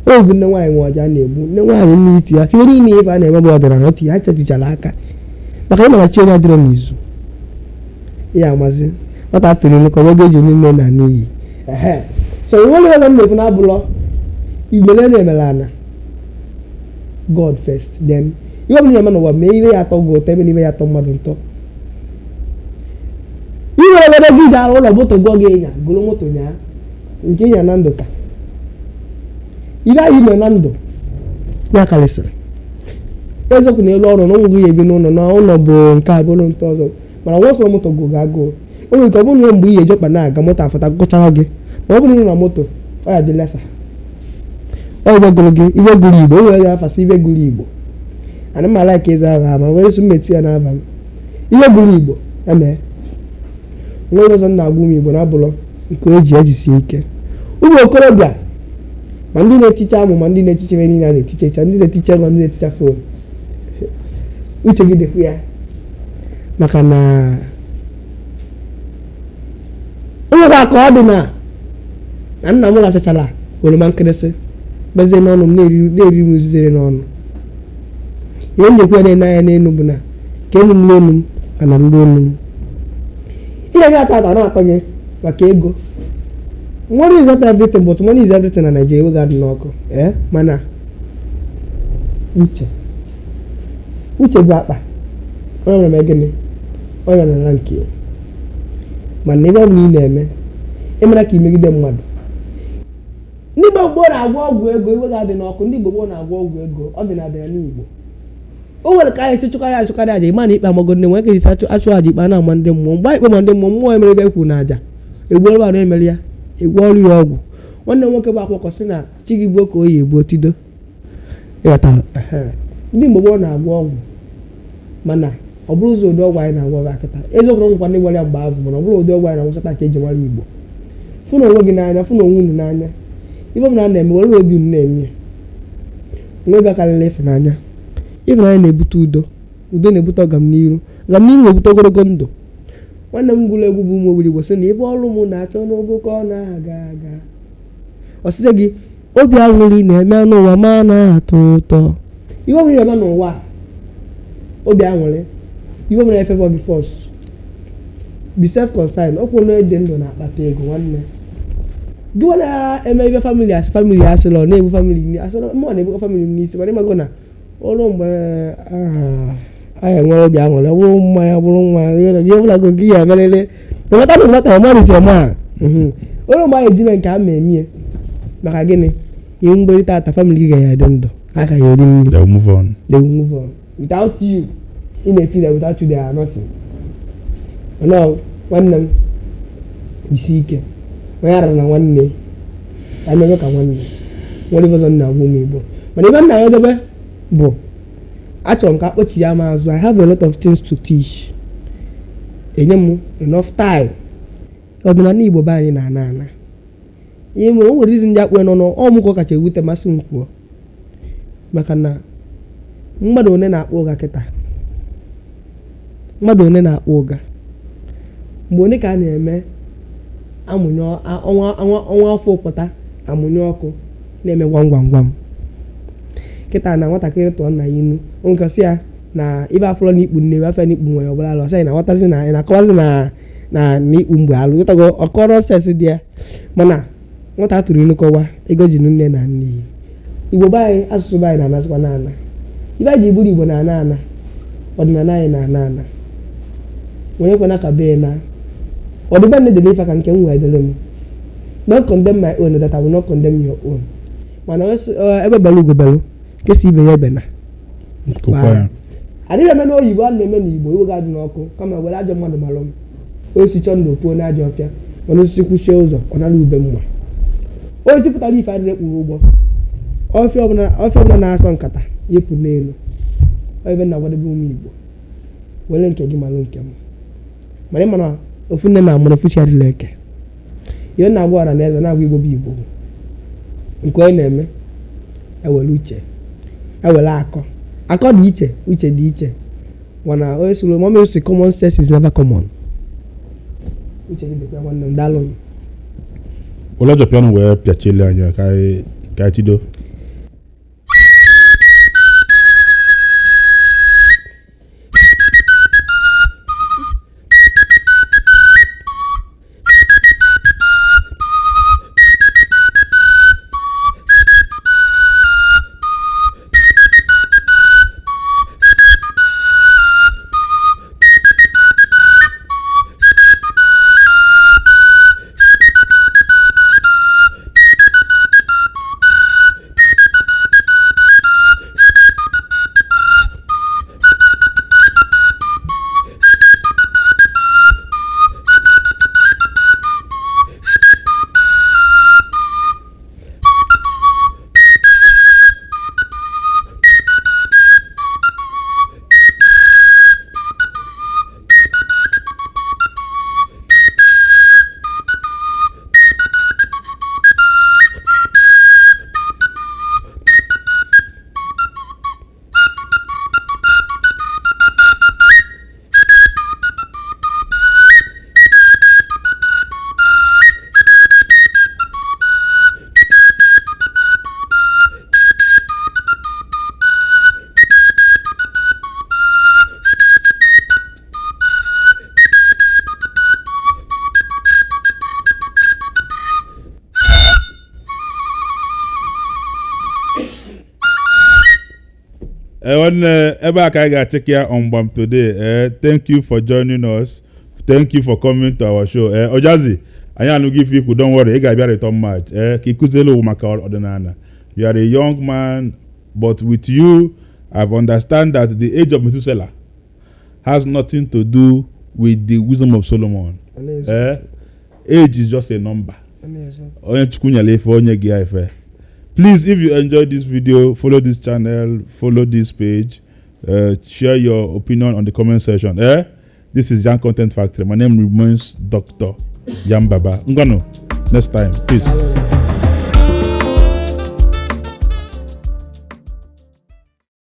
ogwu nne nwaanyị nwe ọja na-egbu nne nwaanyị mmiri tiri aka. Ihe niile ife a na-eme bụ ọdịnala ti ha chetichara aka, maka ịmara chi onye adịrọ n'izu ihe amazi nwata tụrụ ilu ka ọ ego eji nne na n'iyi. Ehe, so nwere ọzọ m na-ekwu na abụlọ imele na-emere ana God first, then ihe ọbụla na-eme n'ụwa, mee ihe ya atọ gị ụtọ, ebe na ihe ya atọ mmadụ ụtọ. Ị nwere ebe gị gara ụlọ, moto gụọ gị, ịnya goro moto nyaa nke ịnya na ndụ, ka ihe anyị mere na ndụ ya karịsịrị. Eziokwu na elu ọrụ na ụmụ gị ya ebi n'ụlọ, na ụlọ bụ nke a bụrụ nte ọzọ, mana nwa ọsọ moto gụ ga-agụụ. O nwere ike ọ bụrụ na mgbe ị ga-eji ọkpa na-aga, moto afụta gụchara gị, ma ọ bụrụ na ị nọ na moto, ọ ya dị lesa. Ọ ibe gụrụ gị, ibe gụrụ Igbo, o nwere ya afasị ibe gụrụ Igbo. Ana m ala ka ịza aba ma were so mmetụ ya n'aba m. Ihe gụrụ Igbo eme nwere ụzọ m na-agwa ụmụ Igbo na-abụlọ nke o ji ejisie ike. Ụmụ okorobịa, ma ndị na-eticha amụ, ma ndị na-eticha ihe niile a na-eticha echa, ndị na-eticha ego, ndị na-eticha phone, uche gị dịkwa ya, maka na o nwekwa ka ọ dị na nna m rachachara oroma nkịrịsị gbazie n'ọnụ m, na-eri m uzizere n'ọnụ. Ihe m na-ekwu ya na-ene anya n'elu bụ na ka elu m n'elu m ka na mgbe elu m ị na-eme ata ata na-atọ gị maka ego. Money is not everything, but money is everything na Nigeria. Iwe ga-adị n'ọkụ ee, mana uche, uche bụ akpa onye nwere. Gịnị onye nọ na nke ya? Mana ebe ọ bụla ị na-eme, ịmara ka imegide mmadụ. Ndị Igbo gboo na-agwọ ọgwụ ego. Iwe ga-adị n'ọkụ. Ndị Igbo gboo na-agwọ ọgwụ ego. Ọ dị na adịna n'Igbo. O nwere ka anyị si chụkarị achụkarị aja. Ịma na ikpe amago ndị nwere ka esi achụ aja, ikpe a na-ama ndị mmụọ. Mgbe ikpe ma ndị mmụọ, mmụọ emere ebe ekwu na aja egbuorụ arụ emere ya, egwu ọrụ ya ọgwụ. Nwanne m nwoke bụ akwụkwọ sị na chi gị gbuo ka oyi egbuo tido. Ịghọtara? Ehe. Ndị Igbo gboo na-agwọ ọgwụ, mana ọ bụrụ ụzọ ụdị ọgwụ anyị na-agwọ bụ akịta. Eziokwu na nkwa ndị gwara ya mgbe ahụ, mana ọ bụrụ ụdị ọgwụ anyị na-agwọ kịta ka eji mara Igbo. Fụ na onwe gị n'anya, fụ na onwe unu n'anya. Ife ọbụla a na-eme, were obi unu na-eme ya. Nwe ebe karịrị ịfụnanya. Ịfụnanya na-ebute udo, udo na-ebute ọganiru, ọganiru na-ebute ogologo ndụ. Nwanne m gụrụ egwu bụ ụmụ obodo Igbo sị na ife ọrụ m na-achọ n'ogo ka ọ na-aga aga. Ọ sịzie gị obi aṅụrị na-eme n'ụwa ma na-atọ ụtọ. Ihe ọbụla ị na-eme n'ụwa a, obi aṅụrị, ihe ọbụla na-efavor gị first, be self concerned. Okwu na-ede ndụ na-akpata ego. Nwanne gị nwa na-eme ibe family asị, family asịrọ na-ebu family asịrọ, mụ na-ebukọ family m n'isi, mana ịmago na ọrụ mgbe anyị enwere obi aṅụrị, ọ bụrụ mmanya, bụrụ nwa gị ọbụla go gị ya emerịrị nweta na nwata ọmarịsị ọma ọrụ mgbe anyị ejime nke a ma emie. Maka gịnị? Ihe mgberịta ata, family gị ga-ya dị ndụ, ha ka ya eri nri. They will move on. They will move on without you. Ị na-feel that without you they are nothing. Mana nwanne m, jisi ike. Onye ara na nwanne ya mebe ka nwanne nwere. Ife ọzọ m na-agwa ụmụ Igbo, mana ebe m na-edebe bụ achọrọ m ka akpọchi ya m azụ. I have a lot of things to teach. Enye m enough time. Ọdịnala Igbo be anyị na-ana ana ihe mere o nwere izi ndị akpụ nọ n'ọ mụ ka ọ kacha ewute masị m kwuo, maka na mmadụ one na-akpọ ụga kịta, mmadụ one na-akpọ ụga mgbe one ka a na-eme amụnye ọnwa ọnwa ọnwa afọ pụta, amụnye ọkụ na-eme gwam gwam gwam. Kịta na nwatakịrị tụọ nna ya inu nkọsị ya na ibe afọrọ na ikpu nne, ibe afọ na ikpu nwa ya ọbụla alụ ọsọ ya na-aghọtazi na ị na-akọwazi na ikpu mgbe alụ ịtago ọkọrọ sens dị ya. Mana nwata tụrụ inu kọwa ego ji nne na nne iyi. Igbo be anyị, asụsụ be anyị na-anazikwa n'ana. Ibe anyị ji bụrụ Igbo na-ana ana, ọdịnala anyị na-ana ana. Onye kwena ka bee na ọdịbe ndị dị n'ife ka nke m wee dịrị m. Don't condemn my own that I will not condemn your own. Mana ebe belu ugo belu kesi ibe ya ebe na Kụkwa ya. Adịghị eme n'oyibo, a na-eme n'Igbo. Iwe ga-adị n'ọkụ kama were ajọ mmadụ malụ m. Osisi chọọ ndụ puo n'ajọ ọfịa, mana osisi kwuchie ụzọ, ọ nara ube mma. Osisi pụtara ife adịrị ekpuru ụgbọ. Ọfịa ọbụla na-asọ nkata yepụ n'elu. Ọ ebe na-agwadebe ụmụ Igbo, were nke gị malụ nke m, mana ị mana ofu nne na-amụrụ ofu chi adịla eke. Ihe na-agwa ọra na eze na-agwa Igbo bụ Igbo nke onye na-eme, ewere uche, ewere akọ. Akọ dị iche, uche dị iche. Mana onye soro mama si, common sense is never common. Uche gị dịkwa, nwanne m. Daalụ. Ụlọ piano wee pịachiele anya ka anyị tido. Nwanne, ebe a ka anyị ga-achịkọ ya on Gbam today. Thank you for joining us, thank you for coming to our show. Ojazi, anyị anụghị ife ikwu. Don't worry, ị ga-abịa return match ka ị kụzielu ụwa maka ọdịnala. You are a young man, but with you I've understand that the age of Methuselah has nothing to do with the wisdom of Solomon. Age is just a number. Onye Chukwu nyere ife, onye gị ya ife. Please, if you enjoyed this video, follow this channel, follow this page, share your opinion on the comment section. This is Yan Content Factory. My name remains Dr. Yan Baba. Ngwanu, next time. Peace.